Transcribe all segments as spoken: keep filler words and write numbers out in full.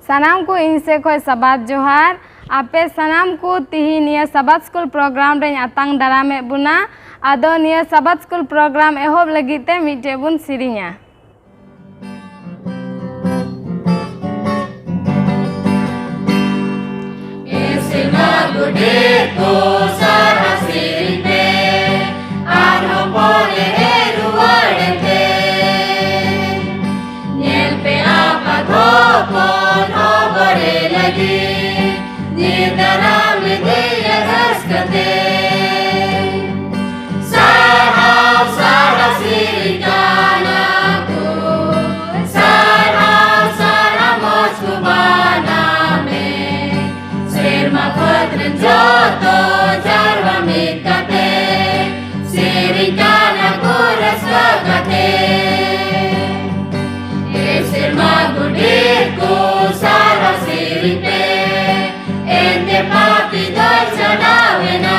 ᱥᱟᱱᱟᱢ ᱠᱚ ᱤᱧ ᱥᱮᱫ ᱠᱷᱚᱱ ᱥᱟᱵᱟᱫ ᱡᱚᱦᱟᱨ᱾ ᱟᱯᱮ ᱥᱟᱱᱟᱢ ᱠᱚ ᱛᱤᱦᱤᱧ ᱱᱤᱭᱟᱹ ᱥᱟᱵᱟᱫ ᱥᱠᱩᱞ ᱯᱨᱳᱜᱨᱟᱢ ᱨᱮᱧ ᱟᱛᱟᱝ ᱫᱟᱨᱟᱢᱮᱫ ᱵᱚᱱᱟ᱾ ᱟᱫᱚ ᱱᱤᱭᱟᱹ ᱥᱟᱵᱟᱫ ᱥᱠᱩᱞ ᱯᱨᱳᱜᱨᱟᱢ ᱮᱦᱚᱵ ᱞᱟᱹᱜᱤᱫ ᱛᱮ ᱢᱤᱫᱴᱮᱡ ᱵᱚᱱ ᱥᱮᱨᱮᱧᱟ᱾ ᱮ ᱥᱮᱨᱢᱟ ᱜᱚᱰᱮᱛ ᱠᱚ ᱥᱟᱨᱦᱟᱣ ᱥᱮᱨᱮᱧ ᱯᱮ, ᱟᱨᱦᱚᱸ ᱯᱚᱨᱮ ᱦᱮᱡ ᱨᱩᱣᱟᱹᱲ ᱮᱱᱛᱮ᱾ ᱧᱮᱞ ᱯᱮ ᱟᱯᱟᱛ ᱦᱚᱯᱚᱱ ᱦᱚᱵᱚᱨᱮ ᱞᱟᱹᱜᱤᱫ, ᱧᱤᱨ ᱫᱟᱨᱟᱢ ᱞᱮᱫᱮᱭᱟ ᱨᱟᱹᱥᱠᱟᱹ ᱛᱮ᱾ ᱥᱟᱨᱦᱟᱣ, ᱥᱟᱨᱦᱟᱣ ᱥᱮᱨᱮᱧ ᱠᱟᱱᱟ ᱠᱚ, ᱥᱟᱨᱦᱟᱣ, ᱥᱟᱨᱦᱟᱣ ᱢᱚᱡᱽ ᱠᱚ ᱵᱟᱱᱟᱢᱮ᱾ ᱥᱮᱨᱢᱟ ᱯᱷᱟᱹᱫᱽ ᱨᱮᱱ ᱡᱚᱛᱚ ᱡᱟᱨᱣᱟ ᱢᱤᱫ ᱠᱟᱛᱮ, ᱥᱮᱨᱮᱧ ᱠᱟᱱᱟ ᱠᱚ ᱨᱟᱹᱥᱠᱟᱹ ᱠᱟᱛᱮ᱾ ᱮ ᱥᱮᱨᱢᱟ ᱜᱚᱰᱮᱛ ᱠᱚ ᱥᱟᱨᱦᱟᱣ ᱥᱮᱨᱮᱧ ᱯᱮ, ᱮᱱᱛᱮ ᱯᱟᱯᱤ ᱫᱚᱭ ᱪᱟᱞᱟᱣ ᱮᱱᱟ᱾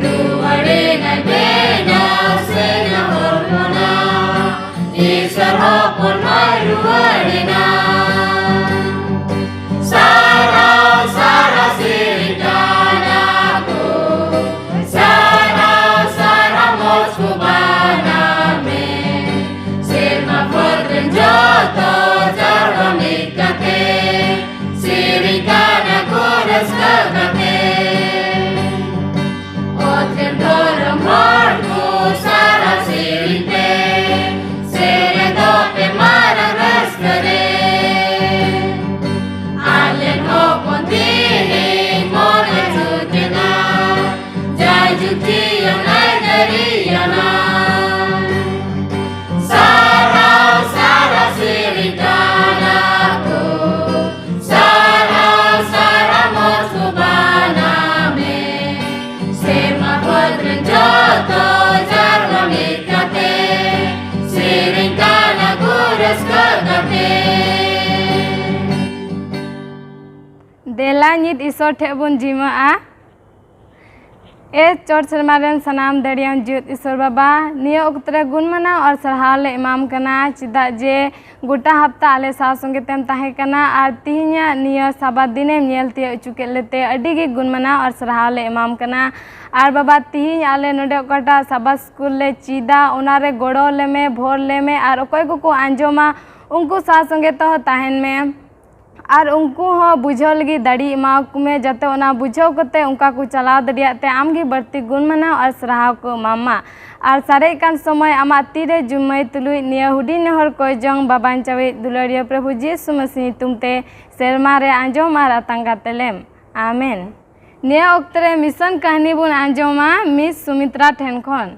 ᱨᱩᱣᱟᱹᱲᱮᱱᱟᱭ ᱵᱮᱱᱟᱣ ᱥᱮᱱᱟ ᱦᱚᱲ ᱦᱚᱯᱚᱱᱟ, ᱤᱥᱚᱨ ᱦᱚᱯᱚᱱ ᱢᱟᱭ ᱨᱩᱣᱟᱹᱲᱮᱱᱟ᱾ ᱥᱟᱨᱦᱟᱣ, ᱥᱟᱨᱦᱟᱣ ᱥᱮᱨᱮᱧ ᱠᱟᱱᱟ ᱠᱚ, ᱥᱟᱨᱦᱟᱣ, ᱥᱟᱨᱦᱟᱣ ᱢᱚᱡᱽ ᱠᱚ ᱵᱟᱱᱟᱢᱮ᱾ ᱥᱮᱨᱢᱟ ᱯᱷᱟᱹᱫᱽ ᱨᱮᱱ ᱡᱚᱛᱚ ᱡᱟᱨᱣᱟ ᱢᱤᱫ ᱠᱟᱛᱮ, ᱥᱮᱨᱮᱧ ᱠᱟᱱᱟ ᱠᱚ ᱨᱟᱹᱥᱠᱟᱹ ᱠᱟᱛᱮ᱾ ᱚᱛ ᱨᱮᱱ ᱫᱷᱚᱨᱚᱢ ᱦᱚᱲ ᱠᱚ ᱥᱟᱨᱦᱟᱣ ᱥᱮᱨᱮᱧ ᱯᱮ, ᱥᱮᱞᱮᱫᱚᱜ ᱯᱮ ᱢᱟᱨᱟᱝ ᱨᱟᱹᱥᱠᱟᱹ ᱨᱮ᱾ ᱟᱞᱮ ᱦᱚᱯᱚᱱ ᱛᱮᱦᱮᱧ ᱢᱚᱱᱮ ᱡᱩᱛ ᱮᱱᱟ, ᱡᱟᱭᱡᱩᱜᱽ ᱡᱤᱭᱚᱱ ᱟᱹᱭᱫᱟᱹᱨᱤᱭᱟᱱᱟ᱾ ᱥᱟᱨᱦᱟᱣ, ᱥᱟᱨᱦᱟᱣ ᱥᱮᱨᱮᱧ ᱠᱟᱱᱟ ᱠᱚ, ᱥᱟᱨᱦᱟᱣ, ᱥᱟᱨᱦᱟᱣ ᱢᱚᱡᱽ ᱠᱚ ᱵᱟᱱᱟᱢᱮ᱾ ᱥᱮᱨᱢᱟ ᱯᱷᱟᱹᱫᱽ ᱨᱮᱱ ᱡᱚᱛᱚ ᱡᱟᱨᱣᱟ ᱢᱤᱫ ᱠᱟᱛᱮ, ᱥᱮᱨᱮᱧ ᱠᱟᱱᱟ ᱠᱚ ᱨᱟᱹᱥᱠᱟᱹ ᱠᱟᱛᱮ᱾ ᱫᱮᱞᱟ ᱱᱤᱛ ᱤᱥᱚᱨ ᱴᱷᱮᱡ ᱵᱚᱱ ᱡᱤᱢᱟᱹᱜᱼᱟ᱾ ᱮ ᱪᱚᱴ ᱥᱮᱨᱢᱟ ᱨᱮᱱ ᱥᱟᱱᱟᱢ ᱫᱟᱲᱮᱭᱟᱱ ᱡᱤᱭᱟᱹᱛ ᱤᱥᱚᱨ ᱵᱟᱵᱟ, ᱱᱤᱭᱟᱹ ᱚᱠᱛᱚ ᱨᱮ ᱜᱩᱱ ᱢᱟᱱᱟᱣ ᱟᱨ ᱥᱟᱨᱦᱟᱣ ᱞᱮ ᱮᱢᱟᱢ ᱠᱟᱱᱟ, ᱪᱮᱫᱟᱜ ᱡᱮ ᱜᱚᱴᱟ ᱦᱟᱯᱛᱟ ᱟᱞᱮ ᱥᱟᱶ ᱥᱚᱸᱜᱮ ᱛᱮᱢ ᱛᱟᱦᱮᱸ ᱠᱟᱱᱟ ᱟᱨ ᱛᱤᱦᱤᱧᱟᱜ ᱱᱤᱭᱟᱹ ᱥᱟᱵᱟᱫ ᱫᱤᱱᱮᱢ ᱧᱮᱞ ᱛᱤᱭᱳᱜ ᱦᱚᱪᱚ ᱠᱮᱫ ᱞᱮᱛᱮ ᱟᱹᱰᱤ ᱜᱮ ᱜᱩᱱ ᱢᱟᱱᱟᱣ ᱟᱨ ᱥᱟᱨᱦᱟᱣ ᱞᱮ ᱮᱢᱟᱢ ᱠᱟᱱᱟ᱾ ᱟᱨ ᱵᱟᱵᱟ, ᱛᱤᱦᱤᱧ ᱟᱞᱮ ᱱᱚᱰᱮ ᱚᱠᱟᱴᱟᱜ ᱥᱟᱵᱟᱫ ᱥᱠᱩᱞ ᱞᱮ ᱪᱮᱫᱟ, ᱚᱱᱟ ᱨᱮ ᱜᱚᱲᱚ ᱞᱮ ᱢᱮ, ᱵᱷᱳᱨ ᱞᱮ ᱢᱮ, ᱟᱨ ᱚᱠᱚᱭ ᱠᱚᱠᱚ ᱟᱸᱡᱚᱢᱟ ᱩᱱᱠᱩ ᱥᱟᱶ ᱥᱚᱸᱜᱮ ᱛᱮᱦᱚᱸ ᱛᱟᱦᱮᱱ ᱢᱮ᱾ ᱟᱨ ᱩᱱᱠᱩ ᱦᱚᱸ ᱵᱩᱡᱷᱟᱹᱣ ᱞᱟᱹᱜᱤᱫ ᱫᱟᱲᱮ ᱮᱢᱟ ᱠᱚ ᱢᱮ, ᱡᱟᱛᱮ ᱚᱱᱟ ᱵᱩᱡᱷᱟᱹᱣ ᱠᱟᱛᱮ ᱚᱱᱠᱟ ᱠᱚ ᱪᱟᱞᱟᱣ ᱫᱟᱲᱮᱭᱟᱜ ᱛᱮ ᱟᱢ ᱜᱮ ᱵᱟᱹᱲᱛᱤ ᱜᱩᱱ ᱢᱟᱱᱟᱣ ᱟᱨ ᱥᱟᱨᱦᱟᱣ ᱠᱚ ᱮᱢᱟᱢ ᱢᱟ᱾ ᱟᱨ ᱥᱟᱨᱮᱡ ᱠᱟᱱ ᱥᱚᱢᱚᱭ ᱟᱢᱟᱜ ᱛᱤᱨᱮ ᱡᱩᱢᱟᱹᱭ ᱛᱩᱞᱩᱡ ᱱᱤᱭᱟᱹ ᱦᱩᱰᱤᱧ ᱱᱮᱦᱚᱨ ᱠᱚᱭ ᱡᱚᱝ ᱵᱟᱵᱟᱧ ᱪᱟᱣᱤᱡ ᱫᱩᱞᱟᱹᱲᱤᱭᱟᱹ ᱯᱨᱚᱵᱷᱩ ᱡᱤᱥᱩ ᱢᱟᱹᱥᱤ ᱧᱩᱛᱩᱢ ᱛᱮ ᱥᱮᱨᱢᱟ ᱨᱮ ᱟᱸᱡᱚᱢ ᱟᱨ ᱟᱛᱟᱝ ᱠᱟᱛᱮ ᱞᱮᱢ᱾ ᱟᱢᱮᱱ᱾ ᱱᱤᱭᱟᱹ ᱚᱠᱛᱮ ᱨᱮ ᱢᱤᱥᱚᱱ ᱠᱟᱹᱦᱱᱤ ᱵᱚᱱ ᱟᱸᱡᱚᱢᱟ ᱢᱤᱥ ᱥᱩᱢᱤᱛᱨᱟ ᱴᱷᱮᱱ ᱠᱷᱚᱱ᱾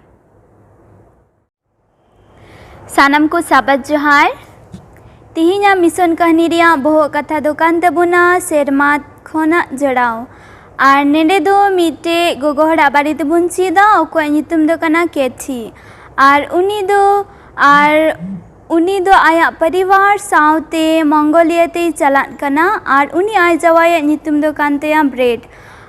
ᱥᱟᱱᱟᱢ ᱠᱚ ᱥᱟᱵᱟᱫ ᱡᱚᱦᱟᱨ᱾ ᱛᱤᱦᱤᱧᱟᱜ ᱢᱤᱥᱚᱱ ᱠᱟᱹᱦᱱᱤ ᱨᱮᱭᱟᱜ ᱵᱚᱦᱚᱜ ᱠᱟᱛᱷᱟ ᱫᱚ ᱠᱟᱱ ᱛᱟᱵᱚᱱᱟ ᱥᱮᱨᱢᱟ ᱠᱷᱚᱱᱟᱜ ᱡᱚᱲᱟᱣ᱾ ᱟᱨ ᱱᱮᱰᱮ ᱫᱚ ᱢᱤᱫᱴᱮᱡ ᱜᱚᱜᱚ ᱦᱚᱲᱟᱜ ᱵᱟᱨᱮ ᱛᱮᱵᱚᱱ ᱪᱮᱫᱟ, ᱚᱠᱚᱭᱟᱜ ᱧᱩᱛᱩᱢ ᱫᱚ ᱠᱟᱱᱟ ᱠᱮᱛᱷᱤ᱾ ᱟᱨ ᱩᱱᱤ ᱫᱚ, ᱟᱨ ᱩᱱᱤ ᱫᱚ ᱟᱭᱟᱜ ᱯᱚᱨᱤᱵᱟᱨ ᱥᱟᱶᱛᱮ ᱢᱚᱝᱜᱳᱞᱤᱭᱟ ᱛᱮᱭ ᱪᱟᱞᱟᱜ ᱠᱟᱱᱟ᱾ ᱟᱨ ᱩᱱᱤ ᱟᱡ ᱡᱟᱶᱟᱭᱟᱜ ᱧᱩᱛᱩᱢ ᱫᱚ ᱠᱟᱱ ᱛᱟᱭᱟ ᱵᱨᱮᱰ᱾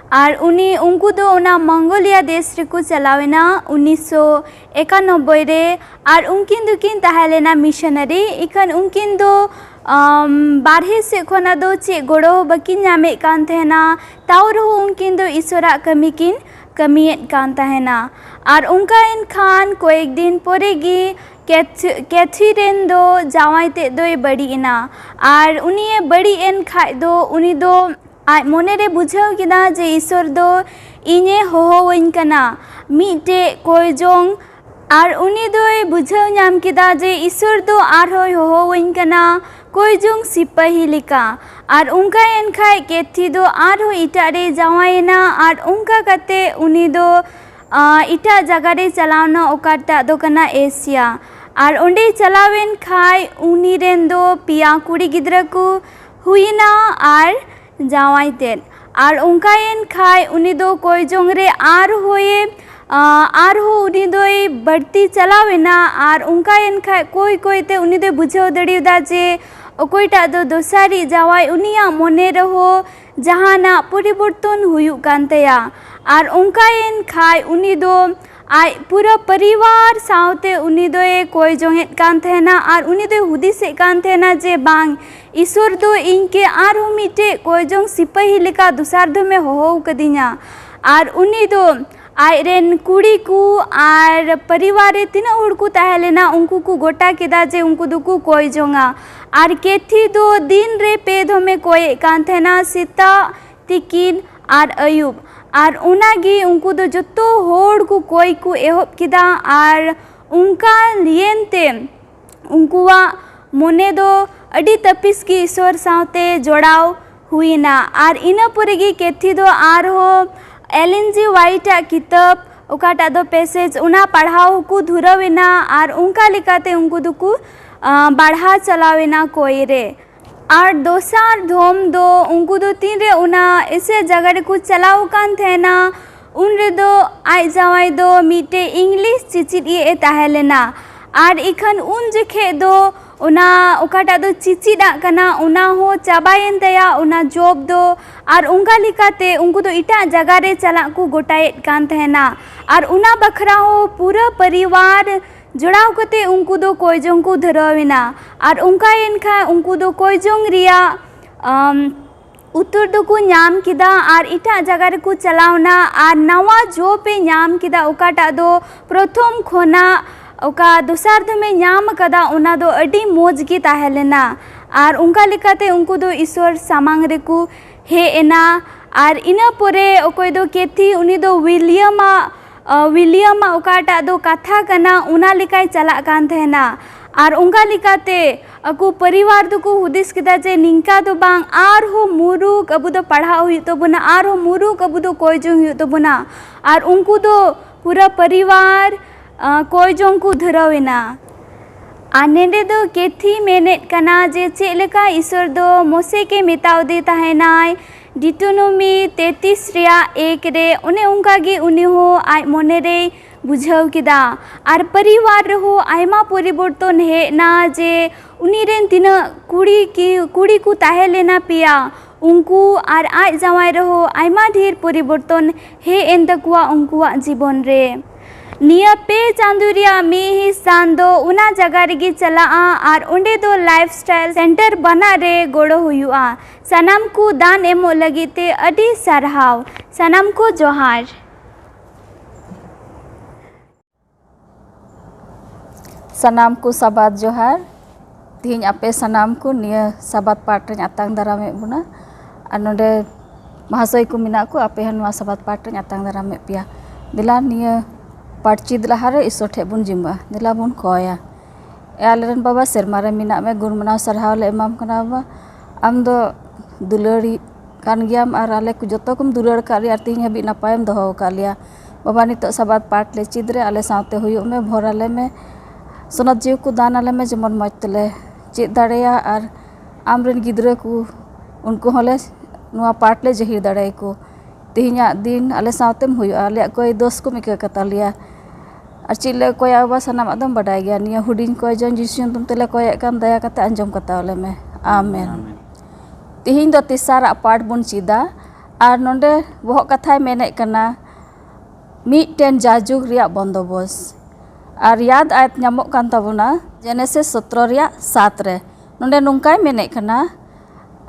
ᱟᱨ ᱩᱱᱤ, ᱩᱱᱠᱩ ᱫᱚ ᱚᱱᱟ ᱢᱚᱝᱜᱳᱞᱤᱭᱟ ᱫᱮᱥ ᱨᱮᱠᱚ ᱪᱟᱞᱟᱣ ᱮᱱᱟ ᱩᱱᱤᱥᱥᱚ ᱮᱠᱟᱱᱚᱵᱵᱳᱭ ᱨᱮ᱾ ᱟᱨ ᱩᱱᱠᱤᱱ ᱫᱚᱠᱤᱱ ᱛᱟᱦᱮᱸ ᱞᱮᱱᱟ ᱢᱤᱥᱚᱱᱟᱨᱤ᱾ ᱤᱠᱷᱟᱹᱱ ᱩᱱᱠᱤᱱ ᱫᱚ, ᱟᱢ, ᱵᱟᱨᱦᱮ ᱥᱮᱫ ᱠᱷᱚᱱᱟᱜ ᱫᱚ ᱪᱮᱫ ᱜᱚᱲᱚ ᱦᱚᱸ ᱵᱟᱹᱠᱤᱱ ᱧᱟᱢᱮᱫ ᱠᱟᱱ ᱛᱟᱦᱮᱱᱟ᱾ ᱛᱟᱣ ᱨᱮᱦᱚᱸ ᱩᱱᱠᱤᱱ ᱫᱚ ᱤᱥᱚᱨᱟᱜ ᱠᱟᱹᱢᱤ ᱠᱤᱱ ᱠᱟᱹᱢᱤᱭᱮᱫ ᱠᱟᱱ ᱛᱟᱦᱮᱱᱟ᱾ ᱟᱨ ᱚᱱᱠᱟᱭᱮᱱ ᱠᱷᱟᱱ ᱠᱚᱭᱮᱠ ᱫᱤᱱ ᱯᱚᱨᱮ ᱜᱮ ᱠᱮᱛᱷ-, ᱠᱮᱛᱷᱤ ᱨᱮᱱ ᱫᱚ ᱡᱟᱶᱟᱭ ᱛᱮᱫ ᱫᱚᱭ ᱵᱟᱹᱲᱤᱡ ᱮᱱᱟ᱾ ᱟᱨ ᱩᱱᱤᱭᱮ ᱵᱟᱹᱲᱤᱡ ᱮᱱ ᱠᱷᱟᱡ ᱫᱚ ᱩᱱᱤ ᱫᱚ ᱟᱡ ᱢᱚᱱᱮᱨᱮ ᱵᱩᱡᱷᱟᱹᱣ ᱠᱮᱫᱟ ᱡᱮ ᱤᱥᱚᱨ ᱫᱚ ᱤᱧᱮ ᱦᱚᱦᱚᱣᱟᱹᱧ ᱠᱟᱱᱟ, ᱢᱤᱫᱴᱮᱡ ᱠᱚᱭ ᱡᱚᱝ᱾ ᱟᱨ ᱩᱱᱤ ᱫᱚᱭ ᱵᱩᱡᱷᱟᱹᱣ ᱧᱟᱢ ᱠᱮᱫᱟ ᱡᱮ ᱤᱥᱚᱨ ᱫᱚ ᱟᱨᱦᱚᱸᱭ ᱦᱚᱦᱚᱣᱟᱹᱧ ᱠᱟᱱᱟ, ᱠᱚᱭ ᱡᱚᱝ ᱥᱤᱯᱟᱹᱦᱤ ᱞᱮᱠᱟ᱾ ᱟᱨ ᱚᱱᱠᱟᱭᱮᱱ ᱠᱷᱟᱡ ᱠᱮᱛᱷᱤ ᱫᱚ ᱟᱨᱦᱚᱸ ᱮᱴᱟᱜ ᱨᱮᱭ ᱡᱟᱶᱟᱭᱮᱱᱟ᱾ ᱟᱨ ᱚᱱᱠᱟ ᱠᱟᱛᱮ ᱩᱱᱤ ᱫᱚ, ᱟᱸ, ᱮᱴᱟᱜ ᱡᱟᱭᱜᱟ ᱨᱮᱭ ᱪᱟᱞᱟᱣᱱᱟ, ᱚᱠᱟᱴᱟᱜ ᱫᱚ ᱠᱟᱱᱟ ᱮᱥᱤᱭᱟ᱾ ᱟᱨ ᱚᱸᱰᱮᱭ ᱪᱟᱞᱟᱣᱮᱱ ᱠᱷᱟᱡ ᱩᱱᱤ ᱨᱮᱱ ᱫᱚ ᱯᱮᱭᱟ ᱠᱩᱲᱤ ᱜᱤᱫᱽᱨᱟᱹ ᱠᱚ ᱦᱩᱭᱮᱱᱟ ᱟᱨ ᱡᱟᱶᱟᱭ ᱛᱮᱫ᱾ ᱟᱨ ᱚᱱᱠᱟᱭᱮᱱ ᱠᱷᱟᱡ ᱩᱱᱤ ᱫᱚ ᱠᱚᱭ ᱡᱚᱝ ᱨᱮ ᱟᱨᱦᱚᱸᱭ, ᱟᱸ, ᱟᱨᱦᱚᱸ ᱩᱱᱤ ᱫᱚᱭ ᱵᱟᱹᱲᱛᱤ ᱪᱟᱞᱟᱣ ᱮᱱᱟ᱾ ᱟᱨ ᱚᱱᱠᱟᱭᱮᱱ ᱠᱷᱟᱡ ᱠᱚᱭ ᱠᱚᱭ ᱛᱮ ᱩᱱᱤ ᱫᱚᱭ ᱵᱩᱡᱷᱟᱹᱣ ᱫᱟᱲᱮᱭᱟᱫᱟ ᱡᱮ, ᱚᱠᱚᱭᱴᱟᱜ ᱫᱚ ᱫᱚᱥᱟᱨᱤᱡ ᱡᱟᱶᱟᱭ, ᱩᱱᱤᱭᱟᱜ ᱢᱚᱱᱮ ᱨᱮᱦᱚᱸ ᱡᱟᱦᱟᱱᱟᱜ ᱯᱚᱨᱤᱵᱚᱨᱛᱚᱱ ᱦᱩᱭᱩᱜ ᱠᱟᱱ ᱛᱟᱭᱟ᱾ ᱟᱨ ᱚᱱᱠᱟᱭᱮᱱ ᱠᱷᱟᱡ ᱩᱱᱤ ᱫᱚ ᱟᱡ ᱯᱩᱨᱟᱹ ᱯᱚᱨᱤᱵᱟᱨ ᱥᱟᱶᱛᱮ ᱩᱱᱤ ᱫᱚᱭ ᱠᱚᱭ ᱡᱚᱝᱮᱫ ᱠᱟᱱ ᱛᱟᱦᱮᱱᱟ᱾ ᱟᱨ ᱩᱱᱤ ᱫᱚᱭ ᱦᱩᱫᱤᱥᱮᱫ ᱠᱟᱱ ᱛᱟᱦᱮᱱᱟ ᱡᱮ, ᱵᱟᱝ, ᱤᱥᱚᱨ ᱫᱚ ᱤᱧ ᱠᱮ ᱟᱨᱦᱚᱸ ᱢᱤᱫᱴᱮᱡ ᱠᱚᱭ ᱡᱚᱝ ᱥᱤᱯᱟᱹᱦᱤ ᱞᱮᱠᱟ ᱫᱚᱥᱟᱨ ᱫᱷᱚᱢᱮ ᱦᱚᱦᱚ ᱟᱠᱟᱫᱤᱧᱟ᱾ ᱟᱨ ᱩᱱᱤ ᱫᱚ ᱟᱡᱨᱮᱱ ᱠᱩᱲᱤ ᱠᱚ ᱟᱨ ᱯᱚᱨᱤᱵᱟᱨ ᱨᱮ ᱛᱤᱱᱟᱹᱜ ᱦᱚᱲ ᱠᱚ ᱛᱟᱦᱮᱸ ᱞᱮᱱᱟ, ᱩᱱᱠᱩ ᱠᱚ ᱜᱚᱴᱟ ᱠᱮᱫᱟ ᱡᱮ ᱩᱱᱠᱩ ᱫᱚᱠᱚ ᱠᱚᱭ ᱡᱚᱝᱟ᱾ ᱟᱨ ᱠᱮᱛᱷᱤ ᱫᱚ ᱫᱤᱱ ᱨᱮ ᱯᱮ ᱫᱷᱚᱢᱮ ᱠᱚᱭᱮᱫ ᱠᱟᱱ ᱛᱟᱦᱮᱱᱟ, ᱥᱮᱛᱟᱜ, ᱛᱤᱠᱤᱱ ᱟᱨ ᱟᱹᱭᱩᱵ᱾ ᱟᱨ ᱚᱱᱟᱜᱮ ᱩᱱᱠᱩ ᱫᱚ ᱡᱚᱛᱚ ᱦᱚᱲ ᱠᱚ ᱠᱚᱭ ᱠᱚ ᱮᱦᱚᱵ ᱠᱮᱫᱟ᱾ ᱟᱨ ᱚᱱᱠᱟ ᱞᱤᱭᱮᱱ ᱛᱮ ᱩᱱᱠᱩᱣᱟᱜ ᱢᱚᱱᱮ ᱫᱚ ᱟᱹᱰᱤ ᱛᱟᱹᱯᱤᱥ ᱜᱮ ᱤᱥᱚᱨ ᱥᱟᱶᱛᱮ ᱡᱚᱲᱟᱣ ᱦᱩᱭᱮᱱᱟ᱾ ᱟᱨ ᱤᱱᱟᱹ ᱯᱚᱨᱮ ᱜᱮ ᱠᱮᱛᱷᱤ ᱫᱚ ᱟᱨᱦᱚᱸ ᱮᱞ ᱮᱱ ᱡᱤ ᱣᱟᱭᱤᱴ ᱟᱜ ᱠᱤᱛᱟᱹᱵ, ᱚᱠᱟᱴᱟᱜ ᱫᱚ ᱯᱮᱥᱮᱡᱽ, ᱚᱱᱟ ᱯᱟᱲᱦᱟᱣ ᱠᱚ ᱫᱷᱩᱨᱟᱹᱣ ᱮᱱᱟ᱾ ᱟᱨ ᱚᱱᱠᱟ ᱞᱮᱠᱟᱛᱮ ᱩᱱᱠᱩ ᱫᱚᱠᱚ, ᱟᱸ, ᱵᱟᱲᱦᱟᱣ ᱪᱟᱞᱟᱣ ᱮᱱᱟ ᱠᱚᱭ ᱨᱮ᱾ ᱟᱨ ᱫᱚᱥᱟᱨ ᱫᱷᱚᱢ ᱫᱚ ᱩᱱᱠᱩ ᱫᱚ ᱛᱤᱱᱨᱮ ᱚᱱᱟ ᱮᱥᱮᱫ ᱡᱟᱭᱜᱟ ᱨᱮᱠᱚ ᱪᱟᱞᱟᱣ ᱟᱠᱟᱱ ᱛᱟᱦᱮᱱᱟ, ᱩᱱ ᱨᱮᱫᱚ ᱟᱡ ᱡᱟᱶᱟᱭ ᱫᱚ ᱢᱤᱫᱴᱮᱡ ᱤᱝᱞᱤᱥ ᱪᱮᱪᱮᱫ ᱤᱭᱟᱹ ᱮ ᱛᱟᱦᱮᱸ ᱞᱮᱱᱟ᱾ ᱟᱨ ᱤᱠᱷᱟᱹᱱ ᱩᱱ ᱡᱚᱠᱷᱮᱡ ᱫᱚ ᱚᱱᱟ ᱚᱠᱟᱴᱟᱜ ᱫᱚ ᱪᱮᱪᱮᱫ ᱟᱜ ᱠᱟᱱᱟ, ᱚᱱᱟ ᱦᱚᱸ ᱪᱟᱵᱟᱭᱮᱱ ᱛᱟᱭᱟ, ᱚᱱᱟ ᱡᱚᱵ ᱫᱚ᱾ ᱟᱨ ᱚᱱᱠᱟ ᱞᱮᱠᱟᱛᱮ ᱩᱱᱠᱩ ᱫᱚ ᱮᱴᱟᱜ ᱡᱟᱭᱜᱟ ᱨᱮ ᱪᱟᱞᱟᱜ ᱠᱚ ᱜᱚᱴᱟᱭᱮᱫ ᱠᱟᱱ ᱛᱟᱦᱮᱱᱟ᱾ ᱟᱨ ᱚᱱᱟ ᱵᱟᱠᱷᱨᱟ ᱦᱚᱸ ᱯᱩᱨᱟᱹ ᱯᱚᱨᱤᱵᱟᱨ ᱡᱚᱲᱟᱣ ᱠᱟᱛᱮ ᱩᱱᱠᱩ ᱫᱚ ᱠᱚᱭ ᱡᱚᱝ ᱠᱚ ᱫᱷᱩᱨᱟᱹᱣ ᱮᱱᱟ᱾ ᱟᱨ ᱚᱱᱠᱟᱭᱮᱱ ᱠᱷᱟᱱ ᱩᱱᱠᱩ ᱫᱚ ᱠᱚᱭ ᱡᱚᱝ ᱨᱮᱭᱟᱜ, ᱟᱢ, ᱩᱛᱛᱚᱨ ᱫᱚᱠᱚ ᱧᱟᱢ ᱠᱮᱫᱟ ᱟᱨ ᱮᱴᱟᱜ ᱡᱟᱭᱜᱟ ᱨᱮᱠᱚ ᱪᱟᱞᱟᱣ ᱮᱱᱟ᱾ ᱟᱨ ᱱᱟᱣᱟ ᱡᱚᱵ ᱮ ᱧᱟᱢ ᱠᱮᱫᱟ, ᱚᱠᱟᱴᱟᱜ ᱫᱚ ᱯᱨᱚᱛᱷᱚᱢ ᱠᱷᱚᱱᱟᱜ ᱚᱠᱟ ᱫᱚᱥᱟᱨ ᱫᱷᱚᱢᱮ ᱧᱟᱢ ᱟᱠᱟᱫᱟ, ᱚᱱᱟ ᱫᱚ ᱟᱹᱰᱤ ᱢᱚᱡᱽ ᱜᱮ ᱛᱟᱦᱮᱸ ᱞᱮᱱᱟ᱾ ᱟᱨ ᱚᱱᱠᱟ ᱞᱮᱠᱟᱛᱮ ᱩᱱᱠᱩ ᱫᱚ ᱤᱥᱚᱨ ᱥᱟᱢᱟᱝ ᱨᱮᱠᱚ ᱦᱮᱡ ᱮᱱᱟ᱾ ᱟᱨ ᱤᱱᱟᱹ ᱯᱚᱨᱮ ᱚᱠᱚᱭ ᱫᱚ ᱠᱮᱛᱷᱤ, ᱩᱱᱤ ᱫᱚ ᱣᱤᱞᱤᱭᱟᱢᱟᱜ, ᱟᱸ, ᱣᱤᱞᱤᱭᱟᱢᱟᱜ ᱚᱠᱟᱴᱟᱜ ᱫᱚ ᱠᱟᱛᱷᱟ ᱠᱟᱱᱟ, ᱚᱱᱟ ᱞᱮᱠᱟᱭ ᱪᱟᱞᱟᱜ ᱠᱟᱱ ᱛᱟᱦᱮᱱᱟ᱾ ᱟᱨ ᱚᱱᱠᱟ ᱞᱮᱠᱟᱛᱮ ᱟᱠᱚ ᱯᱚᱨᱤᱵᱟᱨ ᱫᱚᱠᱚ ᱦᱩᱫᱤᱥ ᱠᱮᱫᱟ ᱡᱮ ᱱᱤᱝᱠᱟ ᱫᱚ ᱵᱟᱝ, ᱟᱨᱦᱚᱸ ᱢᱩᱨᱩᱠ ᱟᱵᱚ ᱫᱚ ᱯᱟᱲᱦᱟᱣ ᱦᱩᱭᱩᱜ ᱛᱟᱵᱚᱱᱟ, ᱟᱨᱦᱚᱸ ᱢᱩᱨᱩᱠ ᱟᱵᱚ ᱫᱚ ᱠᱚᱭ ᱡᱚᱝ ᱦᱩᱭᱩᱜ ᱛᱟᱵᱚᱱᱟ᱾ ᱟᱨ ᱩᱱᱠᱩ ᱫᱚ ᱯᱩᱨᱟᱹ ᱯᱚᱨᱤᱵᱟᱨ, ᱟᱸ, ᱠᱚᱭ ᱡᱚᱝ ᱠᱚ ᱫᱷᱩᱨᱟᱹᱣ ᱮᱱᱟ᱾ ᱟᱨ ᱱᱮᱰᱮ ᱫᱚ ᱠᱮᱛᱷᱤ ᱢᱮᱱᱮᱫ ᱠᱟᱱᱟ ᱡᱮ ᱪᱮᱫ ᱞᱮᱠᱟ ᱤᱥᱚᱨ ᱫᱚ ᱢᱚᱥᱮ ᱠᱮ ᱢᱮᱛᱟᱣᱫᱮ ᱛᱟᱦᱮᱱᱟᱭ ᱰᱤᱴᱳᱱᱚᱢᱤ ᱛᱮᱛᱨᱤᱥ ᱨᱮᱭᱟᱜ ᱮᱠ ᱨᱮ ᱚᱱᱮ ᱚᱱᱠᱟ ᱜᱮ ᱩᱱᱤ ᱦᱚᱸ ᱟᱡ ᱢᱚᱱᱮ ᱨᱮᱭ ᱵᱩᱡᱷᱟᱹᱣ ᱠᱮᱫᱟ᱾ ᱟᱨ ᱯᱚᱨᱤᱵᱟᱨ ᱨᱮᱦᱚᱸ ᱟᱭᱢᱟ ᱯᱚᱨᱤᱵᱚᱨᱛᱚᱱ ᱦᱮᱡ ᱮᱱᱟ ᱡᱮ ᱩᱱᱤ ᱨᱮᱱ ᱛᱤᱱᱟᱹᱜ ᱠᱩᱲᱤ ᱠᱤ ᱠᱩᱲᱤ ᱠᱚ ᱛᱟᱦᱮᱸ ᱞᱮᱱᱟ ᱯᱮᱭᱟ, ᱩᱱᱠᱩ ᱟᱨ ᱟᱡ ᱡᱟᱶᱟᱭ ᱨᱮᱦᱚᱸ ᱟᱭᱢᱟ ᱰᱷᱮᱨ ᱯᱚᱨᱤᱵᱚᱨᱛᱚᱱ ᱦᱮᱡ ᱮᱱ ᱛᱟᱠᱚᱣᱟ ᱩᱱᱠᱩᱣᱟᱜ ᱡᱤᱵᱚᱱ ᱨᱮ᱾ ᱱᱤᱭᱟᱹ ᱯᱮ ᱪᱟᱸᱫᱳ ᱨᱮᱭᱟᱜ ᱢᱤᱫ ᱦᱤᱸᱥ ᱫᱟᱱ ᱫᱚ ᱚᱱᱟ ᱡᱟᱭᱜᱟ ᱨᱮᱜᱮ ᱪᱟᱞᱟᱜᱼᱟ ᱟᱨ ᱚᱸᱰᱮ ᱫᱚ ᱞᱟᱭᱤᱯᱷ ᱥᱴᱟᱭᱤᱞ ᱥᱮᱱᱴᱟᱨ ᱵᱮᱱᱟᱣ ᱨᱮ ᱜᱚᱲᱚ ᱦᱩᱭᱩᱜᱼᱟ᱾ ᱥᱟᱱᱟᱢ ᱠᱚ ᱫᱟᱱ ᱮᱢᱚᱜ ᱞᱟᱹᱜᱤᱫ ᱛᱮ ᱟᱹᱰᱤ ᱥᱟᱨᱦᱟᱣ᱾ ᱥᱟᱱᱟᱢ ᱠᱚ ᱡᱚᱦᱟᱨ᱾ ᱥᱟᱱᱟᱢ ᱠᱚ ᱥᱟᱵᱟᱫ ᱡᱚᱦᱟᱨ᱾ ᱛᱤᱦᱤᱧ ᱟᱯᱮ ᱥᱟᱱᱟᱢ ᱠᱚ ᱱᱤᱭᱟᱹ ᱥᱟᱵᱟᱫ ᱯᱟᱴ ᱨᱮᱧ ᱟᱛᱟᱝ ᱫᱟᱨᱟᱢᱮᱫ ᱵᱚᱱᱟ᱾ ᱟᱨ ᱱᱚᱰᱮ ᱢᱟᱦᱟᱥᱚᱭ ᱠᱚ ᱢᱮᱱᱟᱜ ᱠᱚ, ᱟᱯᱮ ᱦᱚᱸ ᱱᱚᱣᱟ ᱥᱟᱵᱟᱫ ᱯᱟᱴ ᱨᱮᱧ ᱟᱛᱟᱝ ᱫᱟᱨᱟᱢᱮᱫ ᱯᱮᱭᱟ᱾ ᱫᱮᱞᱟ ᱱᱤᱭᱟᱹ ᱯᱟᱴ ᱪᱮᱫ ᱞᱟᱦᱟᱨᱮ ᱤᱥᱚᱨ ᱴᱷᱮᱡ ᱵᱚᱱ ᱡᱤᱢᱟᱹᱜᱼᱟ᱾ ᱫᱮᱞᱟ ᱵᱚᱱ ᱠᱚᱭᱟ᱾ ᱮ ᱟᱞᱮᱨᱮᱱ ᱵᱟᱵᱟ, ᱥᱮᱨᱢᱟ ᱨᱮ ᱢᱮᱱᱟᱜ ᱢᱮ, ᱜᱩᱱ ᱢᱟᱱᱟᱣ ᱥᱟᱨᱦᱟᱣ ᱞᱮ ᱮᱢᱟᱢ ᱠᱟᱱᱟ ᱵᱟᱵᱟ᱾ ᱟᱢ ᱫᱚ ᱫᱩᱞᱟᱹᱲᱤᱡ ᱠᱟᱱ ᱜᱮᱭᱟᱢ ᱟᱨ ᱟᱞᱮ ᱠᱚ ᱡᱚᱛᱚ ᱠᱚᱢ ᱫᱩᱞᱟᱹᱲ ᱟᱠᱟᱫ ᱞᱮᱭᱟ ᱟᱨ ᱛᱮᱦᱮᱧ ᱦᱟᱹᱵᱤᱡ ᱱᱟᱯᱟᱭᱮᱢ ᱫᱚᱦᱚ ᱟᱠᱟᱫ ᱞᱮᱭᱟ᱾ ᱵᱟᱵᱟ, ᱱᱤᱛᱚᱜ ᱥᱟᱵᱟᱫ ᱯᱟᱴ ᱞᱮ ᱪᱮᱫ ᱨᱮ ᱟᱞᱮ ᱥᱟᱶᱛᱮ ᱦᱩᱭᱩᱜ ᱢᱮ, ᱵᱷᱚᱨ ᱟᱞᱮ ᱢᱮ, ᱥᱚᱱᱚᱛ ᱡᱤᱣᱤ ᱠᱚ ᱫᱟᱱ ᱟᱞᱮ ᱢᱮ, ᱡᱮᱢᱚᱱ ᱢᱚᱡᱽ ᱛᱮᱞᱮ ᱪᱮᱫ ᱫᱟᱲᱮᱭᱟᱜ ᱟᱨ ᱟᱢᱨᱮᱱ ᱜᱤᱫᱽᱨᱟᱹ ᱠᱚ ᱩᱱᱠᱩ ᱦᱚᱸᱞᱮ ᱱᱚᱣᱟ ᱯᱟᱴ ᱞᱮ ᱡᱟᱹᱦᱤᱨ ᱫᱟᱲᱮᱭᱟᱠᱚ᱾ ᱛᱮᱦᱮᱧᱟᱜ ᱫᱤᱱ ᱟᱞᱮ ᱥᱟᱶᱛᱮᱢ ᱦᱩᱭᱩᱜᱼᱟ, ᱟᱞᱮᱭᱟᱜ ᱠᱚᱭ ᱫᱳᱥ ᱠᱚᱢ ᱤᱠᱟᱹ ᱠᱟᱛᱟ ᱞᱮᱭᱟ᱾ ᱟᱨ ᱪᱮᱫ ᱞᱮ ᱠᱚᱭᱟ ᱵᱟᱵᱟ, ᱥᱟᱱᱟᱢᱟᱜ ᱫᱚᱢ ᱵᱟᱰᱟᱭ ᱜᱮᱭᱟ᱾ ᱱᱤᱭᱟᱹ ᱦᱩᱰᱤᱧ ᱠᱚᱭ ᱡᱚᱱ ᱡᱤᱥᱩ ᱧᱩᱛᱩᱢ ᱛᱮᱞᱮ ᱠᱚᱭᱮᱫ ᱠᱟᱱ, ᱫᱟᱭᱟ ᱠᱟᱛᱮ ᱟᱸᱡᱚᱢ ᱠᱟᱛᱟᱣ ᱞᱮ ᱢᱮ᱾ ᱟᱢᱮᱱ᱾ ᱟᱢᱮᱱ᱾ ᱛᱤᱦᱤᱧ ᱫᱚ ᱛᱮᱥᱟᱨᱟᱜ ᱯᱟᱴ ᱵᱚᱱ ᱪᱮᱫᱟ᱾ ᱟᱨ ᱱᱚᱰᱮ ᱵᱚᱦᱚᱜ ᱠᱟᱛᱷᱟᱭ ᱢᱮᱱᱮᱫ ᱠᱟᱱᱟ, ᱢᱤᱫᱴᱮᱱ ᱡᱟᱭᱡᱩᱜᱽ ᱨᱮᱭᱟᱜ ᱵᱚᱱᱫᱚᱵᱚᱥ᱾ ᱟᱨ ᱭᱟᱫ ᱟᱭᱟᱛ ᱧᱟᱢᱚᱜ ᱠᱟᱱ ᱛᱟᱵᱚᱱᱟ ᱡᱮᱱᱮᱥᱤᱥ ᱥᱚᱛᱨᱚ ᱨᱮᱭᱟᱜ ᱥᱟᱛ ᱨᱮ᱾ ᱱᱚᱰᱮ ᱱᱚᱝᱠᱟᱭ ᱢᱮᱱᱮᱫ ᱠᱟᱱᱟ,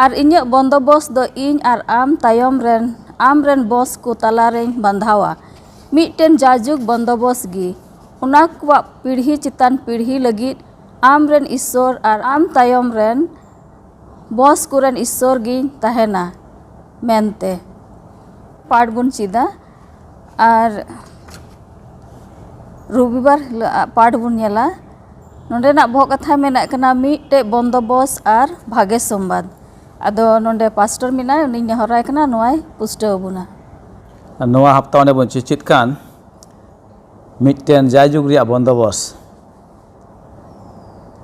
ᱟᱨ ᱤᱧᱟᱹᱜ ᱵᱚᱱᱫᱚᱵᱚᱥ ᱫᱚ ᱤᱧ ᱟᱨ ᱟᱢ ᱛᱟᱭᱚᱢ ᱨᱮᱱ ᱟᱢ ᱨᱮᱱ ᱵᱚᱥ ᱠᱚ ᱛᱟᱞᱟ ᱨᱮᱧ ᱵᱟᱸᱫᱷᱟᱣᱟ, ᱢᱤᱫᱴᱮᱱ ᱡᱟᱭᱡᱩᱜᱽ ᱵᱚᱱᱫᱚᱵᱚᱥ ᱜᱮ᱾ ᱚᱱᱟ ᱠᱚᱣᱟᱜ ᱯᱤᱲᱦᱤ ᱪᱮᱛᱟᱱ ᱯᱤᱲᱦᱤ ᱞᱟᱹᱜᱤᱫ ᱟᱢ ᱨᱮᱱ ᱤᱥᱥᱚᱨ ᱟᱨ ᱟᱢ ᱛᱟᱭᱚᱢ ᱨᱮᱱ ᱵᱚᱥ ᱠᱚᱨᱮᱱ ᱤᱥᱥᱚᱨ ᱜᱤᱧ ᱛᱟᱦᱮᱱᱟ ᱢᱮᱱᱛᱮ᱾ ᱯᱟᱴ ᱵᱚᱱ ᱪᱮᱫᱟ ᱟᱨ ᱨᱚᱵᱤᱵᱟᱨ ᱦᱤᱞᱳᱜ ᱟᱜ ᱯᱟᱴ ᱵᱚᱱ ᱧᱮᱞᱟ᱾ ᱱᱚᱰᱮᱱᱟᱜ ᱵᱚᱦᱚᱜ ᱠᱟᱛᱷᱟ ᱢᱮᱱᱟᱜ ᱠᱟᱱᱟ ᱢᱤᱫᱴᱮᱡ ᱵᱚᱱᱫᱚᱵᱚᱥ ᱟᱨ ᱵᱷᱟᱜᱮ ᱥᱚᱢᱵᱟᱫ᱾ ᱟᱫᱚ ᱱᱚᱰᱮ ᱯᱟᱥᱴᱚᱨ ᱢᱮᱱᱟᱭ, ᱩᱱᱤᱧ ᱱᱮᱦᱚᱨᱟᱭ ᱠᱟᱱᱟ ᱱᱚᱣᱟᱭ ᱯᱩᱥᱴᱟᱹᱣ ᱟᱵᱚᱱᱟ᱾ ᱟᱨ ᱱᱚᱣᱟ ᱦᱟᱯᱛᱟ ᱚᱸᱰᱮ ᱵᱚᱱ ᱪᱮᱪᱮᱫ ᱠᱟᱱ ᱢᱤᱫᱴᱮᱱ ᱡᱟᱭᱡᱩᱜᱽ ᱨᱮᱭᱟᱜ ᱵᱚᱱᱫᱚᱵᱚᱥ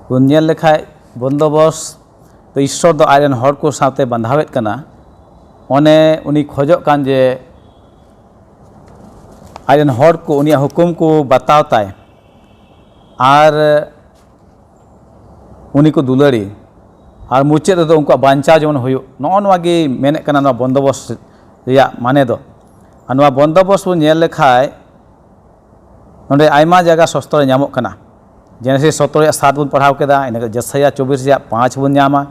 ᱵᱚᱱ ᱧᱮᱞ ᱞᱮᱠᱷᱟᱡ, ᱵᱚᱱᱫᱚᱵᱚᱥ ᱫᱚ ᱤᱥᱥᱚᱨ ᱫᱚ ᱟᱡᱨᱮᱱ ᱦᱚᱲ ᱠᱚ ᱥᱟᱶᱛᱮ ᱵᱟᱸᱫᱷᱟᱣᱮᱫ ᱠᱟᱱᱟ᱾ ᱚᱱᱮ ᱩᱱᱤ ᱠᱷᱚᱡᱚᱜ ᱠᱟᱱ ᱡᱮ ᱟᱡ ᱨᱮᱱ ᱦᱚᱲ ᱠᱚ ᱩᱱᱤᱭᱟᱜ ᱦᱩᱠᱩᱢ ᱠᱚ ᱵᱟᱛᱟᱣ ᱛᱟᱭ ᱟᱨ ᱩᱱᱤ ᱠᱚ ᱫᱩᱞᱟᱹᱲᱤ, ᱟᱨ ᱢᱩᱪᱟᱹᱫ ᱨᱮᱫᱚ ᱩᱱᱠᱩᱣᱟᱜ ᱵᱟᱧᱪᱟᱣ ᱡᱮᱢᱚᱱ ᱦᱩᱭᱩᱜ, ᱱᱚᱜᱼᱚ ᱱᱚᱣᱟ ᱜᱮ ᱢᱮᱱᱮᱫ ᱠᱟᱱᱟ ᱱᱚᱣᱟ ᱵᱚᱱᱫᱚᱵᱚᱥ ᱨᱮᱭᱟᱜ ᱢᱟᱱᱮ ᱫᱚ᱾ ᱟᱨ ᱱᱚᱣᱟ ᱵᱚᱱᱫᱚᱵᱚᱥ ᱵᱚᱱ ᱧᱮᱞ ᱞᱮᱠᱷᱟᱡ, ᱱᱚᱰᱮ ᱟᱭᱢᱟ ᱡᱟᱭᱜᱟ ᱥᱚᱥᱛᱨᱚ ᱨᱮ ᱧᱟᱢᱚᱜ ᱠᱟᱱᱟ᱾ ᱡᱮᱱᱮᱥᱤᱥ ᱥᱚᱛᱨᱚ ᱨᱮᱭᱟᱜ ᱥᱟᱛ ᱵᱚᱱ ᱯᱟᱲᱦᱟᱣ ᱠᱮᱫᱟ, ᱤᱱᱟᱹ ᱡᱮᱥᱟᱭᱟ ᱪᱚᱵᱵᱤᱥ ᱨᱮᱭᱟᱜ ᱯᱟᱸᱪ ᱵᱚᱱ ᱧᱟᱢᱟ,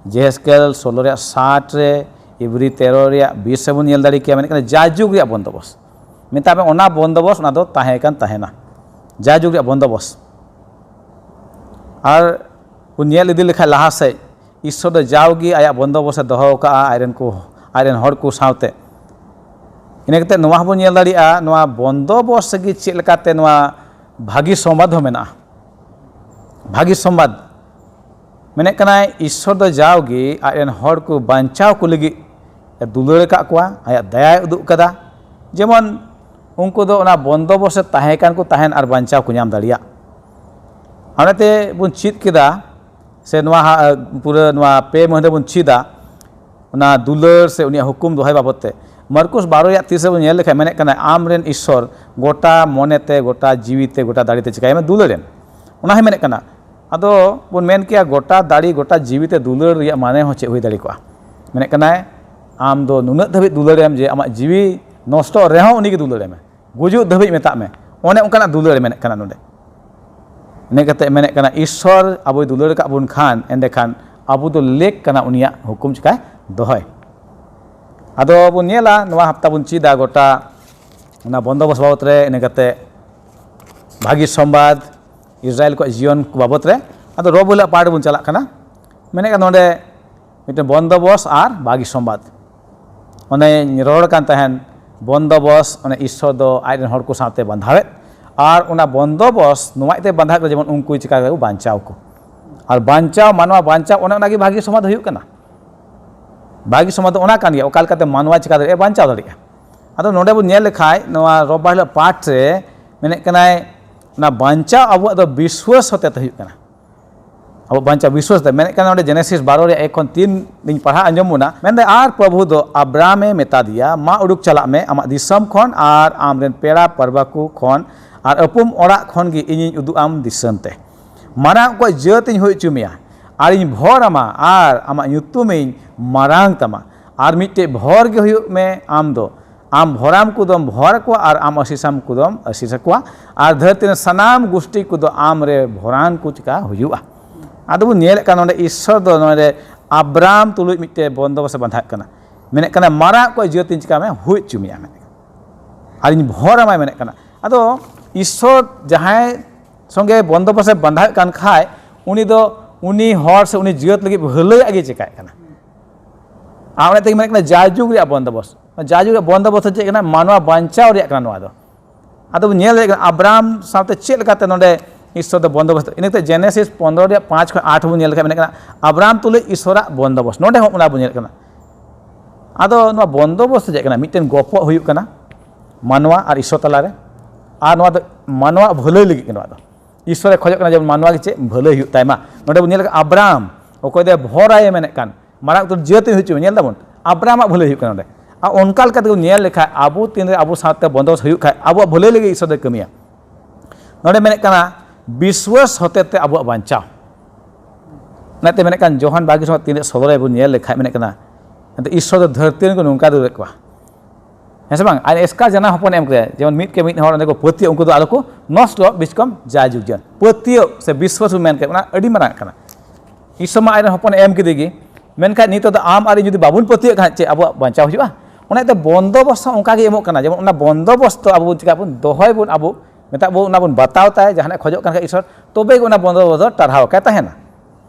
ᱡᱮᱦᱮᱥᱠᱮᱞ ᱥᱳᱞᱳ ᱨᱮᱭᱟᱜ ᱥᱟᱛ ᱨᱮ, ᱤᱵᱨᱤ ᱛᱮᱨᱚ ᱨᱮᱭᱟᱜ ᱵᱤᱥ ᱨᱮᱵᱚᱱ ᱧᱮᱞ ᱫᱟᱲᱮ ᱠᱮᱭᱟ, ᱢᱮᱱᱮᱫ ᱠᱟᱱᱟ ᱡᱟᱭᱡᱩᱜᱽ ᱨᱮᱭᱟᱜ ᱵᱚᱱᱫᱚᱵᱚᱥ᱾ ᱢᱮᱛᱟᱜ ᱢᱮ ᱚᱱᱟ ᱵᱚᱱᱫᱚᱵᱚᱥ ᱚᱱᱟ ᱫᱚ ᱛᱟᱦᱮᱸ ᱠᱟᱱ ᱛᱟᱦᱮᱱᱟ, ᱡᱟᱭᱡᱩᱜᱽ ᱨᱮᱭᱟᱜ ᱵᱚᱱᱫᱚᱵᱚᱥ᱾ ᱟᱨ ᱵᱚᱱ ᱧᱮᱞ ᱤᱫᱤ ᱞᱮᱠᱷᱟᱱ ᱞᱟᱦᱟ ᱥᱮᱫ, ᱤᱥᱥᱚᱨ ᱫᱚ ᱡᱟᱣᱜᱮ ᱟᱭᱟᱜ ᱵᱚᱱᱫᱚᱵᱚᱥ ᱮ ᱫᱚᱦᱚ ᱟᱠᱟᱫᱼᱟ ᱟᱡ ᱨᱮᱱ ᱠᱚ, ᱟᱡ ᱨᱮᱱ ᱦᱚᱲ ᱠᱚ ᱥᱟᱶᱛᱮ᱾ ᱤᱱᱟᱹ ᱠᱟᱛᱮ ᱱᱚᱣᱟ ᱦᱚᱸᱵᱚᱱ ᱧᱮᱞ ᱫᱟᱲᱮᱭᱟᱜᱼᱟ, ᱱᱚᱣᱟ ᱵᱚᱱᱫᱚᱵᱚᱥ ᱨᱮᱜᱮ ᱪᱮᱫ ᱞᱮᱠᱟᱛᱮ ᱱᱚᱣᱟ ᱵᱷᱟᱹᱜᱤ ᱥᱚᱢᱵᱟᱫ ᱦᱚᱸ ᱢᱮᱱᱟᱜᱼᱟ᱾ ᱵᱷᱟᱹᱜᱤ ᱥᱚᱢᱵᱟᱫ ᱢᱮᱱᱮᱫ ᱠᱟᱱᱟᱭ, ᱤᱥᱥᱚᱨ ᱫᱚ ᱡᱟᱣᱜᱮ ᱟᱡ ᱨᱮᱱ ᱦᱚᱲ ᱠᱚ ᱵᱟᱧᱪᱟᱣ ᱠᱚ ᱞᱟᱹᱜᱤᱫ ᱮ ᱫᱩᱞᱟᱹᱲ ᱟᱠᱟᱫ ᱠᱚᱣᱟ, ᱟᱭᱟᱜ ᱫᱟᱭᱟᱭ ᱩᱫᱩᱜ ᱠᱟᱫᱟ, ᱡᱮᱢᱚᱱ ᱩᱱᱠᱩ ᱫᱚ ᱚᱱᱟ ᱵᱚᱱᱫᱚᱵᱚᱥ ᱨᱮ ᱛᱟᱦᱮᱸ ᱠᱟᱱ ᱠᱚ ᱛᱟᱦᱮᱱ ᱟᱨ ᱵᱟᱧᱪᱟᱣ ᱠᱚ ᱧᱟᱢ ᱫᱟᱲᱮᱭᱟᱜ᱾ ᱚᱱᱟᱛᱮ ᱵᱚᱱ ᱪᱮᱫ ᱠᱮᱫᱟ, ᱥᱮ ᱱᱚᱣᱟ ᱦᱟ-, ᱯᱩᱨᱟᱹ ᱱᱚᱣᱟ ᱯᱮ ᱢᱟᱹᱦᱱᱟᱹ ᱵᱚᱱ ᱪᱮᱫᱟ ᱚᱱᱟ ᱫᱩᱞᱟᱹᱲ ᱥᱮ ᱩᱱᱤᱭᱟᱜ ᱦᱩᱠᱩᱢ ᱫᱚᱦᱚᱭ ᱵᱟᱵᱚᱫ ᱛᱮ᱾ ᱢᱟᱨᱠᱩᱥ ᱵᱟᱨᱚ ᱨᱮᱭᱟᱜ ᱛᱤᱨᱤᱥ ᱨᱮ ᱵᱚᱱ ᱧᱮᱞ ᱞᱮᱠᱷᱟᱱ ᱢᱮᱱᱮᱫ ᱠᱟᱱᱟᱭ, ᱟᱢ ᱨᱮᱱ ᱤᱥᱥᱚᱨ ᱜᱚᱴᱟ ᱢᱚᱱᱮᱛᱮ, ᱜᱚᱴᱟ ᱡᱤᱣᱤᱛᱮ, ᱜᱚᱴᱟ ᱫᱟᱲᱮᱛᱮ ᱪᱤᱠᱟᱹᱭ ᱢᱮ, ᱫᱩᱞᱟᱹᱲᱮᱢ᱾ ᱚᱱᱟ ᱦᱚᱸᱭ ᱢᱮᱱᱮᱫ ᱠᱟᱱᱟ᱾ ᱟᱫᱚ ᱵᱚᱱ ᱢᱮᱱ ᱠᱮᱭᱟ, ᱜᱚᱴᱟ ᱫᱟᱲᱮ, ᱜᱚᱴᱟ ᱡᱤᱣᱤᱛᱮ ᱫᱩᱞᱟᱹᱲ ᱨᱮᱭᱟᱜ ᱢᱟᱱᱮ ᱦᱚᱸ ᱪᱮᱫ ᱦᱩᱭ ᱫᱟᱲᱮ ᱠᱚᱜᱼᱟ? ᱢᱮᱱᱮᱫ ᱠᱟᱱᱟᱭ, ᱟᱢ ᱫᱚ ᱱᱩᱱᱟᱹᱜ ᱫᱷᱟᱹᱵᱤᱡ ᱫᱩᱞᱟᱹᱲᱮᱢ ᱡᱮ ᱟᱢᱟᱜ ᱡᱤᱣᱤ ᱱᱚᱥᱴᱚᱜ ᱨᱮᱦᱚᱸ ᱩᱱᱤᱜᱮ ᱫᱩᱞᱟᱹᱲᱮᱢᱮ, ᱜᱩᱡᱩᱜ ᱫᱷᱟᱹᱵᱤᱡ ᱢᱮᱛᱟᱜ ᱢᱮ᱾ ᱚᱱᱮ ᱚᱱᱠᱟᱱᱟᱜ ᱫᱩᱞᱟᱹᱲ ᱢᱮᱱᱮᱫ ᱠᱟᱱᱟ ᱱᱚᱰᱮ᱾ ᱤᱱᱟᱹ ᱠᱟᱛᱮ ᱢᱮᱱᱮᱫ ᱠᱟᱱᱟ, ᱤᱥᱥᱚᱨ ᱟᱵᱚᱭ ᱫᱩᱞᱟᱹᱲ ᱟᱠᱟᱫ ᱵᱚᱱ ᱠᱷᱟᱱ, ᱮᱸᱰᱮᱠᱷᱟᱱ ᱟᱵᱚ ᱫᱚ ᱞᱮᱠ ᱠᱟᱱᱟ ᱩᱱᱤᱭᱟᱜ ᱦᱩᱠᱩᱢ ᱪᱤᱠᱟᱭ ᱫᱚᱦᱚᱭ᱾ ᱟᱫᱚ ᱵᱚᱱ ᱧᱮᱞᱟ, ᱱᱚᱣᱟ ᱦᱟᱯᱛᱟ ᱵᱚᱱ ᱪᱮᱫᱟ ᱜᱚᱴᱟ ᱚᱱᱟ ᱵᱚᱱᱫᱚᱵᱚᱥ ᱵᱟᱵᱚᱛ ᱨᱮ, ᱤᱱᱟᱹ ᱠᱟᱛᱮ ᱵᱷᱟᱹᱜᱤ ᱥᱚᱢᱵᱟᱫ, ᱤᱥᱨᱟᱭᱮᱞ ᱠᱚᱣᱟᱜ ᱡᱤᱭᱚᱱ ᱠᱚ ᱵᱟᱵᱚᱛ ᱨᱮ᱾ ᱟᱫᱚ ᱨᱚᱵ ᱦᱤᱞᱳᱜ ᱯᱟᱴ ᱵᱚᱱ ᱪᱟᱞᱟᱜ ᱠᱟᱱᱟ᱾ ᱢᱮᱱᱮᱫ ᱠᱟᱱᱟ ᱱᱚᱰᱮ ᱢᱤᱫᱴᱮᱱ ᱵᱚᱱᱫᱚᱵᱚᱥ ᱟᱨ ᱵᱷᱟᱹᱜᱤ ᱥᱚᱢᱵᱟᱫ᱾ ᱚᱱᱮᱧ ᱨᱚᱲ ᱠᱟᱱ ᱛᱟᱦᱮᱱ, ᱵᱚᱱᱫᱚᱵᱚᱥ, ᱚᱱᱮ ᱤᱥᱥᱚᱨ ᱫᱚ ᱟᱡ ᱨᱮᱱ ᱦᱚᱲ ᱠᱚ ᱥᱟᱶᱛᱮ ᱵᱟᱸᱫᱷᱟᱣᱮᱫ, ᱟᱨ ᱚᱱᱟ ᱵᱚᱱᱫᱚᱵᱚᱥ ᱱᱚᱣᱟ ᱤᱭᱟᱹᱛᱮ ᱵᱟᱸᱫᱷᱟᱣᱮᱫ ᱠᱚᱣᱟ ᱡᱮᱢᱚᱱ ᱩᱱᱠᱩ ᱪᱤᱠᱟ ᱠᱟᱛᱮ ᱠᱚ ᱵᱟᱧᱪᱟᱣ ᱠᱚ᱾ ᱟᱨ ᱵᱟᱧᱪᱟᱣ, ᱢᱟᱱᱣᱟ ᱵᱟᱧᱪᱟᱣ, ᱚᱱᱮ ᱚᱱᱟᱜᱮ ᱵᱷᱟᱹᱜᱤ ᱥᱚᱢᱵᱟᱫ ᱦᱩᱭᱩᱜ ᱠᱟᱱᱟ᱾ ᱵᱷᱟᱹᱜᱤ ᱥᱚᱢᱵᱟᱫ ᱫᱚ ᱚᱱᱟ ᱠᱟᱱ ᱜᱮᱭᱟ, ᱚᱠᱟ ᱞᱮᱠᱟᱛᱮ ᱢᱟᱱᱣᱟ ᱪᱤᱠᱟ ᱫᱟᱲᱮᱭᱟᱜᱼᱟ, ᱵᱟᱧᱪᱟᱣ ᱫᱟᱲᱮᱭᱟᱜᱼᱟ᱾ ᱟᱫᱚ ᱱᱚᱰᱮ ᱵᱚᱱ ᱧᱮᱞ ᱞᱮᱠᱷᱟᱡ, ᱱᱚᱣᱟ ᱨᱚᱵᱵᱟᱨ ᱦᱤᱞᱳᱜ ᱯᱟᱴ ᱨᱮ ᱢᱮᱱᱮᱫ ᱠᱟᱱᱟᱭ, ᱚᱱᱟ ᱵᱟᱧᱪᱟᱣ ᱟᱵᱚᱣᱟᱜ ᱫᱚ ᱵᱤᱥᱣᱟᱹᱥ ᱦᱚᱛᱮᱛᱮ ᱦᱩᱭᱩᱜ ᱠᱟᱱᱟ᱾ ᱟᱵᱚ ᱵᱟᱧᱪᱟᱣ ᱵᱤᱥᱣᱟᱥ ᱛᱮ ᱢᱮᱱᱮᱫ ᱠᱟᱱᱟ, ᱱᱚᱰᱮ ᱡᱮᱱᱮᱥᱤᱥ ᱵᱟᱨᱚ ᱨᱮᱭᱟᱜ ᱮᱠ ᱠᱷᱚᱱ ᱛᱤᱱ ᱞᱤᱧ ᱯᱟᱲᱦᱟᱣ ᱟᱸᱡᱚᱢ ᱵᱚᱱᱟ᱾ ᱢᱮᱱᱫᱟᱭ, ᱟᱨ ᱯᱨᱚᱵᱷᱩ ᱫᱚ ᱟᱵᱨᱟᱢᱮ ᱢᱮᱛᱟ ᱫᱮᱭᱟ, ᱢᱟ ᱩᱰᱩᱠ ᱪᱟᱞᱟᱜ ᱢᱮ ᱟᱢᱟᱜ ᱫᱤᱥᱚᱢ ᱠᱷᱚᱱ ᱟᱨ ᱟᱢᱨᱮᱱ ᱯᱮᱲᱟ ᱯᱟᱹᱨᱵᱷᱟᱹᱠᱩ ᱠᱷᱚᱱ ᱟᱨ ᱟᱹᱯᱩᱢ ᱚᱲᱟᱜ ᱠᱷᱚᱱ ᱜᱮ ᱤᱧᱤᱧ ᱩᱫᱩᱜ ᱟᱢ ᱫᱤᱥᱚᱢ ᱛᱮ᱾ ᱢᱟᱨᱟᱝ ᱚᱠᱚᱡ ᱡᱟᱹᱛ ᱤᱧ ᱦᱩᱭ ᱦᱚᱪᱚ ᱢᱮᱭᱟ ᱟᱨ ᱤᱧ ᱵᱷᱚᱨ ᱟᱢᱟ ᱟᱨ ᱟᱢᱟᱜ ᱧᱩᱛᱩᱢᱤᱧ ᱢᱟᱨᱟᱝ ᱛᱟᱢᱟ ᱟᱨ ᱢᱤᱫᱴᱮᱡ ᱵᱷᱚᱨ ᱜᱮ ᱦᱩᱭᱩᱜ ᱢᱮ ᱟᱢ ᱫᱚ᱾ ᱟᱢ ᱵᱷᱚᱨᱟᱢ ᱠᱚᱫᱚᱢ ᱵᱷᱚᱨ ᱟᱠᱚᱣᱟ ᱟᱨ ᱟᱢ ᱟᱹᱥᱤᱥᱟᱢ ᱠᱚᱫᱚᱢ ᱟᱹᱥᱤᱥ ᱟᱠᱚᱣᱟ ᱟᱨ ᱫᱷᱟᱹᱨᱛᱤ ᱨᱮᱱ ᱥᱟᱱᱟᱢ ᱜᱩᱥᱴᱤ ᱠᱚᱫᱚ ᱟᱢ ᱨᱮ ᱵᱷᱚᱨᱟᱱ ᱠᱚ ᱪᱤᱠᱟ ᱦᱩᱭᱩᱜᱼᱟ᱾ ᱟᱫᱚ ᱵᱚᱱ ᱧᱮᱞᱮᱫ ᱠᱟᱱ ᱱᱚᱰᱮ ᱤᱥᱥᱚᱨ ᱫᱚ ᱱᱚᱰᱮ ᱟᱵᱨᱟᱢ ᱛᱩᱞᱩᱡ ᱢᱤᱫᱴᱮᱡ ᱵᱚᱱᱫᱚᱵᱚᱥᱛ ᱮ ᱵᱟᱸᱫᱷᱟᱜ ᱠᱟᱱᱟ᱾ ᱢᱮᱱᱮᱫ ᱠᱟᱱᱟ, ᱢᱟᱨᱟᱝ ᱚᱠᱚᱡ ᱡᱟᱹᱛᱤᱧ ᱪᱤᱠᱟ ᱢᱮ ᱦᱩᱭ ᱦᱚᱪᱚ ᱢᱮᱭᱟ ᱢᱮᱱᱮᱫ ᱠᱟᱱᱟ᱾ ᱟᱨ ᱤᱧ ᱵᱷᱚᱨ ᱟᱢᱟᱭ ᱢᱮᱱᱮᱫ ᱠᱟᱱᱟ᱾ ᱟᱫᱚ ᱤᱥᱥᱚᱨ ᱡᱟᱦᱟᱸᱭ ᱥᱚᱸᱜᱮ ᱵᱚᱱᱫᱚᱵᱚᱥᱛ ᱮ ᱵᱟᱸᱫᱷᱟᱣᱮᱫ ᱠᱟᱱ ᱠᱷᱟᱡ ᱩᱱᱤ ᱫᱚ ᱩᱱᱤ ᱦᱚᱲ ᱥᱮ ᱩᱱᱤ ᱡᱟᱹᱛ ᱞᱟᱹᱜᱤᱫ ᱵᱷᱟᱹᱞᱟᱹᱭᱟᱜ ᱜᱮ ᱪᱮᱠᱟᱭᱮᱫ ᱠᱟᱱᱟ᱾ ᱟᱨ ᱚᱱᱟ ᱛᱮᱜᱮ ᱢᱮᱱᱮᱫ ᱠᱟᱱᱟ ᱡᱟᱭᱡᱩᱜᱽ ᱨᱮᱭᱟᱜ ᱵᱚᱱᱫᱚᱵᱚᱥᱛ᱾ ᱡᱟᱭᱡᱩᱜᱽ ᱨᱮᱭᱟᱜ ᱵᱚᱱᱫᱚᱵᱚᱥᱛ ᱫᱚ ᱪᱮᱫ ᱠᱟᱱᱟ? ᱢᱟᱱᱣᱟ ᱵᱟᱧᱪᱟᱣ ᱨᱮᱭᱟᱜ ᱠᱟᱱᱟ ᱱᱚᱣᱟ ᱫᱚ᱾ ᱟᱫᱚ ᱵᱚᱱ ᱧᱮᱞ ᱫᱟᱲᱮᱭᱟᱜ ᱠᱟᱱᱟ ᱟᱵᱨᱟᱢ ᱥᱟᱶᱛᱮ ᱪᱮᱫ ᱞᱮᱠᱟᱛᱮ ᱱᱚᱰᱮ ᱤᱥᱥᱚᱨ ᱫᱚ ᱵᱚᱱᱫᱚᱵᱚᱥᱛ᱾ ᱤᱱᱟᱹᱛᱮ ᱡᱮᱱᱮᱥᱤᱥ ᱯᱚᱱᱨᱚ ᱨᱮᱭᱟᱜ ᱯᱟᱸᱪ ᱠᱷᱚᱱ ᱟᱴ ᱵᱚᱱ ᱧᱮᱞ ᱞᱮᱠᱷᱟᱱ ᱢᱮᱱᱮᱫ ᱠᱟᱱᱟ ᱟᱵᱨᱟᱢ ᱛᱩᱞᱩᱡ ᱤᱥᱥᱚᱨᱟᱜ ᱵᱚᱱᱫᱚᱵᱚᱥᱛ᱾ ᱱᱚᱰᱮ ᱦᱚᱸ ᱚᱱᱟ ᱵᱚᱱ ᱧᱮᱞ ᱠᱟᱱᱟ᱾ ᱟᱫᱚ ᱱᱚᱣᱟ ᱵᱚᱱᱫᱚᱵᱚᱥᱛ ᱪᱮᱫ ᱠᱟᱱᱟ? ᱢᱤᱫᱴᱮᱱ ᱜᱚᱯᱚᱜ ᱦᱩᱭᱩᱜ ᱠᱟᱱᱟ ᱢᱟᱱᱣᱟ ᱟᱨ ᱤᱥᱥᱚᱨ ᱛᱟᱞᱟᱨᱮ, ᱟᱨ ᱱᱚᱣᱟ ᱫᱚ ᱢᱟᱱᱣᱟ ᱵᱷᱟᱹᱞᱟᱹᱭ ᱞᱟᱹᱜᱤᱫ ᱜᱮ ᱱᱚᱣᱟ ᱫᱚ᱾ ᱤᱥᱥᱚᱨᱮ ᱠᱷᱚᱡᱚᱜ ᱠᱟᱱᱟ ᱡᱮᱢᱚᱱ ᱢᱟᱱᱣᱟ ᱜᱮ ᱪᱮᱫ ᱵᱷᱟᱹᱞᱟᱹᱭ ᱦᱩᱭᱩᱜ ᱛᱟᱭ ᱢᱟ᱾ ᱱᱚᱰᱮ ᱵᱚᱱ ᱧᱮᱞ ᱠᱟᱜᱼᱟ ᱟᱵᱨᱟᱢ, ᱚᱠᱚᱭ ᱫᱚ ᱵᱷᱚᱨᱟᱭᱮ ᱢᱮᱱᱮᱫ ᱠᱟᱱ, ᱢᱟᱨᱟᱝ ᱩᱛᱟᱹᱨ ᱡᱟᱹᱛ ᱦᱩᱭ ᱦᱚᱪᱚ ᱢᱮ᱾ ᱧᱮᱞ ᱫᱟᱵᱚᱱ ᱟᱵᱨᱟᱢᱟᱜ ᱵᱷᱟᱹᱞᱟᱹᱭ ᱦᱩᱭᱩᱜ ᱠᱟᱱᱟ ᱱᱚᱰᱮ᱾ ᱟᱨ ᱚᱱᱠᱟ ᱞᱮᱠᱟ ᱛᱮᱵᱚᱱ ᱧᱮᱞ ᱞᱮᱠᱷᱟᱡ ᱟᱵᱚ ᱛᱤᱱᱨᱮ ᱟᱵᱚ ᱥᱟᱶᱛᱮ ᱵᱚᱱᱫᱚᱵᱚᱥ ᱦᱩᱭᱩᱜ ᱠᱷᱟᱡ ᱟᱵᱚᱣᱟᱜ ᱵᱷᱟᱹᱞᱟᱹᱭ ᱞᱟᱹᱜᱤᱫ ᱤᱥᱥᱚᱨ ᱫᱚᱭ ᱠᱟᱹᱢᱤᱭᱟ᱾ ᱱᱚᱰᱮ ᱢᱮᱱᱮᱫ ᱠᱟᱱᱟ ᱵᱤᱥᱣᱟᱥ ᱦᱚᱛᱮ ᱛᱮ ᱟᱵᱚᱣᱟᱜ ᱵᱟᱧᱪᱟᱣ᱾ ᱚᱱᱟᱛᱮ ᱢᱮᱱᱮᱫ ᱠᱟᱱ ᱡᱚᱦᱟᱱ ᱵᱟᱨᱜᱮᱞ ᱥᱚᱢᱚᱭ ᱛᱤᱱᱨᱮ ᱥᱚᱫᱚᱨ ᱨᱮ ᱵᱚᱱ ᱧᱮᱞ ᱞᱮᱠᱷᱟᱡ ᱢᱮᱱᱮᱫ ᱠᱟᱱᱟ, ᱮᱱᱛᱮ ᱤᱥᱥᱚᱨ ᱫᱚ ᱫᱷᱟᱹᱨᱛᱤ ᱨᱮᱱ ᱠᱚ ᱱᱚᱝᱠᱟ ᱫᱩᱲᱩᱵ ᱠᱚᱣᱟ᱾ ᱦᱮᱸ ᱥᱮ ᱵᱟᱝ? ᱟᱨ ᱮᱥᱠᱟᱨ ᱡᱟᱱᱟᱢ ᱦᱚᱯᱚᱱ ᱮᱢ ᱠᱮᱫᱮᱭᱟ, ᱡᱮᱢᱚᱱ ᱢᱤᱫ ᱠᱮ ᱢᱤᱫ ᱦᱚᱲ ᱚᱸᱰᱮ ᱠᱚ ᱯᱟᱹᱛᱭᱟᱹᱜ, ᱩᱱᱠᱩ ᱫᱚ ᱟᱞᱚ ᱠᱚ ᱱᱚᱥᱴᱚ, ᱵᱤᱥᱠᱚᱢ ᱡᱟᱭᱡᱩᱜᱽ ᱡᱤᱭᱚᱱ᱾ ᱯᱟᱹᱛᱭᱟᱹᱜ ᱥᱮ ᱵᱤᱥᱣᱟᱥ ᱵᱚᱱ ᱢᱮᱱ ᱠᱮᱫ, ᱚᱱᱟ ᱟᱹᱰᱤ ᱢᱟᱨᱟᱝ ᱠᱟᱱᱟ᱾ ᱤᱥᱥᱚᱨ ᱢᱟ ᱟᱡ ᱨᱮᱱ ᱦᱚᱯᱚᱱ ᱮ ᱮᱢ ᱠᱮᱫᱮ ᱜᱮ, ᱢᱮᱱᱠᱷᱟᱱ ᱱᱤᱛᱚᱜ ᱫᱚ ᱟᱢ ᱟᱨ ᱤᱧ ᱡᱩᱫᱤ ᱵᱟᱵᱚᱱ ᱯᱟᱹᱛᱭᱟᱹᱜ ᱠᱷᱟᱱ ᱪᱮᱫ ᱟᱵᱚᱣᱟᱜ ᱵᱟᱧᱪᱟᱣ ᱦᱩᱭᱩᱜᱼᱟ? ᱚᱱᱟ ᱤᱭᱟᱹᱛᱮ ᱵᱚᱱᱫᱚᱵᱚᱥᱛ ᱦᱚᱸ ᱚᱱᱠᱟ ᱜᱮ ᱮᱢᱚᱜ ᱠᱟᱱᱟ, ᱡᱮᱢᱚᱱ ᱚᱱᱟ ᱵᱚᱱᱫᱚᱵᱚᱥᱛ ᱫᱚ ᱟᱵᱚ ᱵᱚᱱ ᱪᱤᱠᱟ ᱵᱚᱱ ᱫᱚᱦᱚᱭ ᱵᱚᱱ, ᱟᱵᱚ ᱢᱮᱛᱟᱜ ᱵᱚᱱ ᱚᱱᱟ ᱵᱚᱱ ᱵᱟᱛᱟᱣ ᱛᱟᱭ, ᱡᱟᱦᱟᱱᱟᱜ ᱠᱷᱚᱡᱚᱜ ᱠᱟᱱ ᱠᱷᱟᱡ ᱤᱥᱥᱚᱨ, ᱛᱚᱵᱮ ᱜᱮ ᱚᱱᱟ ᱵᱚᱱᱫᱚᱵᱚᱥᱛ ᱫᱚ ᱴᱟᱨᱦᱟᱣ ᱟᱠᱟᱭ ᱛᱟᱦᱮᱱᱟ᱾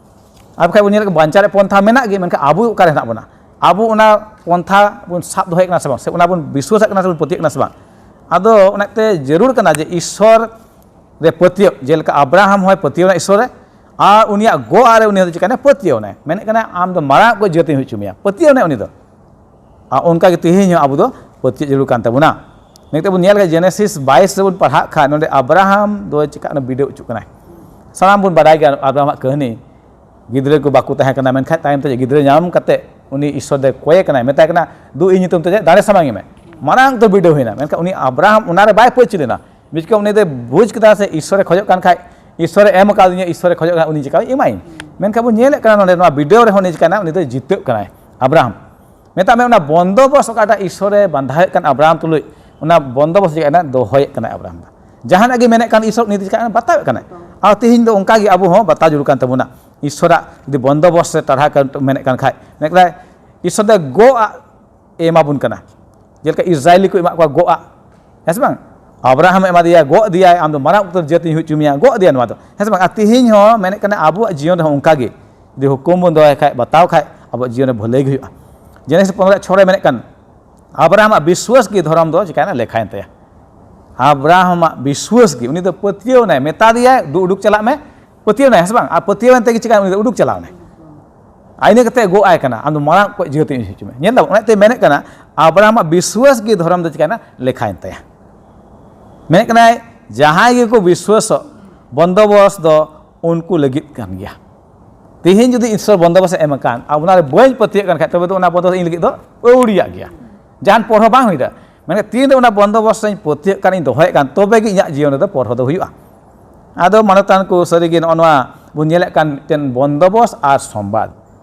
ᱟᱨ ᱵᱟᱠᱷᱟᱡ ᱵᱚᱱ ᱧᱮᱞ ᱵᱟᱧᱪᱟᱣ ᱨᱮᱭᱟᱜ ᱯᱚᱱᱛᱷᱟ ᱢᱮᱱᱟᱜ ᱜᱮ, ᱢᱮᱱᱠᱷᱟᱱ ᱟᱵᱚ ᱚᱠᱟᱨᱮ ᱦᱮᱱᱟᱜ ᱵᱚᱱᱟ? ᱟᱵᱚ ᱚᱱᱟ ᱯᱚᱱᱛᱷᱟ ᱵᱚᱱ ᱥᱟᱵ ᱫᱚᱦᱚᱭᱮᱫ ᱠᱟᱱᱟ ᱥᱮ ᱵᱟᱝ? ᱥᱮ ᱚᱱᱟ ᱵᱚᱱ ᱵᱤᱥᱣᱟᱥᱮᱫ ᱠᱟᱱᱟ ᱥᱮ ᱵᱚᱱ ᱯᱟᱹᱛᱭᱟᱹᱜ ᱠᱟᱱᱟ ᱥᱮ ᱵᱟᱝ? ᱟᱫᱚ ᱚᱱᱟᱛᱮ ᱡᱟᱹᱨᱩᱲ ᱠᱟᱱᱟ ᱡᱮ ᱤᱥᱥᱚᱨ ᱨᱮ ᱯᱟᱹᱛᱭᱟᱹᱜ, ᱡᱮᱞᱮᱠᱟ ᱟᱵᱨᱟᱦᱟᱢ ᱦᱚᱸᱭ ᱯᱟᱹᱛᱭᱟᱹᱣ ᱮᱱᱟ ᱤᱥᱥᱚᱨ ᱨᱮ, ᱟᱨ ᱩᱱᱤᱭᱟᱜ ᱜᱚ ᱟᱨ ᱩᱱᱤ ᱫᱚ ᱪᱤᱠᱟᱹᱭᱮᱱᱟ? ᱯᱟᱹᱛᱭᱟᱹᱣ ᱮᱱᱟᱭ᱾ ᱢᱮᱱᱮᱫ ᱠᱟᱱᱟ, "ᱟᱢ ᱫᱚ ᱢᱟᱨᱟᱝ ᱠᱚ ᱡᱟᱹᱛᱤᱧ ᱦᱩᱭ ᱦᱚᱪᱚ ᱢᱮᱭᱟ", ᱯᱟᱹᱛᱭᱟᱹᱣ ᱮᱱᱟᱭ ᱩᱱᱤ ᱫᱚ᱾ ᱟᱨ ᱚᱱᱠᱟ ᱜᱮ ᱛᱮᱦᱮᱧ ᱦᱚᱸ ᱟᱵᱚ ᱫᱚ ᱯᱟᱹᱛᱭᱟᱹᱜ ᱡᱟᱹᱨᱩᱲ ᱠᱟᱱ ᱛᱟᱵᱚᱱᱟ᱾ ᱱᱤᱛᱚᱜ ᱵᱚᱱ ᱧᱮᱞ ᱠᱮᱫᱟ, ᱡᱮᱱᱮᱥᱤᱥ ᱵᱟᱭᱤᱥ ᱨᱮᱵᱚᱱ ᱯᱟᱲᱦᱟᱜ ᱠᱷᱟᱱ, ᱱᱚᱰᱮ ᱟᱵᱨᱟᱦᱟᱢ ᱫᱚ ᱪᱤᱠᱟᱹ ᱵᱤᱰᱟᱹᱣ ᱦᱚᱪᱚᱜ ᱠᱟᱱᱟᱭ᱾ ᱥᱟᱱᱟᱢ ᱵᱚᱱ ᱵᱟᱰᱟᱭ ᱜᱮᱭᱟ ᱟᱵᱨᱟᱦᱟᱢᱟᱜ ᱠᱟᱹᱦᱱᱤ, ᱜᱤᱫᱽᱨᱟᱹ ᱠᱚ ᱵᱟᱠᱚ ᱛᱟᱦᱮᱸ ᱠᱟᱱᱟ, ᱢᱮᱱᱠᱷᱟᱱ ᱛᱟᱭᱚᱢ ᱛᱮ ᱜᱤᱫᱽᱨᱟᱹ ᱧᱟᱢ ᱠᱟᱛᱮ ᱩᱱᱤ ᱤᱥᱥᱚᱨ ᱫᱚᱭ ᱠᱚᱭᱮ ᱠᱟᱱᱟᱭ, ᱢᱮᱛᱟᱭ ᱠᱟᱱᱟ, "ᱫᱩ, ᱤᱧ ᱧᱩᱛᱩᱢ ᱛᱮ ᱫᱟᱲᱮ ᱥᱟᱢᱟᱝ ᱢᱮ᱾" ᱢᱟᱨᱟᱝ ᱩᱛᱟᱹᱨ ᱵᱤᱰᱟᱹᱣ ᱦᱩᱭᱱᱟ, ᱢᱮᱱᱠᱷᱟᱱ ᱩᱱᱤ ᱟᱵᱨᱟᱦᱟᱢ ᱚᱱᱟᱨᱮ ᱵᱟᱭ ᱯᱟᱹᱪᱷᱤ ᱞᱮᱱᱟ᱾ ᱵᱤᱪᱠᱚᱢ ᱩᱱᱤ ᱫᱚᱭ ᱵᱩᱡᱽ ᱠᱮᱫᱟ, ᱥᱮ ᱤᱥᱥᱚᱨᱮ ᱠᱷᱚᱡᱚᱜ ᱠᱟᱱ ᱠᱷᱟᱡ, ᱤᱥᱥᱚᱨᱮ ᱮᱢ ᱟᱠᱟᱫᱤᱧᱟ, ᱤᱥᱥᱚᱨᱮ ᱠᱷᱚᱡᱚᱜ ᱠᱟᱱᱟ, ᱩᱱᱤ ᱪᱤᱠᱟᱹᱭ ᱮᱢᱟᱭ? ᱢᱮᱱᱠᱷᱟᱱ ᱵᱚᱱ ᱧᱮᱞᱮᱫ ᱠᱟᱱᱟ ᱱᱚᱰᱮ ᱱᱚᱣᱟ ᱵᱤᱰᱟᱹᱣ ᱨᱮᱦᱚᱸ ᱩᱱᱤ ᱪᱤᱠᱟᱹᱭᱱᱟ, ᱩᱱᱤ ᱫᱚᱭ ᱡᱤᱛᱟᱹᱜ ᱠᱟᱱᱟᱭ ᱟᱵᱨᱟᱦᱟᱢ᱾ ᱢᱮᱛᱟᱜ ᱢᱮ ᱚᱱᱟ ᱵᱚᱱᱫᱚᱵᱚᱥ ᱚᱠᱟᱴᱟᱜ ᱤᱥᱥᱚᱨᱮ ᱵᱟᱸᱫᱷᱟᱣᱮᱫ ᱠᱟᱱ ᱟᱵᱨᱟᱦᱟᱢ ᱛᱩᱞᱩᱡ, ᱚᱱᱟ ᱵᱚᱱᱫᱚᱵᱚᱥ ᱪᱤᱠᱟᱹᱭᱱᱟ, ᱫᱚᱦᱚᱭᱮᱫ ᱠᱟᱱᱟᱭ ᱟᱵᱨᱟᱦᱟᱢ ᱫᱚ᱾ ᱡᱟᱦᱟᱱᱟᱜ ᱜᱮ ᱢᱮᱱᱮᱫ ᱠᱟᱱ ᱤᱥᱥᱚᱨ ᱩᱱᱤ ᱫᱚ ᱪᱤᱠᱟᱹᱭᱱᱟ, ᱵᱟᱛᱟᱣᱮᱫ ᱠᱟᱱᱟᱭ᱾ ᱟᱨ ᱛᱮᱦᱮᱧ ᱫᱚ ᱚᱱᱠᱟ ᱜᱮ ᱟᱵᱚ ᱦᱚᱸ ᱵᱟᱛᱟᱣ ᱡᱟᱹᱨᱩᱲ ᱠᱟᱱ ᱛᱟᱵᱚᱱᱟ᱾ ᱤᱥᱥᱚᱨᱟᱜ ᱡᱩᱫᱤ ᱵᱚᱱᱫᱚᱵᱚᱥ ᱥᱮ ᱴᱟᱨᱦᱟ ᱠᱟᱱ ᱢᱮᱱᱮᱫ ᱠᱟᱱ ᱠᱷᱟᱡ, ᱢᱮᱱᱮᱫ ᱠᱟᱱᱟᱭ, ᱤᱥᱥᱚᱨ ᱫᱚ ᱜᱚᱜ ᱟᱜ ᱮ ᱮᱢᱟ ᱵᱚᱱ ᱠᱟᱱᱟ᱾ ᱡᱮᱞᱮᱠᱟ ᱤᱥᱨᱟᱭᱮᱞᱤ ᱠᱚ ᱮᱢᱟᱜ ᱠᱚᱣᱟ ᱜᱚᱜ ᱟᱜ, ᱦᱮᱸ ᱥᱮ ᱵᱟᱝ? ᱟᱵᱨᱟᱦᱟᱢ ᱮ ᱮᱢᱟ ᱫᱮᱭᱟ, ᱜᱚᱜ ᱫᱮᱭᱟᱭ, "ᱟᱢ ᱫᱚ ᱢᱟᱨᱟᱝ ᱩᱛᱟᱹᱨ ᱡᱟᱹᱛᱤᱧ ᱦᱩᱭ ᱦᱚᱪᱚ ᱢᱮᱭᱟ", ᱜᱚᱜ ᱫᱮᱭᱟ ᱱᱚᱣᱟ ᱫᱚ, ᱦᱮᱸ ᱥᱮ ᱵᱟᱝ? ᱟᱨ ᱛᱮᱦᱮᱧ ᱦᱚᱸ ᱢᱮᱱᱮᱫ ᱠᱟᱱᱟ ᱟᱵᱚᱣᱟᱜ ᱡᱤᱭᱚᱱ ᱨᱮᱦᱚᱸ ᱚᱱᱠᱟ ᱜᱮ, ᱡᱩᱫᱤ ᱦᱩᱠᱩᱢ ᱵᱚᱱ ᱫᱚᱦᱚᱭ ᱠᱷᱟᱡ, ᱵᱟᱛᱟᱣ ᱠᱷᱟᱡ, ᱟᱵᱚᱣᱟᱜ ᱡᱤᱭᱚᱱ ᱨᱮ ᱵᱷᱟᱹᱞᱟᱹᱭ ᱜᱮ ᱦᱩᱭᱩᱜᱼᱟ᱾ ᱡᱮᱱᱮᱥᱤᱥ ᱯᱚᱱᱨᱚ ᱪᱷᱚ ᱨᱮ ᱢᱮᱱᱮᱫ ᱠᱟᱱ, ᱟᱵᱨᱟᱦᱟᱢᱟᱜ ᱵᱤᱥᱣᱟᱥ ᱜᱮ ᱫᱷᱚᱨᱚᱢ ᱫᱚ ᱪᱤᱠᱟᱭᱱᱟ, ᱞᱮᱠᱷᱟᱭᱮᱱ ᱛᱟᱭᱟ᱾ ᱟᱵᱨᱟᱦᱟᱢᱟᱜ ᱵᱤᱥᱣᱟᱥ ᱜᱮ, ᱩᱱᱤ ᱫᱚ ᱯᱟᱹᱛᱭᱟᱹᱣ ᱮᱱᱟᱭ, ᱢᱮᱛᱟ ᱫᱮᱭᱟᱭ, "ᱫᱩ, ᱩᱰᱩᱠ ᱪᱟᱞᱟᱜ ᱢᱮ", ᱯᱟᱹᱛᱭᱟᱹᱣ ᱮᱱᱟᱭ, ᱦᱮᱸ ᱥᱮ ᱵᱟᱝ? ᱟᱨ ᱯᱟᱹᱛᱭᱟᱹᱣ ᱮᱱ ᱛᱮᱜᱮ ᱪᱤᱠᱟᱹᱭᱱᱟ, ᱩᱱᱤ ᱫᱚ ᱩᱰᱩᱠ ᱪᱟᱞᱟᱣ ᱮᱱᱟᱭ᱾ ᱟᱨ ᱤᱱᱟᱹ ᱠᱟᱛᱮ ᱜᱚᱜ ᱟᱭ ᱠᱟᱱᱟ, "ᱟᱢ ᱫᱚ ᱢᱟᱨᱟᱝ ᱠᱚ ᱡᱤᱭᱟᱹᱛᱤᱧ ᱦᱚᱪᱚ ᱢᱮ᱾" ᱧᱮᱞ ᱫᱟᱵᱚᱱ, ᱚᱱᱟᱛᱮ ᱢᱮᱱᱮᱫ ᱠᱟᱱᱟ, ᱟᱵᱨᱟᱦᱟᱢᱟᱜ ᱵᱤᱥᱣᱟᱥ ᱜᱮ ᱫᱷᱚᱨᱚᱢ ᱫᱚ ᱪᱤᱠᱟᱭᱱᱟ, ᱞᱮᱠᱷᱟᱭᱮᱱ ᱛᱟᱭᱟ᱾ ᱢᱮᱱᱮᱫ ᱠᱟᱱᱟᱭ, ᱡᱟᱦᱟᱸᱭ ᱜᱮᱠᱚ ᱵᱤᱥᱣᱟᱥᱚᱜ, ᱵᱚᱱᱫᱚᱵᱚᱥ ᱫᱚ ᱩᱱᱠᱩ ᱞᱟᱹᱜᱤᱫ ᱠᱟᱱ ᱜᱮᱭᱟ᱾ ᱛᱮᱦᱮᱧ ᱡᱩᱫᱤ ᱤᱥᱥᱚᱨ ᱵᱚᱱᱫᱚᱵᱚᱥ ᱮ ᱮᱢ ᱟᱠᱟᱱ ᱟᱨ ᱚᱱᱟᱨᱮ ᱵᱟᱹᱧ ᱯᱟᱹᱛᱭᱟᱹᱜ ᱠᱟᱱ ᱠᱷᱟᱡ, ᱛᱚᱵᱮ ᱫᱚ ᱚᱱᱟ ᱵᱚᱱᱫᱚᱵᱚᱥ ᱤᱧ ᱞᱟᱹᱜᱤᱫ ᱫᱚ ᱟᱹᱣᱲᱤᱭᱟᱜ ᱜᱮᱭᱟ, ᱡᱟᱦᱟᱱ ᱯᱚᱨᱦᱚ ᱵᱟᱝ ᱦᱩᱭ ᱫᱟᱲᱮᱭᱟᱜᱼᱟ᱾ ᱢᱮᱱᱠᱷᱟᱱ ᱛᱤᱱᱨᱮ ᱚᱱᱟ ᱵᱚᱱᱫᱚᱵᱚᱥ ᱨᱮᱧ ᱯᱟᱹᱛᱭᱟᱹᱜ ᱠᱟᱱ, ᱤᱧ ᱫᱚᱦᱚᱭᱮᱫ ᱠᱟᱱ, ᱛᱚᱵᱮ ᱜᱮ ᱤᱧᱟᱹᱜ ᱡᱤᱭᱚᱱ ᱨᱮᱫᱚ ᱯᱚᱨᱦᱚ ᱫᱚ ᱦᱩᱭᱩᱜᱼᱟ᱾ ᱟᱫᱚ ᱢᱟᱱᱚᱛᱟᱱ ᱠᱚ, ᱥᱟᱹᱨᱤᱜᱮ ᱱᱚᱜᱼᱚ ᱱᱚᱣᱟ ᱵᱚᱱ ᱧᱮᱞᱮᱫ ᱠᱟᱱ ᱢᱤᱫᱴᱮᱱ ᱵᱚᱱᱫᱚᱵᱚᱥ ᱟᱨ ᱥᱚᱢᱵᱟᱫ᱾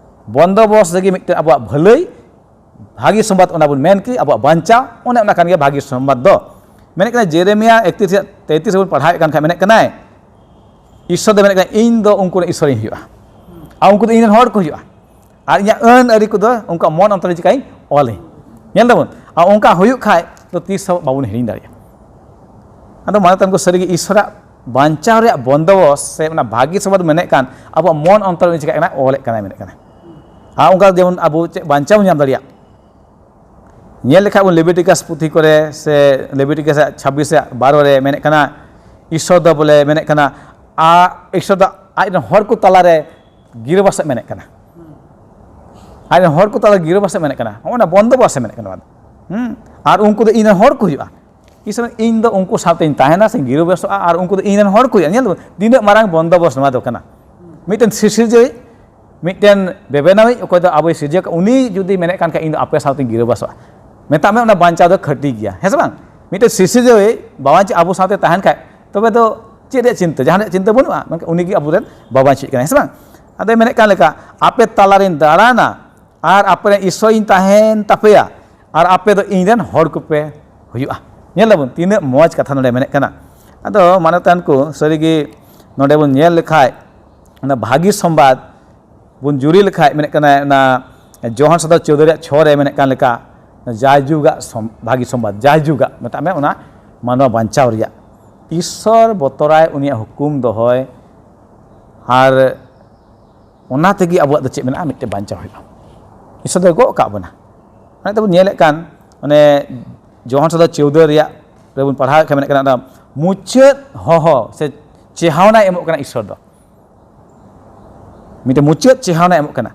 ᱵᱚᱱᱫᱚᱵᱚᱥ ᱨᱮᱜᱮ ᱢᱤᱫᱴᱮᱱ ᱟᱵᱚᱣᱟᱜ ᱵᱷᱟᱹᱞᱟᱹᱭ, ᱵᱷᱟᱹᱜᱤ ᱥᱚᱢᱵᱟᱫ ᱚᱱᱟ ᱵᱚᱱ ᱢᱮᱱ ᱠᱤ ᱟᱵᱚᱣᱟᱜ ᱵᱟᱧᱪᱟᱣ, ᱚᱱᱮ ᱚᱱᱟ ᱠᱟᱱ ᱜᱮᱭᱟ ᱵᱷᱟᱹᱜᱤ ᱥᱚᱢᱵᱟᱫ ᱫᱚ᱾ ᱢᱮᱱᱮᱫ ᱠᱟᱱᱟ ᱡᱮᱨᱮᱢᱤᱭᱟ ᱮᱠᱛᱨᱤᱥ ᱨᱮᱭᱟᱜ ᱛᱮᱛᱨᱤᱥ ᱨᱮᱵᱚᱱ ᱯᱟᱲᱦᱟᱣᱮᱫ ᱠᱟᱱ ᱠᱷᱟᱱ ᱢᱮᱱᱮᱫ ᱠᱟᱱᱟᱭ, ᱤᱥᱥᱚᱨ ᱫᱚ ᱢᱮᱱᱮᱫ ᱠᱟᱱᱟᱭ, "ᱤᱧ ᱫᱚ ᱩᱱᱠᱩ ᱨᱮᱱ ᱤᱥᱥᱚᱨᱤᱧ ᱦᱩᱭᱩᱜᱼᱟ, ᱟᱨ ᱩᱱᱠᱩ ᱫᱚ ᱤᱧ ᱨᱮᱱ ᱦᱚᱲ ᱠᱚ ᱦᱩᱭᱩᱜᱼᱟ, ᱟᱨ ᱤᱧᱟᱹᱜ ᱟᱹᱱ ᱟᱹᱨᱤ ᱠᱚᱫᱚ ᱩᱱᱠᱩᱣᱟᱜ ᱢᱚᱱ ᱚᱱᱛᱚᱨ ᱨᱮ ᱪᱤᱠᱟᱹᱧ ᱚᱞᱟᱹᱧ᱾" ᱧᱮᱞ ᱫᱟᱵᱚᱱ, ᱟᱨ ᱚᱱᱠᱟ ᱦᱩᱭᱩᱜ ᱠᱷᱟᱡ ᱫᱚ ᱛᱤᱥ ᱦᱚᱸ ᱵᱟᱵᱚᱱ ᱦᱤᱲᱤᱧ ᱫᱟᱲᱮᱭᱟᱜᱼᱟ᱾ ᱟᱫᱚ ᱢᱟᱱᱚᱛᱟᱱ ᱠᱚ, ᱥᱟᱹᱨᱤᱜᱮ ᱤᱥᱥᱚᱨᱟᱜ ᱵᱟᱧᱪᱟᱣ ᱨᱮᱭᱟᱜ ᱵᱚᱱᱫᱚᱵᱚᱥ ᱥᱮ ᱚᱱᱟ ᱵᱷᱟᱹᱜᱤ ᱥᱚᱢᱵᱟᱫ ᱢᱮᱱᱮᱫ ᱠᱟᱱ ᱟᱵᱚᱣᱟᱜ ᱢᱚᱱ ᱚᱱᱛᱚᱨ ᱨᱮ ᱪᱤᱠᱟᱹᱜ ᱠᱟᱱᱟ, ᱚᱞᱮᱫ ᱠᱟᱱᱟᱭ ᱢᱮᱱᱮᱫ ᱠᱟᱱᱟ᱾ ᱟᱨ ᱚᱱᱠᱟ ᱡᱮᱢᱚᱱ ᱟᱵᱚ ᱪᱮᱫ ᱵᱟᱧᱪᱟᱣ ᱵᱚᱱ ᱧᱟᱢ ᱫᱟᱲᱮᱭᱟᱜ, ᱧᱮᱞ ᱞᱮᱠᱷᱟᱡ ᱵᱚᱱ ᱞᱮᱵᱤᱴᱤᱠᱟᱥ ᱯᱩᱛᱷᱤ ᱠᱚᱨᱮ ᱥᱮ ᱞᱮᱵᱤᱴᱤᱠᱟᱥ ᱪᱷᱟᱵᱵᱤᱥ ᱨᱮᱭᱟᱜ ᱵᱟᱨᱚ ᱨᱮ ᱢᱮᱱᱮᱫ ᱠᱟᱱᱟ, ᱤᱥᱥᱚᱨ ᱫᱚ ᱵᱚᱞᱮ ᱢᱮᱱᱮᱫ ᱠᱟᱱᱟ, ᱟ, ᱤᱥᱥᱚᱨ ᱫᱚ ᱟᱡ ᱨᱮᱱ ᱦᱚᱲ ᱠᱚ ᱛᱟᱞᱟᱨᱮ ᱜᱤᱨᱟᱹᱵᱟᱥᱮᱫ ᱢᱮᱱᱮᱫ ᱠᱟᱱᱟ᱾ ᱟᱡ ᱨᱮᱱ ᱦᱚᱲ ᱠᱚ ᱛᱟᱞᱟᱨᱮ ᱜᱤᱨᱟᱹᱵᱟᱥᱮᱫ ᱢᱮᱱᱮᱫ ᱠᱟᱱᱟ, ᱦᱚᱸᱜᱼᱚ ᱱᱟ ᱵᱚᱱᱫᱚᱵᱚᱥ ᱮ ᱢᱮᱱᱮᱫ ᱠᱟᱱᱟ ᱱᱚᱣᱟ ᱫᱚ᱾ ᱦᱩᱸ? ᱟᱨ ᱩᱱᱠᱩ ᱫᱚ ᱤᱧ ᱨᱮᱱ ᱦᱚᱲ ᱠᱚ ᱦᱩᱭᱩᱜᱼᱟ᱾ ᱤᱥᱚᱨ, ᱤᱧ ᱫᱚ ᱩᱱᱠᱩ ᱥᱟᱶᱛᱮᱧ ᱛᱟᱦᱮᱱᱟ ᱥᱮᱧ ᱜᱤᱨᱟᱹᱵᱟᱥᱚᱜᱼᱟ ᱟᱨ ᱩᱱᱠᱩ ᱫᱚ ᱤᱧ ᱨᱮᱱ ᱦᱚᱲ ᱠᱚ ᱦᱩᱭᱩᱜᱼᱟ᱾ ᱧᱮᱞ ᱫᱟᱵᱚᱱ, ᱛᱤᱱᱟᱹᱜ ᱢᱟᱨᱟᱝ ᱵᱚᱱᱫᱚᱵᱚᱥ ᱱᱚᱣᱟ ᱫᱚ ᱠᱟᱱᱟ᱾ ᱢᱤᱫᱴᱮᱱ ᱥᱤᱥᱤᱨᱡᱟᱹᱣᱤᱡ ᱢᱤᱫᱴᱮᱱ ᱵᱮᱵᱮᱱᱟᱣᱤᱡ, ᱚᱠᱚᱭ ᱫᱚ ᱟᱵᱚᱭ ᱥᱤᱨᱡᱟᱹᱣ ᱠᱟᱜ, ᱩᱱᱤ ᱡᱩᱫᱤ ᱢᱮᱱᱮᱫ ᱠᱟᱱ ᱠᱷᱟᱡ, "ᱤᱧ ᱫᱚ ᱟᱯᱮ ᱥᱟᱶᱛᱮᱧ ᱜᱤᱨᱟᱹᱵᱟᱥᱚᱜᱼᱟ", ᱢᱮᱛᱟᱜ ᱢᱮ, ᱚᱱᱟ ᱵᱟᱧᱪᱟᱣ ᱫᱚ ᱠᱷᱟᱹᱴᱤ ᱜᱮᱭᱟ, ᱦᱮᱸ ᱥᱮ ᱵᱟᱝ? ᱢᱤᱫᱴᱮᱱ ᱥᱤᱨᱡᱟᱹᱣᱤᱡ ᱵᱟᱵᱟ ᱡᱮ ᱟᱵᱚ ᱥᱟᱶᱛᱮ ᱛᱟᱦᱮᱱ ᱠᱷᱟᱡ, ᱛᱚᱵᱮ ᱫᱚ ᱪᱮᱫ ᱨᱮᱭᱟᱜ ᱪᱤᱱᱛᱟᱹ? ᱡᱟᱦᱟᱱᱟᱜ ᱪᱤᱱᱛᱟᱹ ᱵᱟᱹᱱᱩᱜᱼᱟ᱾ ᱢᱮᱱᱠᱷᱟᱱ ᱩᱱᱤ ᱜᱮ ᱟᱵᱚᱨᱮᱱ ᱵᱟᱵᱟ ᱪᱮᱫ ᱠᱟᱱᱟᱭ, ᱦᱮᱸ ᱥᱮ ᱵᱟᱝ? ᱟᱫᱚᱭ ᱢᱮᱱᱮᱫ ᱠᱟᱱ ᱞᱮᱠᱟ, "ᱟᱯᱮ ᱛᱟᱞᱟᱨᱤᱧ ᱫᱟᱬᱟᱱᱟ ᱟᱨ ᱟᱯᱮ ᱨᱮᱱ ᱤᱥᱥᱚᱨ ᱤᱧ ᱛᱟᱦᱮᱱ ᱛᱟᱯᱮᱭᱟ, ᱟᱨ ᱟᱯᱮ ᱫᱚ ᱤᱧ ᱨᱮᱱ ᱦᱚᱲ ᱠᱚᱯᱮ ᱦᱩᱭᱩᱜᱼᱟ᱾" ᱧᱮᱞ ᱫᱟᱵᱚᱱ ᱛᱤᱱᱟᱹᱜ ᱢᱚᱡᱽ ᱠᱟᱛᱷᱟ ᱱᱚᱰᱮ ᱢᱮᱱᱮᱫ ᱠᱟᱱᱟ᱾ ᱟᱫᱚ ᱢᱟᱱᱚᱛᱟᱱ ᱠᱚ, ᱥᱟᱹᱨᱤᱜᱮ ᱱᱚᱰᱮ ᱵᱚᱱ ᱧᱮᱞ ᱞᱮᱠᱷᱟᱡ, ᱚᱱᱟ ᱵᱷᱟᱹᱜᱤ ᱥᱚᱢᱵᱟᱫ ᱵᱚᱱ ᱡᱩᱨᱤ ᱞᱮᱠᱷᱟᱡ, ᱢᱮᱱᱮᱫ ᱠᱟᱱᱟ ᱚᱱᱟ ᱡᱚᱦᱚᱱ ᱥᱟᱫᱚ ᱪᱳᱣᱫᱟᱹ ᱨᱮᱭᱟᱜ ᱪᱷᱚ ᱨᱮ ᱢᱮᱱᱮᱫ ᱠᱟᱱ ᱞᱮᱠᱟ, ᱡᱟᱭᱡᱩᱜᱟᱜ ᱥᱚᱢ-, ᱵᱷᱟᱹᱜᱤ ᱥᱚᱢᱵᱟᱫ, ᱡᱟᱭᱡᱩᱜᱟᱜ ᱢᱮᱛᱟᱜ ᱢᱮ, ᱚᱱᱟ ᱢᱟᱱᱣᱟ ᱵᱟᱧᱪᱟᱣ ᱨᱮᱭᱟᱜ, ᱤᱥᱥᱚᱨ ᱵᱚᱛᱚᱨᱟᱭ, ᱩᱱᱤᱭᱟᱜ ᱦᱩᱠᱩᱢ ᱫᱚᱦᱚᱭ, ᱟᱨ ᱚᱱᱟ ᱛᱮᱜᱮ ᱟᱵᱚᱣᱟᱜ ᱫᱚ ᱪᱮᱫ ᱢᱮᱱᱟᱜᱼᱟ? ᱢᱤᱫᱴᱮᱱ ᱵᱟᱧᱪᱟᱣ ᱦᱩᱭᱩᱜᱼᱟ᱾ ᱤᱥᱥᱚᱨ ᱫᱚᱭ ᱜᱚᱜ ᱠᱟᱜ ᱵᱚᱱᱟ᱾ ᱚᱱᱟ ᱛᱮᱵᱚᱱ ᱧᱮᱞᱮᱫ ᱠᱟᱱ, ᱚᱱᱮ ᱡᱚᱦᱚᱱ ᱥᱟᱫᱚ ᱪᱳᱣᱫᱟᱹ ᱨᱮᱭᱟᱜ ᱨᱮᱵᱚᱱ ᱯᱟᱲᱦᱟᱣᱮᱫ ᱠᱷᱟᱱ, ᱢᱮᱱᱮᱫ ᱠᱟᱱᱟ, ᱚᱱᱟ ᱢᱩᱪᱟᱹᱫ ᱦᱚᱦᱚ ᱥᱮ ᱪᱮᱦᱟᱣᱱᱟᱭ ᱮᱢᱚᱜ ᱠᱟᱱᱟ ᱤᱥᱥᱚᱨ ᱫᱚ᱾ ᱢᱤᱫᱴᱮᱱ ᱢᱩᱪᱟᱹᱫ ᱪᱮᱦᱟᱣᱱᱟᱭ ᱮᱢᱚᱜ ᱠᱟᱱᱟ,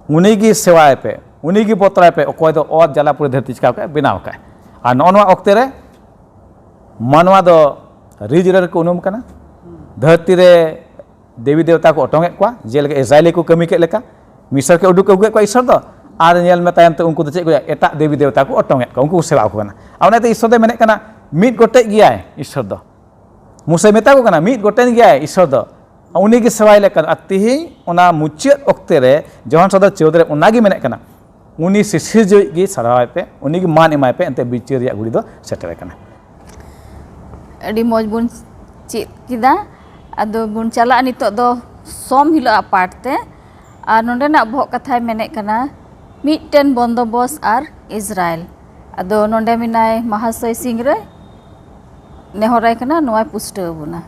"ᱩᱱᱤ ᱜᱮ ᱥᱮᱣᱟᱭ ᱯᱮ, ᱩᱱᱤ ᱜᱮ ᱵᱚᱛᱚᱨᱟᱭ ᱯᱮ, ᱚᱠᱚᱭ ᱫᱚ ᱚᱛ ᱡᱟᱞᱟ ᱯᱩᱨᱤ ᱫᱷᱟᱹᱨᱛᱤ ᱪᱤᱠᱟᱹᱣ ᱠᱟᱜᱼᱟ, ᱵᱮᱱᱟᱣ ᱠᱟᱜᱼᱟᱭ᱾" ᱟᱨ ᱱᱚᱜᱼᱚ ᱱᱚᱣᱟ ᱚᱠᱛᱮ ᱨᱮ ᱢᱟᱱᱣᱟ ᱫᱚ ᱨᱤᱡᱽ ᱨᱮ ᱠᱚ ᱩᱱᱩᱢ ᱠᱟᱱᱟ, ᱫᱷᱟᱹᱨᱛᱤ ᱨᱮ ᱫᱮᱵᱤ ᱫᱮᱣᱛᱟ ᱠᱚ ᱚᱴᱚᱝᱮᱫ ᱠᱚᱣᱟ, ᱡᱮᱞᱮᱠᱟ ᱤᱥᱨᱟᱭᱮᱞᱤ ᱠᱚ ᱠᱟᱹᱢᱤ ᱠᱮᱫ ᱞᱮᱠᱟ, ᱢᱤᱥᱚᱨ ᱠᱷᱚᱱ ᱩᱰᱩᱠ ᱟᱹᱜᱩ ᱠᱮᱫ ᱠᱚᱣᱟ ᱤᱥᱥᱚᱨ ᱫᱚ, ᱟᱨ ᱧᱮᱞ ᱢᱮ ᱛᱟᱭᱚᱢ ᱛᱮ ᱩᱱᱠᱩ ᱫᱚ ᱪᱮᱫ ᱠᱚ, ᱮᱴᱟᱜ ᱫᱮᱵᱤ ᱫᱮᱣᱛᱟ ᱠᱚ ᱚᱴᱚᱝᱮᱫ ᱠᱚᱣᱟ, ᱩᱱᱠᱩ ᱠᱚ ᱥᱮᱵᱟ ᱟᱠᱚ ᱠᱟᱱᱟ᱾ ᱟᱨ ᱚᱱᱟᱛᱮ ᱤᱥᱥᱚᱨ ᱫᱚᱭ ᱢᱮᱱᱮᱫ ᱠᱟᱱᱟ, ᱢᱤᱫ ᱜᱚᱴᱮᱡ ᱜᱮᱭᱟᱭ ᱤᱥᱥᱚᱨ ᱫᱚ᱾ ᱢᱩᱥᱟᱹᱭ ᱢᱮᱛᱟ ᱠᱚ ᱠᱟᱱᱟ, ᱢᱤᱫ ᱜᱚᱴᱮᱱ ᱜᱮᱭᱟᱭ ᱤᱥᱥᱚᱨ ᱫᱚ, ᱩᱱᱤ ᱜᱮ ᱥᱮᱵᱟᱭ ᱞᱮᱠᱟᱱ᱾ ᱟᱨ ᱛᱤᱦᱤᱧ ᱚᱱᱟ ᱢᱩᱪᱟᱹᱫ ᱚᱠᱛᱮ ᱨᱮ ᱡᱚᱦᱚᱱ ᱥᱟᱫᱚ ᱪᱳᱣᱫᱟᱹ ᱨᱮ ᱚᱱᱟ ᱜᱮ ᱢᱮᱱᱮᱫ ᱠᱟᱱᱟ, ᱩᱱᱤ ᱥᱤᱥᱤᱨᱡᱟᱹᱣᱤᱡ ᱜᱮ ᱥᱟᱨᱦᱟᱣᱟᱭ ᱯᱮ, ᱩᱱᱤ ᱜᱮ ᱢᱟᱱ ᱮᱢᱟᱭ ᱯᱮ, ᱮᱱᱛᱮ ᱵᱤᱪᱟᱹᱨ ᱨᱮᱭᱟᱜ ᱜᱷᱩᱲᱤ ᱫᱚ ᱥᱮᱴᱮᱨ ᱟᱠᱟᱱᱟ᱾ ᱟᱹᱰᱤ ᱢᱚᱡᱽ ᱵᱚᱱ ᱪᱮᱫ ᱠᱮᱫᱟ᱾ ᱟᱫᱚ ᱵᱚᱱ ᱪᱟᱞᱟᱜᱼᱟ ᱱᱤᱛᱚᱜ ᱫᱚ ᱥᱚᱢ ᱦᱤᱞᱳᱜ ᱟᱜ ᱯᱟᱴ ᱛᱮ᱾ ᱟᱨ ᱱᱚᱸᱰᱮᱱᱟᱜ ᱵᱚᱦᱚᱜ ᱠᱟᱛᱷᱟᱭ ᱢᱮᱱᱮᱫ ᱠᱟᱱᱟ, ᱢᱤᱫᱴᱮᱱ ᱵᱚᱱᱫᱚᱵᱚᱥ ᱟᱨ ᱤᱥᱨᱟᱭᱮᱞ᱾ ᱟᱫᱚ ᱱᱚᱸᱰᱮ ᱢᱮᱱᱟᱭ ᱢᱟᱦᱟᱥᱚᱭ ᱥᱤᱝᱨᱟᱹᱭ, ᱱᱮᱦᱚᱨᱟᱭ ᱠᱟᱱᱟ ᱱᱚᱣᱟᱭ ᱯᱩᱥᱴᱟᱹᱣ ᱟᱵᱚᱱᱟ᱾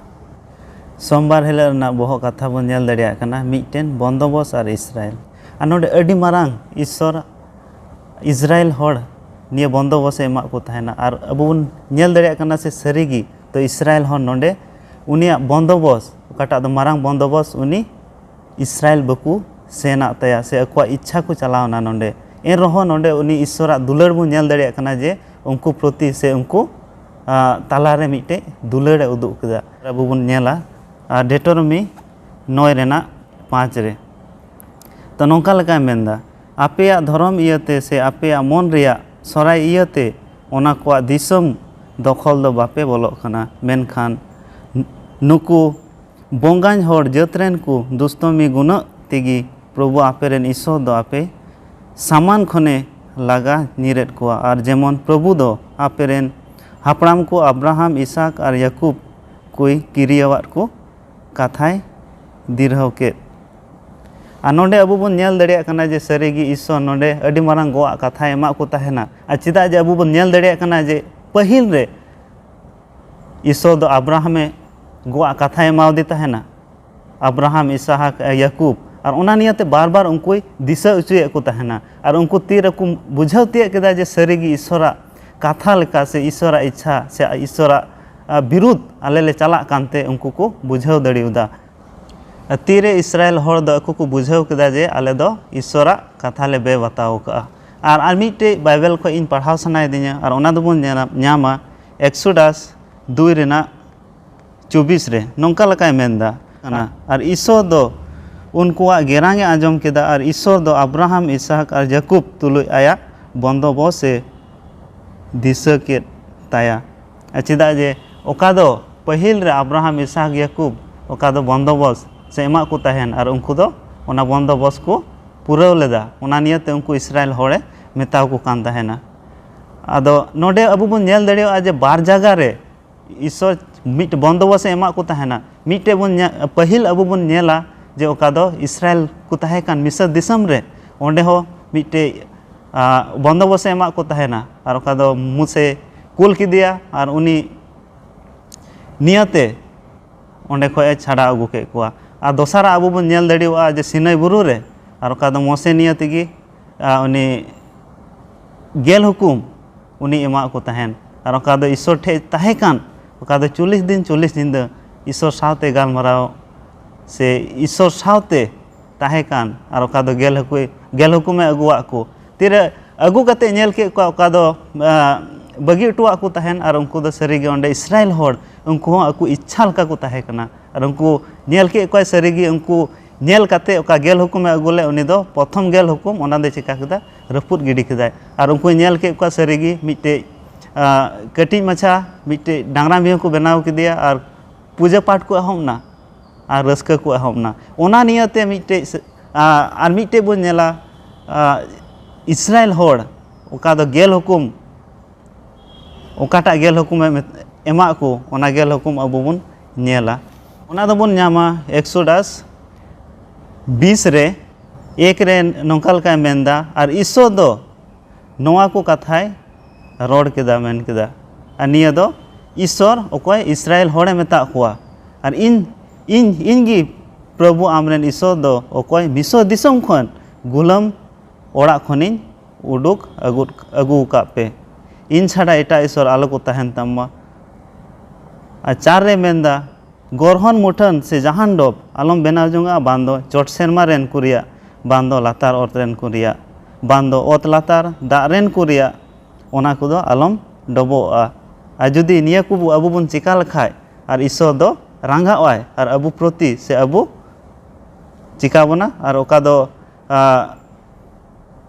ᱥᱳᱢᱵᱟᱨ ᱦᱤᱞᱳᱜ ᱨᱮᱱᱟᱜ ᱵᱚᱦᱚᱜ ᱠᱟᱛᱷᱟ ᱵᱚᱱ ᱧᱮᱞ ᱫᱟᱲᱮᱭᱟᱜ ᱠᱟᱱᱟ, ᱢᱤᱫᱴᱮᱱ ᱵᱚᱱᱫᱚᱵᱚᱥ ᱟᱨ ᱤᱥᱨᱟᱭᱮᱞ᱾ ᱟᱨ ᱱᱚᱰᱮ ᱟᱹᱰᱤ ᱢᱟᱨᱟᱝ ᱤᱥᱥᱚᱨ ᱤᱥᱨᱟᱭᱮᱞ ᱦᱚᱲ ᱱᱤᱭᱟᱹ ᱵᱚᱱᱫᱚᱵᱚᱥ ᱮ ᱮᱢᱟᱜ ᱠᱚ ᱛᱟᱦᱮᱱᱟ᱾ ᱟᱨ ᱟᱵᱚ ᱵᱚᱱ ᱧᱮᱞ ᱫᱟᱲᱮᱭᱟᱜ ᱠᱟᱱᱟ ᱥᱮ ᱥᱟᱹᱨᱤᱜᱮ ᱛᱚ ᱤᱥᱨᱟᱭᱮᱞ ᱦᱚᱲ ᱱᱚᱰᱮ ᱩᱱᱤᱭᱟᱜ ᱵᱚᱱᱫᱚᱵᱚᱥ, ᱚᱠᱟᱴᱟᱜ ᱫᱚ ᱢᱟᱨᱟᱝ ᱵᱚᱱᱫᱚᱵᱚᱥ, ᱩᱱᱤ ᱤᱥᱨᱟᱭᱮᱞ ᱵᱟᱠᱚ ᱥᱮᱱᱟᱜ ᱛᱟᱭᱟ ᱥᱮ ᱟᱠᱚᱣᱟᱜ ᱤᱪᱪᱷᱟ ᱠᱚ ᱪᱟᱞᱟᱣᱱᱟ ᱱᱚᱰᱮ᱾ ᱮᱱᱨᱮᱦᱚᱸ ᱱᱚᱰᱮ ᱩᱱᱤ ᱤᱥᱥᱚᱨᱟᱜ ᱫᱩᱞᱟᱹᱲ ᱵᱚᱱ ᱧᱮᱞ ᱫᱟᱲᱮᱭᱟᱜ ᱠᱟᱱᱟ ᱡᱮ ᱩᱱᱠᱩ ᱯᱨᱚᱛᱤ ᱥᱮ ᱩᱱᱠᱩ ᱟᱸ, ᱛᱟᱞᱟᱨᱮ ᱢᱤᱫᱴᱮᱡ ᱫᱩᱞᱟᱹᱲ ᱮ ᱩᱫᱩᱜ ᱠᱮᱫᱟ᱾ ᱟᱵᱚ ᱵᱚᱱ ᱧᱮᱞᱟ ᱟᱨ ᱰᱮᱴᱚᱨᱚᱢᱤ ᱱᱚᱭ ᱨᱮᱱᱟᱜ ᱯᱟᱸᱪ ᱨᱮ, ᱛᱚ ᱱᱚᱝᱠᱟ ᱞᱮᱠᱟᱭ ᱢᱮᱱᱫᱟ, ᱟᱯᱮᱭᱟᱜ ᱫᱷᱚᱨᱚᱢ ᱤᱭᱟᱹᱛᱮ ᱥᱮ ᱟᱯᱮᱭᱟᱜ ᱢᱚᱱ ᱨᱮᱭᱟᱜ ᱥᱚᱨᱟᱭ ᱤᱭᱟᱹᱛᱮ ᱚᱱᱟ ᱠᱚᱣᱟᱜ ᱫᱤᱥᱚᱢ ᱫᱚᱠᱷᱚᱞ ᱫᱚ ᱵᱟᱯᱮ ᱵᱚᱞᱚᱜ ᱠᱟᱱᱟ, ᱢᱮᱱᱠᱷᱟᱱ ᱱᱩᱠᱩ ᱵᱚᱸᱜᱟᱧ ᱦᱚᱲ ᱡᱟᱹᱛ ᱨᱮᱱ ᱠᱚ ᱫᱩᱥᱛᱚᱢᱤ ᱜᱩᱱᱟᱹᱜ ᱛᱮᱜᱮ ᱯᱨᱚᱵᱷᱩ ᱟᱯᱮ ᱨᱮᱱ ᱤᱥᱚᱨ ᱫᱚ ᱟᱯᱮ ᱥᱟᱢᱟᱱ ᱠᱷᱚᱱᱮ ᱞᱟᱜᱟ ᱧᱤᱨᱮᱫ ᱠᱚᱣᱟ᱾ ᱟᱨ ᱡᱮᱢᱚᱱ ᱯᱨᱚᱵᱷᱩ ᱫᱚ ᱟᱯᱮ ᱨᱮᱱ ᱦᱟᱯᱲᱟᱢ ᱠᱚ ᱟᱵᱨᱟᱦᱟᱢ, ᱤᱥᱟᱠ ᱟᱨ ᱭᱟᱠᱩᱵ ᱠᱚᱭ ᱠᱤᱨᱤᱭᱟᱣᱟᱫ ᱠᱚ ᱠᱟᱛᱷᱟᱭ ᱫᱤᱨᱦᱟᱹᱣ ᱠᱮᱫ᱾ ᱟᱨ ᱱᱚᱰᱮ ᱟᱵᱚ ᱵᱚᱱ ᱧᱮᱞ ᱫᱟᱲᱮᱭᱟᱜ ᱠᱟᱱᱟ ᱡᱮ ᱥᱟᱹᱨᱤᱜᱮ ᱤᱥᱚᱨ ᱱᱚᱰᱮ ᱟᱹᱰᱤ ᱢᱟᱨᱟᱝ ᱜᱚᱜ ᱟᱜ ᱠᱟᱛᱷᱟᱭ ᱮᱢᱟᱜ ᱠᱚ ᱛᱟᱦᱮᱱᱟ᱾ ᱟᱨ ᱪᱮᱫᱟᱜ ᱡᱮ ᱟᱵᱚ ᱵᱚᱱ ᱧᱮᱞ ᱫᱟᱲᱮᱭᱟᱜ ᱠᱟᱱᱟ ᱡᱮ ᱯᱟᱹᱦᱤᱞ ᱨᱮ ᱤᱥᱚᱨ ᱫᱚ ᱟᱵᱨᱟᱦᱟᱢᱮ ᱜᱚᱜ ᱟᱜ ᱠᱟᱛᱷᱟᱭ ᱮᱢᱟᱣᱟᱫᱮ ᱛᱟᱦᱮᱱᱟ, ᱟᱵᱨᱟᱦᱟᱢ, ᱤᱥᱟᱦᱟᱠ, ᱭᱟᱠᱩᱵ, ᱟᱨ ᱚᱱᱟ ᱱᱤᱭᱟᱹᱛᱮ ᱵᱟᱨ ᱵᱟᱨ ᱩᱱᱠᱩᱭ ᱫᱤᱥᱟᱹ ᱦᱚᱪᱚᱭᱮᱫ ᱠᱚ ᱛᱟᱦᱮᱱᱟ᱾ ᱟᱨ ᱩᱱᱠᱩ ᱛᱤ ᱨᱮᱠᱚ ᱵᱩᱡᱷᱟᱹᱣ ᱛᱤᱭᱟᱹᱜ ᱠᱮᱫᱟ ᱡᱮ ᱥᱟᱹᱨᱤᱜᱮ ᱤᱥᱚᱨᱟᱜ ᱠᱟᱛᱷᱟ ᱞᱮᱠᱟ ᱥᱮ ᱤᱥᱚᱨᱟᱜ ᱤᱪᱪᱷᱟ ᱥᱮ ᱤᱥᱚᱨᱟᱜ, ᱟ, ᱵᱤᱨᱩᱫᱷ ᱟᱞᱮ ᱞᱮ ᱪᱟᱞᱟᱜ ᱠᱟᱱᱛᱮ ᱩᱱᱠᱩ ᱠᱚ ᱵᱩᱡᱷᱟᱹᱣ ᱫᱟᱲᱮᱭᱟᱫᱟ᱾ ᱛᱤᱨᱮ ᱤᱥᱨᱟᱭᱮᱞ ᱦᱚᱲ ᱫᱚ ᱟᱠᱚ ᱠᱚ ᱵᱩᱡᱷᱟᱹᱣ ᱠᱮᱫᱟ ᱡᱮ ᱟᱞᱮ ᱫᱚ ᱤᱥᱚᱨᱟᱜ ᱠᱟᱛᱷᱟ ᱞᱮ ᱵᱮᱵᱟᱛᱟᱣ ᱠᱟᱜᱼᱟ᱾ ᱟᱨ ᱟᱨ ᱢᱤᱫᱴᱮᱡ ᱵᱟᱭᱵᱮᱞ ᱠᱷᱚᱱ ᱤᱧ ᱯᱟᱲᱦᱟᱣ ᱥᱟᱱᱟᱭᱮᱫᱤᱧᱟ, ᱟᱨ ᱚᱱᱟ ᱫᱚᱵᱚᱱ ᱧᱮᱞᱟ, ᱧᱟᱢᱟ ᱮᱠᱥᱳᱰᱟᱥ ᱫᱩᱭ ᱨᱮᱱᱟᱜ ᱪᱚᱵᱵᱤᱥ ᱨᱮ ᱱᱚᱝᱠᱟ ᱞᱮᱠᱟᱭ ᱢᱮᱱᱫᱟ ᱠᱟᱱᱟ, ᱟᱨ ᱤᱥᱚᱨ ᱫᱚ ᱩᱱᱠᱩᱣᱟᱜ ᱜᱮᱨᱟᱝ ᱮ ᱟᱸᱡᱚᱢ ᱠᱮᱫᱟ, ᱟᱨ ᱤᱥᱚᱨ ᱫᱚ ᱟᱵᱨᱟᱦᱟᱢ, ᱤᱥᱟᱦᱟᱠ ᱟᱨ ᱡᱟᱠᱩᱵ ᱛᱩᱞᱩᱡ ᱟᱭᱟᱜ ᱵᱚᱱᱫᱚᱵᱚᱥ ᱮ ᱫᱤᱥᱟᱹ ᱠᱮᱫ ᱛᱟᱭᱟ᱾ ᱟᱨ ᱪᱮᱫᱟᱜ ᱡᱮ ᱚᱠᱟ ᱫᱚ ᱯᱟᱹᱦᱤᱞ ᱨᱮ ᱟᱵᱨᱟᱦᱟᱢ, ᱤᱥᱟᱦᱟᱠ, ᱭᱟᱠᱩᱵ ᱚᱠᱟ ᱫᱚ ᱵᱚᱱᱫᱚᱵᱚᱥ ᱥᱮ ᱮᱢᱟᱜ ᱠᱚ ᱛᱟᱦᱮᱱ, ᱟᱨ ᱩᱱᱠᱩ ᱫᱚ ᱚᱱᱟ ᱵᱚᱱᱫᱚᱵᱚᱥ ᱠᱚ ᱯᱩᱨᱟᱹᱣ ᱞᱮᱫᱟ, ᱚᱱᱟ ᱱᱤᱭᱟᱹᱛᱮ ᱩᱱᱠᱩ ᱤᱥᱨᱟᱭᱮᱞ ᱦᱚᱲᱮ ᱢᱮᱛᱟᱣ ᱠᱚ ᱠᱟᱱ ᱛᱟᱦᱮᱱᱟ᱾ ᱟᱫᱚ ᱱᱚᱰᱮ ᱟᱵᱚ ᱵᱚᱱ ᱧᱮᱞ ᱫᱟᱲᱮᱭᱟᱜᱼᱟ ᱡᱮ ᱵᱟᱨ ᱡᱟᱭᱜᱟ ᱨᱮ ᱤᱥᱚᱨ ᱢᱤᱫ ᱵᱚᱱᱫᱚᱵᱚᱥ ᱮ ᱮᱢᱟᱜ ᱠᱚ ᱛᱟᱦᱮᱱᱟ᱾ ᱢᱤᱫᱴᱮᱡ ᱵᱚᱱ ᱧᱮ-, ᱯᱟᱹᱦᱤᱞ ᱟᱵᱚ ᱵᱚᱱ ᱧᱮᱞᱟ ᱡᱮ ᱚᱠᱟ ᱫᱚ ᱤᱥᱨᱟᱭᱮᱞ ᱠᱚ ᱛᱟᱦᱮᱸ ᱠᱟᱱ ᱢᱤᱥᱨ ᱫᱤᱥᱚᱢ ᱨᱮ, ᱚᱸᱰᱮ ᱦᱚᱸ ᱢᱤᱫᱴᱮᱡ, ᱟ, ᱵᱚᱱᱫᱚᱵᱚᱥ ᱮ ᱮᱢᱟᱜ ᱠᱚ ᱛᱟᱦᱮᱱᱟ, ᱟᱨ ᱚᱠᱟ ᱫᱚ ᱢᱩᱥᱮ ᱠᱩᱞ ᱠᱮᱫᱮᱭᱟ, ᱟᱨ ᱩᱱᱤ ᱱᱤᱭᱟᱹᱛᱮ ᱚᱸᱰᱮ ᱠᱷᱚᱡ ᱮ ᱪᱷᱟᱰᱟᱣ ᱟᱹᱜᱩ ᱠᱮᱫ ᱠᱚᱣᱟ᱾ ᱟᱨ ᱫᱚᱥᱟᱨᱟᱜ ᱟᱵᱚ ᱵᱚᱱ ᱧᱮᱞ ᱫᱟᱲᱮᱭᱟᱜᱼᱟ ᱡᱮ ᱥᱤᱱᱟᱹᱭ ᱵᱩᱨᱩ ᱨᱮ, ᱟᱨ ᱚᱠᱟ ᱫᱚ ᱢᱚᱥᱮ ᱱᱤᱭᱟᱹ ᱛᱮᱜᱮ, ᱟ, ᱩᱱᱤ ᱜᱮᱞ ᱦᱩᱠᱩᱢ ᱩᱱᱤ ᱮᱢᱟᱜ ᱠᱚ ᱛᱟᱦᱮᱱ᱾ ᱟᱨ ᱚᱠᱟ ᱫᱚ ᱤᱥᱚᱨ ᱴᱷᱮᱡ ᱛᱟᱦᱮᱸ ᱠᱟᱱ, ᱚᱠᱟ ᱫᱚ ᱪᱚᱞᱞᱤᱥ ᱫᱤᱱ ᱪᱚᱞᱞᱤᱥ ᱧᱤᱫᱟᱹ ᱤᱥᱚᱨ ᱥᱟᱶᱛᱮ ᱜᱟᱞᱢᱟᱨᱟᱣ ᱥᱮ ᱤᱥᱚᱨ ᱥᱟᱶᱛᱮ ᱛᱟᱦᱮᱸ ᱠᱟᱱ, ᱟᱨ ᱚᱠᱟ ᱫᱚ ᱜᱮᱞ ᱦᱩᱠᱩ-, ᱜᱮᱞ ᱦᱩᱠᱩᱢᱮ ᱟᱹᱜᱩᱣᱟᱜ ᱠᱚ᱾ ᱛᱤᱨᱮ ᱟᱹᱜᱩ ᱠᱟᱛᱮ ᱧᱮᱞ ᱠᱮᱫ ᱠᱚᱣᱟ, ᱚᱠᱟ ᱫᱚ, ᱟ, ᱵᱟᱹᱜᱤ ᱦᱚᱴᱚᱣᱟᱜ ᱠᱚ ᱛᱟᱦᱮᱱ, ᱟᱨ ᱩᱱᱠᱩ ᱫᱚ ᱥᱟᱹᱨᱤᱜᱮ ᱚᱸᱰᱮ ᱤᱥᱨᱟᱭᱮᱞ ᱦᱚᱲ, ᱩᱱᱠᱩ ᱦᱚᱸ ᱟᱠᱚ ᱤᱪᱪᱷᱟ ᱞᱮᱠᱟ ᱠᱚ ᱛᱟᱦᱮᱸ ᱠᱟᱱᱟ᱾ ᱟᱨ ᱩᱱᱠᱩ ᱧᱮᱞ ᱠᱮᱫ ᱠᱚᱣᱟᱭ, ᱥᱟᱹᱨᱤᱜᱮ ᱩᱱᱠᱩ ᱧᱮᱞ ᱠᱟᱛᱮ ᱚᱠᱟ ᱜᱮᱞ ᱦᱩᱠᱩᱢᱮ ᱟᱹᱜᱩ ᱞᱮᱫ, ᱩᱱᱤ ᱫᱚ ᱯᱨᱚᱛᱷᱚᱢ ᱜᱮᱞ ᱦᱩᱠᱩᱢ ᱚᱱᱟ ᱫᱚᱭ ᱪᱤᱠᱟ ᱠᱮᱫᱟ? ᱨᱟᱹᱯᱩᱫ ᱜᱤᱰᱤ ᱠᱮᱫᱟᱭ᱾ ᱟᱨ ᱩᱱᱠᱩᱭ ᱧᱮᱞ ᱠᱮᱫ ᱠᱚᱣᱟ, ᱥᱟᱹᱨᱤᱜᱮ ᱢᱤᱫᱴᱮᱡ ᱟᱸ, ᱠᱟᱹᱴᱤᱡ ᱢᱟᱪᱷᱟ ᱢᱤᱫᱴᱮᱡ ᱰᱟᱝᱨᱟ ᱢᱤᱦᱩ ᱠᱚ ᱵᱮᱱᱟᱣ ᱠᱮᱫᱮᱭᱟ ᱟᱨ ᱯᱩᱡᱟᱹ ᱯᱟᱴ ᱠᱚ ᱮᱦᱚᱵ ᱮᱱᱟ ᱟᱨ ᱨᱟᱹᱥᱠᱟᱹ ᱠᱚ ᱮᱦᱚᱵ ᱮᱱᱟ᱾ ᱚᱱᱟ ᱱᱤᱭᱟᱹᱛᱮ ᱢᱤᱫᱴᱮᱡ ᱥᱮ-, ᱟᱸ, ᱟᱨ ᱢᱤᱫᱴᱮᱡ ᱵᱚᱱ ᱧᱮᱞᱟ, ᱟᱸ, ᱤᱥᱨᱟᱭᱮᱞ ᱦᱚᱲ ᱚᱠᱟ ᱫᱚ ᱜᱮᱞ ᱦᱩᱠᱩᱢ, ᱚᱠᱟᱴᱟᱜ ᱜᱮᱞ ᱦᱩᱠᱩᱢᱮ ᱢᱮᱛ-, ᱮᱢᱟᱜ ᱠᱚ, ᱚᱱᱟ ᱜᱮᱞ ᱦᱩᱠᱩᱢ ᱟᱵᱚ ᱵᱚᱱ ᱧᱮᱞᱟ᱾ ᱚᱱᱟ ᱫᱚᱵᱚᱱ ᱧᱟᱢᱟ ᱮᱠᱥᱳᱰᱟᱥ ᱵᱤᱥ ᱨᱮ, ᱮᱠ ᱨᱮ ᱱᱚᱝᱠᱟ ᱞᱮᱠᱟᱭ ᱢᱮᱱᱫᱟ, ᱟᱨ ᱤᱥᱥᱚᱨ ᱫᱚ ᱱᱚᱣᱟ ᱠᱚ ᱠᱟᱛᱷᱟᱭ ᱨᱚᱲ ᱠᱮᱫᱟ, ᱢᱮᱱ ᱠᱮᱫᱟ᱾ ᱟᱨ ᱱᱤᱭᱟᱹ ᱫᱚ ᱤᱥᱥᱚᱨ ᱚᱠᱚᱭ ᱤᱥᱨᱟᱭᱮᱞ ᱦᱚᱲᱮ ᱢᱮᱛᱟᱜ ᱠᱚᱣᱟ, ᱟᱨ ᱤᱧ, ᱤᱧ, ᱤᱧ ᱜᱮ ᱯᱨᱚᱵᱷᱩ ᱟᱢᱨᱮᱱ ᱤᱥᱥᱚᱨ ᱫᱚ ᱚᱠᱚᱭ ᱢᱤᱥᱚᱨ ᱫᱤᱥᱚᱢ ᱠᱷᱚᱱ ᱜᱩᱞᱟᱹᱢ ᱚᱲᱟᱜ ᱠᱷᱚᱱᱤᱧ ᱩᱰᱩᱠ ᱟᱹᱜᱩ, ᱟᱹᱜᱩ ᱟᱠᱟᱫ ᱯᱮ᱾ ᱤᱧ ᱪᱷᱟᱰᱟ ᱮᱴᱟᱜ ᱤᱥᱥᱚᱨ ᱟᱞᱚ ᱠᱚ ᱛᱟᱦᱮᱱ ᱛᱟᱢ ᱢᱟ᱾ ᱟᱨ ᱪᱟᱨ ᱨᱮ ᱢᱮᱱᱫᱟ, ᱜᱚᱨᱦᱚᱱ ᱢᱩᱴᱷᱟᱹᱱ ᱥᱮ ᱡᱟᱦᱟᱱ ᱰᱚᱵ ᱟᱞᱚᱢ ᱵᱮᱱᱟᱣ ᱡᱚᱝᱟ, ᱵᱟᱝ ᱫᱚ ᱪᱚᱴ ᱥᱮᱨᱢᱟ ᱨᱮᱱ ᱠᱚ ᱨᱮᱭᱟᱜ, ᱵᱟᱝ ᱫᱚ ᱞᱟᱛᱟᱨ ᱚᱛ ᱨᱮᱱ ᱠᱚ ᱨᱮᱭᱟᱜ, ᱵᱟᱝ ᱫᱚ ᱚᱛ ᱞᱟᱛᱟᱨ ᱫᱟᱜ ᱨᱮᱱ ᱠᱚ ᱨᱮᱭᱟᱜ, ᱚᱱᱟ ᱠᱚᱫᱚ ᱟᱞᱚᱢ ᱰᱚᱵᱚᱜᱼᱟ᱾ ᱟᱨ ᱡᱩᱫᱤ ᱱᱤᱭᱟᱹ ᱠᱚ ᱟᱵᱚ ᱵᱚᱱ ᱪᱤᱠᱟ ᱞᱮᱠᱷᱟᱡ, ᱟᱨ ᱤᱥᱥᱚᱨ ᱫᱚ ᱨᱟᱸᱜᱟᱣ ᱟᱭ ᱟᱨ ᱟᱵᱚ ᱯᱨᱚᱛᱤ ᱥᱮ ᱟᱵᱚ ᱪᱤᱠᱟ ᱵᱚᱱᱟ, ᱟᱨ ᱚᱠᱟ ᱫᱚ, ᱟ,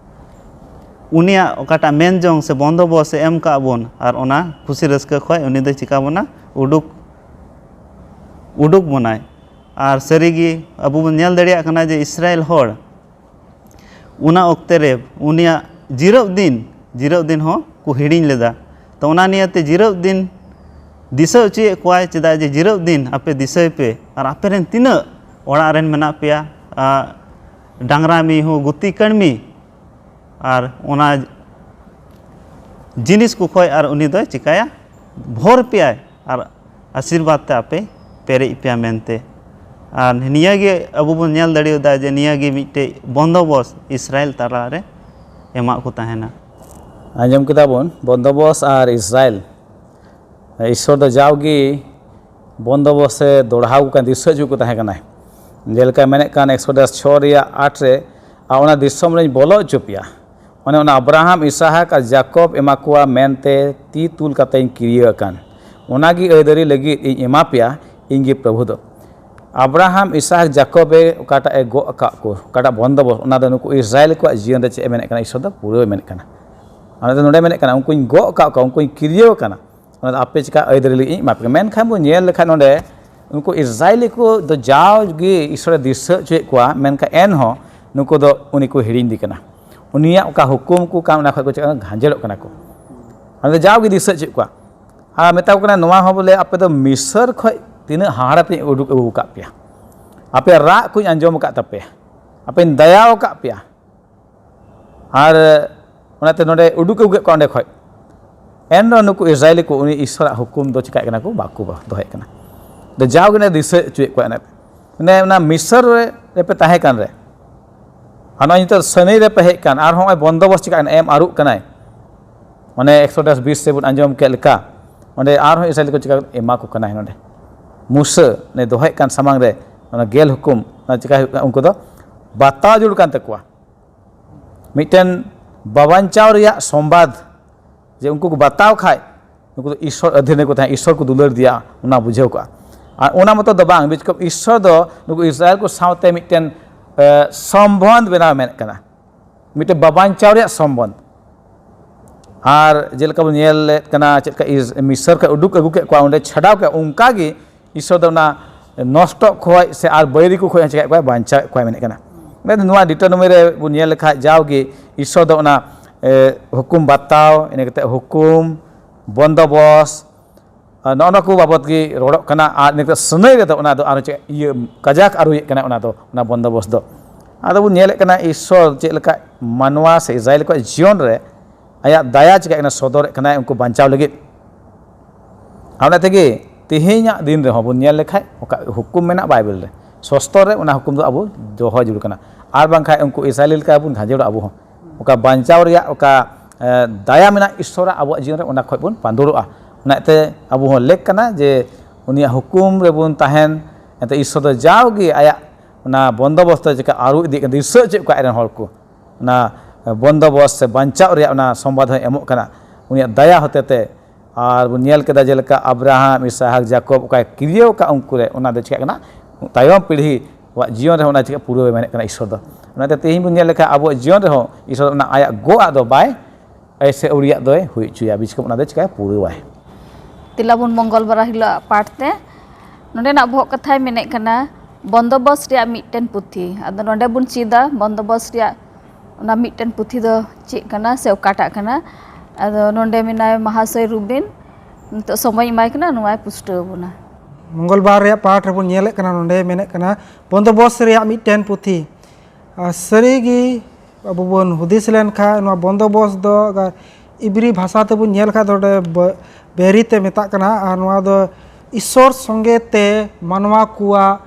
ᱩᱱᱤᱭᱟᱜ ᱚᱠᱟᱴᱟᱜ ᱢᱮᱱ ᱡᱚᱝ ᱥᱮ ᱵᱚᱱᱫᱚᱵᱚᱥ ᱮ ᱮᱢ ᱠᱟᱜ ᱵᱚᱱ, ᱟᱨ ᱚᱱᱟ ᱠᱷᱩᱥᱤ ᱨᱟᱹᱥᱠᱟᱹ ᱠᱷᱚᱡ ᱩᱱᱤ ᱫᱚᱭ ᱪᱤᱠᱟ ᱵᱚᱱᱟ? ᱩᱰᱩᱠ, ᱩᱰᱩᱠ ᱵᱚᱱᱟᱭ᱾ ᱟᱨ ᱥᱟᱹᱨᱤᱜᱮ ᱟᱵᱚ ᱵᱚᱱ ᱧᱮᱞ ᱫᱟᱲᱮᱭᱟᱜ ᱠᱟᱱᱟ ᱡᱮ ᱤᱥᱨᱟᱭᱮᱞ ᱦᱚᱲ ᱚᱱᱟ ᱚᱠᱛᱮ ᱨᱮ ᱩᱱᱤᱭᱟᱜ ᱡᱤᱨᱟᱹᱣ ᱫᱤᱱ, ᱡᱤᱨᱟᱹᱣ ᱫᱤᱱ ᱦᱚᱸ ᱠᱚ ᱦᱤᱲᱤᱧ ᱞᱮᱫᱟ᱾ ᱛᱚ, ᱚᱱᱟ ᱱᱤᱭᱟᱹᱛᱮ ᱡᱤᱨᱟᱹᱣ ᱫᱤᱱ ᱫᱤᱥᱟᱹ ᱦᱚᱪᱚᱭᱮᱫ ᱠᱚᱣᱟᱭ, ᱪᱮᱫᱟᱜ ᱡᱮ ᱡᱤᱨᱟᱹᱣ ᱫᱤᱱ ᱟᱯᱮ ᱫᱤᱥᱟᱹᱭ ᱯᱮ, ᱟᱨ ᱟᱯᱮ ᱨᱮᱱ ᱛᱤᱱᱟᱹᱜ ᱚᱲᱟᱜ ᱨᱮᱱ ᱢᱮᱱᱟᱜ ᱯᱮᱭᱟ, ᱟ, ᱰᱟᱝᱨᱟ ᱢᱤᱦᱩ, ᱜᱩᱛᱤ ᱠᱟᱹᱲᱢᱤ, ᱟᱨ ᱚᱱᱟ ᱡᱤᱱᱤᱥ ᱠᱚ ᱠᱷᱚᱡ ᱟᱨ ᱩᱱᱤ ᱫᱚᱭ ᱪᱤᱠᱟᱹᱭᱟ? ᱵᱷᱚᱨ ᱯᱮᱭᱟᱭ ᱟᱨ ᱟᱥᱤᱨᱵᱟᱫᱽ ᱛᱮ ᱟᱯᱮ ᱯᱮᱨᱮᱡ ᱯᱮᱭᱟ ᱢᱮᱱᱛᱮ᱾ ᱟᱨ ᱱᱤᱭᱟᱹ ᱜᱮ ᱟᱵᱚ ᱵᱚᱱ ᱧᱮᱞ ᱫᱟᱲᱮᱭᱟᱫᱟ ᱡᱮ ᱱᱤᱭᱟᱹ ᱜᱮ ᱢᱤᱫᱴᱮᱡ ᱵᱚᱱᱫᱚᱵᱚᱥ ᱤᱥᱨᱟᱭᱮᱞ ᱛᱟᱞᱟ ᱨᱮ ᱮᱢᱟᱜ ᱠᱚ ᱛᱟᱦᱮᱱᱟ᱾ ᱟᱸᱡᱚᱢ ᱠᱮᱫᱟ ᱵᱚᱱ, ᱵᱚᱱᱫᱚᱵᱚᱥ ᱟᱨ ᱤᱥᱨᱟᱭᱮᱞ᱾ ᱤᱥᱥᱚᱨ ᱫᱚ ᱡᱟᱣᱜᱮ ᱵᱚᱱᱫᱚᱵᱚᱥ ᱮ ᱫᱚᱲᱦᱟᱣ ᱠᱚ ᱠᱟᱱ, ᱫᱤᱥᱟᱹ ᱦᱚᱪᱚ ᱠᱚ ᱛᱟᱦᱮᱸ ᱠᱟᱱᱟᱭ᱾ ᱡᱮᱞᱮᱠᱟ ᱢᱮᱱᱮᱫ ᱠᱟᱱ ᱮᱠᱥᱳᱰᱟᱥ ᱪᱷᱚ ᱨᱮᱭᱟᱜ ᱟᱴ ᱨᱮ, "ᱟᱨ ᱚᱱᱟ ᱫᱤᱥᱚᱢ ᱨᱮᱧ ᱵᱚᱞᱚ ᱦᱚᱪᱚ ᱯᱮᱭᱟ, ᱚᱱᱮ ᱚᱱᱟ ᱟᱵᱨᱟᱦᱟᱢ, ᱤᱥᱟᱦᱟᱠ ᱟᱨ ᱡᱟᱠᱚᱵ ᱮᱢᱟ ᱠᱚᱣᱟ ᱢᱮᱱᱛᱮ ᱛᱤ ᱛᱩᱞ ᱠᱟᱛᱮᱧ ᱠᱤᱨᱭᱟᱹ ᱟᱠᱟᱱ, ᱚᱱᱟᱜᱮ ᱟᱹᱭᱫᱟᱹᱨᱤ ᱞᱟᱹᱜᱤᱫ ᱤᱧ ᱮᱢᱟ ᱯᱮᱭᱟ, ᱤᱧ ᱜᱮ ᱯᱨᱚᱵᱷᱩ ᱫᱚ᱾" ᱟᱵᱨᱟᱦᱟᱢ, ᱤᱥᱟᱦᱟᱠ, ᱡᱟᱠᱚᱵᱮ ᱚᱠᱟᱴᱟᱜ ᱮ ᱜᱚᱜ ᱟᱠᱟᱫ ᱠᱚ, ᱚᱠᱟᱴᱟᱜ ᱵᱚᱱᱫᱚᱵᱚᱥᱛ, ᱚᱱᱟ ᱫᱚ ᱱᱩᱠᱩ ᱤᱥᱨᱟᱭᱮᱞ ᱠᱚᱣᱟᱜ ᱡᱤᱭᱚᱱ ᱨᱮ ᱪᱮᱫ ᱮ ᱢᱮᱱᱮᱫ ᱠᱟᱱᱟ? ᱤᱥᱚᱨ ᱫᱚ ᱯᱩᱨᱟᱹᱣ ᱢᱮᱱᱮᱫ ᱠᱟᱱᱟ᱾ ᱚᱱᱟ ᱫᱚ ᱱᱚᱰᱮ ᱢᱮᱱᱮᱫ ᱠᱟᱱᱟ, ᱩᱱᱠᱩᱧ ᱜᱚᱜ ᱟᱠᱟᱫ ᱠᱚᱣᱟ, ᱩᱱᱠᱩᱧ ᱠᱤᱨᱭᱟᱹᱣ ᱟᱠᱟᱱᱟ, ᱚᱱᱟ ᱫᱚ ᱟᱯᱮ ᱪᱮᱠᱟ ᱟᱹᱭᱫᱟᱹᱨᱤ ᱞᱟᱹᱜᱤᱫ ᱤᱧ ᱮᱢᱟ ᱯᱮ ᱠᱟᱱᱟ᱾ ᱢᱮᱱᱠᱷᱟᱱ ᱵᱚᱱ ᱧᱮᱞ ᱞᱮᱠᱷᱟᱱ ᱱᱚᱰᱮ ᱩᱱᱠᱩ ᱤᱥᱨᱟᱭᱮᱞᱤ ᱠᱚ ᱫᱚ ᱡᱟᱣ ᱜᱮ ᱤᱥᱚᱨᱮ ᱫᱤᱥᱟᱹ ᱦᱚᱪᱚᱭᱮᱫ ᱠᱚᱣᱟ, ᱢᱮᱱᱠᱷᱟᱱ ᱮᱱᱦᱚᱸ ᱱᱩᱠᱩ ᱫᱚ ᱩᱱᱤ ᱠᱚ ᱦᱤᱲᱤᱧ ᱫᱤ ᱠᱟᱱᱟ᱾ ᱩᱱᱤᱭᱟᱜ ᱚᱠᱟ ᱦᱩᱠᱩᱢ ᱠᱚ ᱠᱟᱱ, ᱚᱱᱟ ᱠᱷᱚᱱ ᱠᱚ ᱪᱮᱫ ᱠᱟᱱᱟ? ᱜᱷᱟᱸᱡᱮᱲᱚᱜ ᱠᱟᱱᱟ ᱠᱚ᱾ ᱚᱱᱟ ᱫᱚ ᱡᱟᱣ ᱜᱮ ᱫᱤᱥᱟᱹ ᱦᱚᱪᱚᱭᱮᱫ ᱠᱚᱣᱟ᱾ ᱟᱨ ᱢᱮᱛᱟ ᱠᱚ ᱠᱟᱱᱟ, ᱱᱚᱣᱟ ᱦᱚᱸ ᱵᱚᱞᱮ ᱟᱯᱮ ᱫᱚ ᱢᱤᱥᱚᱨ ᱠᱷᱚᱱ ᱛᱤᱱᱟᱹᱜ ᱦᱟᱦᱟᱲᱟ ᱛᱮᱧ ᱩᱰᱩᱠ ᱟᱹᱜᱩ ᱟᱠᱟᱫ ᱯᱮᱭᱟ, ᱟᱯᱮᱭᱟᱜ ᱨᱟᱜ ᱠᱚᱧ ᱟᱸᱡᱚᱢ ᱟᱠᱟᱫ ᱛᱟᱯᱮᱭᱟ, ᱟᱯᱮᱧ ᱫᱟᱭᱟ ᱟᱠᱟᱫ ᱯᱮᱭᱟ᱾ ᱟᱨ ᱚᱱᱟᱛᱮ ᱱᱚᱰᱮ ᱩᱰᱩᱠ ᱟᱹᱜᱩ ᱠᱮᱫ ᱠᱚᱣᱟ ᱚᱸᱰᱮ ᱠᱷᱚᱱ᱾ ᱮᱱᱨᱮᱦᱚᱸ ᱱᱩᱠᱩ ᱤᱥᱨᱟᱭᱮᱞᱤ ᱠᱚ ᱩᱱᱤ ᱤᱥᱚᱨᱟᱜ ᱦᱩᱠᱩᱢ ᱫᱚ ᱪᱤᱠᱟᱹᱭᱮᱫ ᱠᱟᱱᱟ ᱠᱚ? ᱵᱟᱠᱚ ᱫᱚᱦᱚᱭᱮᱫ ᱠᱟᱱᱟ᱾ ᱟᱫᱚ ᱡᱟᱣ ᱜᱮ ᱚᱱᱮ ᱫᱤᱥᱟᱹ ᱦᱚᱪᱚᱭᱮᱫ ᱠᱚᱣᱟ᱾ ᱚᱱᱮ, ᱚᱱᱮ ᱚᱱᱟ ᱢᱤᱥᱚᱨ ᱨᱮ, ᱨᱮᱯᱮ ᱛᱟᱦᱮᱸ ᱠᱟᱱ ᱨᱮ, ᱟᱨ ᱱᱚᱜᱼᱚᱭ ᱱᱤᱛᱚᱜ ᱥᱟᱹᱱᱟᱹᱭ ᱨᱮᱯᱮ ᱦᱮᱡ ᱠᱟᱱ, ᱟᱨᱦᱚᱸ ᱱᱚᱜᱼᱚᱭ ᱵᱚᱱᱫᱚᱵᱚᱥ ᱪᱤᱠᱟᱹᱜ ᱠᱟᱱᱟ, ᱮᱢ ᱟᱹᱨᱩᱜ ᱠᱟᱱᱟᱭ᱾ ᱚᱱᱮ ᱮᱠᱥᱚᱰᱟᱥ ᱵᱤᱥ ᱨᱮᱵᱚᱱ ᱟᱸᱡᱚᱢ ᱠᱮᱫ ᱞᱮᱠᱟ, ᱚᱸᱰᱮ ᱟᱨᱦᱚᱸ ᱤᱥᱨᱟᱭᱮᱞ ᱠᱚ ᱪᱤᱠᱟ ᱮᱢᱟ ᱠᱚ ᱠᱟᱱᱟᱭ ᱱᱚᱰᱮ᱾ ᱢᱩᱥᱟᱹ ᱱᱩᱭ ᱫᱚᱦᱚᱭᱮᱫ ᱠᱟᱱ ᱥᱟᱢᱟᱝ ᱨᱮ ᱚᱱᱟ ᱜᱮᱞ ᱦᱩᱠᱩᱢ, ᱚᱱᱟ ᱪᱤᱠᱟ ᱦᱩᱭᱩᱜ ᱠᱟᱱᱟ? ᱩᱱᱠᱩ ᱫᱚ ᱵᱟᱛᱟᱣ ᱡᱟᱹᱨᱩᱲ ᱠᱟᱱ ᱛᱟᱠᱚᱣᱟ᱾ ᱢᱤᱫᱴᱮᱱ ᱵᱟᱧᱪᱟᱣ ᱨᱮᱭᱟᱜ ᱥᱚᱢᱵᱟᱫ, ᱡᱮ ᱩᱱᱠᱩ ᱠᱚ ᱵᱟᱛᱟᱣ ᱠᱷᱟᱡ ᱱᱩᱠᱩ ᱫᱚ ᱤᱥᱥᱚᱨ ᱟᱹᱫᱷᱤᱱ ᱨᱮᱠᱚ ᱛᱟᱦᱮᱸ, ᱤᱥᱥᱚᱨ ᱠᱚ ᱫᱩᱞᱟᱹᱲ ᱫᱮᱭᱟ, ᱚᱱᱟ ᱵᱩᱡᱷᱟᱹᱣ ᱠᱚᱜᱼᱟ᱾ ᱟᱨ ᱚᱱᱟ ᱢᱚᱛᱚ ᱫᱚ ᱵᱟᱝ, ᱵᱤᱪᱠᱚᱢ ᱤᱥᱥᱚᱨ ᱫᱚ ᱱᱩᱠᱩ ᱤᱥᱨᱟᱭᱮᱞ ᱠᱚ ᱥᱟᱶᱛᱮ ᱢᱤᱫᱴᱮᱱ, ᱮ, ᱥᱚᱢᱵᱚᱱᱫᱷ ᱵᱮᱱᱟᱣ ᱢᱮᱱᱮᱫ ᱠᱟᱱᱟ, ᱢᱤᱫᱴᱮᱱ ᱵᱟᱵᱟᱧᱪᱟᱣ ᱨᱮᱭᱟᱜ ᱥᱚᱢᱵᱚᱱᱫᱷ᱾ ᱟᱨ ᱡᱮᱞᱮᱠᱟ ᱵᱚᱱ ᱧᱮᱞ ᱞᱮᱫ ᱠᱟᱱᱟ, ᱪᱮᱫ ᱞᱮᱠᱟ ᱤᱥ-, ᱢᱤᱥᱚᱨ ᱠᱷᱚᱱ ᱩᱰᱩᱠ ᱟᱹᱜᱩ ᱠᱮᱫ ᱠᱚᱣᱟ, ᱚᱸᱰᱮ ᱪᱷᱟᱰᱟᱣ ᱠᱮᱫ, ᱚᱱᱠᱟ ᱜᱮ ᱤᱥᱥᱚᱨ ᱫᱚ ᱚᱱᱟ ᱱᱚᱥᱴᱚᱜ ᱠᱷᱚᱡ ᱥᱮ ᱟᱨ ᱵᱟᱹᱭᱨᱤ ᱠᱚ ᱠᱷᱚᱡ ᱦᱚᱸ ᱪᱮᱠᱟᱭᱮᱫ ᱠᱚᱣᱟ? ᱵᱟᱧᱪᱟᱣᱮᱫ ᱠᱚᱣᱟᱭ ᱢᱮᱱᱮᱫ ᱠᱟᱱᱟ᱾ ᱢᱮᱱᱫᱚ ᱱᱚᱣᱟ ᱰᱤᱴᱟᱨᱱᱚᱢᱤ ᱨᱮ ᱵᱚᱱ ᱧᱮᱞ ᱞᱮᱠᱷᱟᱡ, ᱡᱟᱣᱜᱮ ᱤᱥᱥᱚᱨ ᱫᱚ ᱚᱱᱟ, ᱮ, ᱦᱩᱠᱩᱢ ᱵᱟᱛᱟᱣ, ᱤᱱᱟᱹ ᱠᱟᱛᱮ ᱦᱩᱠᱩᱢ, ᱵᱚᱱᱫᱚᱵᱚᱥ, ᱟᱨ ᱱᱚᱜᱼᱚ ᱱᱚᱣᱟ ᱠᱚ ᱵᱟᱵᱚᱫ ᱜᱮ ᱨᱚᱲᱚᱜ ᱠᱟᱱᱟ᱾ ᱟᱨ ᱤᱱᱟᱹ ᱠᱟᱛᱮ ᱥᱟᱹᱱᱟᱹᱭ ᱨᱮᱫᱚ ᱚᱱᱟ ᱫᱚ ᱟᱨᱚ ᱪᱮᱫ ᱤᱭᱟᱹ ᱠᱟᱡᱟᱠ ᱟᱹᱨᱩᱭᱮᱫ ᱠᱟᱱᱟ ᱚᱱᱟ ᱫᱚ, ᱚᱱᱟ ᱵᱚᱱᱫᱚᱵᱚᱥ ᱫᱚ᱾ ᱟᱫᱚ ᱵᱚᱱ ᱧᱮᱞᱮᱫ ᱠᱟᱱᱟ ᱤᱥᱥᱚᱨ ᱪᱮᱫ ᱞᱮᱠᱟ ᱢᱟᱱᱣᱟ ᱥᱮ ᱤᱥᱨᱟᱭᱮᱞ ᱠᱚᱣᱟᱜ ᱡᱤᱭᱚᱱ ᱨᱮ ᱟᱭᱟᱜ ᱫᱟᱭᱟ ᱪᱤᱠᱟᱹᱜ ᱠᱟᱱᱟ, ᱥᱚᱫᱚᱨᱮᱫ ᱠᱟᱱᱟᱭ ᱩᱱᱠᱩ ᱵᱟᱧᱪᱟᱣ ᱞᱟᱹᱜᱤᱫ᱾ ᱟᱨ ᱚᱱᱟ ᱛᱮᱜᱮ ᱛᱮᱦᱮᱧᱟᱜ ᱫᱤᱱ ᱨᱮᱦᱚᱸ ᱵᱚᱱ ᱧᱮᱞ ᱞᱮᱠᱷᱟᱡ, ᱚᱠᱟ ᱦᱩᱠᱩᱢ ᱢᱮᱱᱟᱜ ᱵᱟᱭᱵᱮᱞ ᱨᱮ, ᱥᱚᱥᱛᱚᱨ ᱨᱮ, ᱚᱱᱟ ᱦᱩᱠᱩᱢ ᱫᱚ ᱟᱵᱚ ᱫᱚᱦᱚ ᱡᱟᱹᱨᱩᱲ ᱠᱟᱱᱟ᱾ ᱟᱨ ᱵᱟᱝᱠᱷᱟᱡ ᱩᱱᱠᱩ ᱤᱥᱨᱟᱭᱮᱞ ᱞᱮᱠᱟ ᱵᱚᱱ ᱜᱷᱟᱸᱡᱚᱲᱚᱜᱼᱟ ᱟᱵᱚ ᱦᱚᱸ᱾ ᱚᱠᱟ ᱵᱟᱧᱪᱟᱣ ᱨᱮᱭᱟᱜ ᱚᱠᱟ, ᱮ, ᱫᱟᱭᱟ ᱢᱮᱱᱟᱜ ᱤᱥᱥᱚᱨᱟᱜ ᱟᱵᱚᱣᱟᱜ ᱡᱤᱭᱚᱱ ᱨᱮ, ᱚᱱᱟ ᱠᱷᱚᱡ ᱵᱚᱱ ᱯᱟᱺᱫᱩᱲᱚᱜᱼᱟ᱾ ᱚᱱᱟᱛᱮ ᱟᱵᱚ ᱦᱚᱸ ᱞᱮᱠ ᱠᱟᱱᱟ ᱡᱮ ᱩᱱᱤᱭᱟᱜ ᱦᱩᱠᱩᱢ ᱨᱮᱵᱚᱱ ᱛᱟᱦᱮᱱ᱾ ᱮᱱᱛᱮ ᱤᱥᱥᱚᱨ ᱫᱚ ᱡᱟᱣᱜᱮ ᱟᱭᱟᱜ ᱚᱱᱟ ᱵᱚᱱᱫᱚᱵᱚᱥᱛᱚ ᱪᱮᱠᱟ ᱟᱹᱨᱩ ᱤᱫᱤᱜ ᱠᱟᱱᱟ, ᱫᱤᱥᱟᱹ ᱦᱚᱪᱚᱭᱮᱫ ᱠᱚᱣᱟ ᱟᱡ ᱨᱮᱱ ᱦᱚᱲ ᱠᱚ᱾ ᱚᱱᱟ ᱵᱚᱱᱫᱚᱵᱚᱥ ᱥᱮ ᱵᱟᱧᱪᱟᱣ ᱨᱮᱭᱟᱜ ᱚᱱᱟ ᱥᱚᱢᱵᱟᱫ ᱦᱚᱸᱭ ᱮᱢᱚᱜ ᱠᱟᱱᱟ ᱩᱱᱤᱭᱟᱜ ᱫᱟᱭᱟ ᱦᱚᱛᱮᱛᱮ᱾ ᱟᱨ ᱵᱚᱱ ᱧᱮᱞ ᱠᱮᱫᱟ ᱡᱮᱞᱮᱠᱟ ᱟᱵᱨᱟᱦᱟᱢ, ᱤᱥᱟᱦᱟᱠ, ᱡᱟᱠᱚᱵ ᱚᱠᱟᱭ ᱠᱤᱨᱭᱟᱹᱣ ᱟᱠᱟᱫ ᱩᱱᱠᱩ ᱨᱮ, ᱚᱱᱟ ᱫᱚ ᱪᱤᱠᱟᱹᱜ ᱠᱟᱱᱟ? ᱛᱟᱭᱚᱢ ᱯᱤᱲᱦᱤ ᱟᱜ ᱡᱤᱭᱚᱱ ᱨᱮᱦᱚᱸ ᱚᱱᱟ ᱪᱤᱠᱟ ᱯᱩᱨᱟᱹᱣ ᱢᱮᱱᱮᱫ ᱠᱟᱱᱟ ᱤᱥᱥᱚᱨ ᱫᱚ᱾ ᱚᱱᱟᱛᱮ ᱛᱮᱦᱮᱧ ᱵᱚᱱ ᱧᱮᱞ ᱞᱮᱠᱷᱟᱱ ᱟᱵᱚᱣᱟᱜ ᱡᱤᱭᱚᱱ ᱨᱮᱦᱚᱸ ᱤᱥᱥᱚᱨ ᱚᱱᱟ ᱟᱭᱟᱜ ᱜᱚᱜ ᱟᱜ ᱫᱚ ᱵᱟᱭ ᱥᱮ ᱟᱹᱣᱲᱤᱭᱟᱜ ᱫᱚᱭ ᱦᱩᱭ ᱦᱚᱪᱚᱭᱟ, ᱵᱤᱪᱠᱚᱢ ᱚᱱᱟ ᱫᱚ ᱪᱤᱠᱟᱹᱭ ᱯᱩᱨᱟᱹᱣᱟᱭ᱾ ᱛᱮᱞᱟ ᱵᱚᱱ ᱢᱚᱝᱜᱚᱞ ᱵᱟᱨᱟ ᱦᱤᱞᱳᱜ ᱯᱟᱴ ᱛᱮ᱾ ᱱᱚᱰᱮᱱᱟᱜ ᱵᱚᱦᱚᱜ ᱠᱟᱛᱷᱟᱭ ᱢᱮᱱᱮᱫ ᱠᱟᱱᱟ ᱵᱚᱱᱫᱚᱵᱚᱥ ᱨᱮᱭᱟᱜ ᱢᱤᱫᱴᱮᱱ ᱯᱩᱛᱷᱤ᱾ ᱟᱫᱚ ᱱᱚᱰᱮ ᱵᱚᱱ ᱪᱮᱫᱟ ᱵᱚᱱᱫᱚᱵᱚᱥ ᱨᱮᱭᱟᱜ ᱚᱱᱟ ᱢᱤᱫᱴᱮᱱ ᱯᱩᱛᱷᱤ ᱫᱚ ᱪᱮᱫ ᱠᱟᱱᱟ ᱥᱮ ᱚᱠᱟᱴᱟᱜ ᱠᱟᱱᱟ᱾ ᱟᱫᱚ ᱱᱚᱰᱮ ᱢᱮᱱᱟᱭ ᱢᱟᱦᱟᱥᱚᱭ ᱨᱩᱵᱤᱱ, ᱱᱤᱛᱚᱜ ᱥᱚᱢᱚᱭ ᱮᱢᱟᱭ ᱠᱟᱱᱟ, ᱱᱚᱣᱟᱭ ᱯᱩᱥᱴᱟᱹᱣ ᱟᱵᱚᱱᱟ᱾ ᱢᱚᱝᱜᱚᱞᱵᱟᱨ ᱨᱮᱭᱟᱜ ᱯᱟᱴ ᱨᱮᱵᱚᱱ ᱧᱮᱞᱮᱫ ᱠᱟᱱᱟ, ᱱᱚᱰᱮ ᱢᱮᱱᱮᱫ ᱠᱟᱱᱟ ᱵᱚᱱᱫᱚᱵᱚᱥ ᱨᱮᱭᱟᱜ ᱢᱤᱫᱴᱮᱱ ᱯᱩᱛᱷᱤ᱾ ᱟᱨ ᱥᱟᱹᱨᱤᱜᱮ ᱟᱵᱚ ᱵᱚᱱ ᱦᱩᱫᱤᱥ ᱞᱮᱱᱠᱷᱟᱱ ᱱᱚᱣᱟ ᱵᱚᱱᱫᱚᱵᱚᱥ ᱫᱚ ᱟᱜᱟᱨ ᱤᱵᱨᱤ ᱵᱷᱟᱥᱟ ᱛᱮᱵᱚᱱ ᱧᱮᱞ ᱠᱷᱟᱱ ᱫᱚ ᱱᱚᱰᱮ ᱵᱮᱨᱤ ᱛᱮ ᱢᱮᱛᱟᱜ ᱠᱟᱱᱟ᱾ ᱟᱨ ᱱᱚᱣᱟ ᱫᱚ ᱤᱥᱥᱚᱨ ᱥᱚᱸᱜᱮ ᱛᱮ ᱢᱟᱱᱣᱟ ᱠᱚᱣᱟᱜ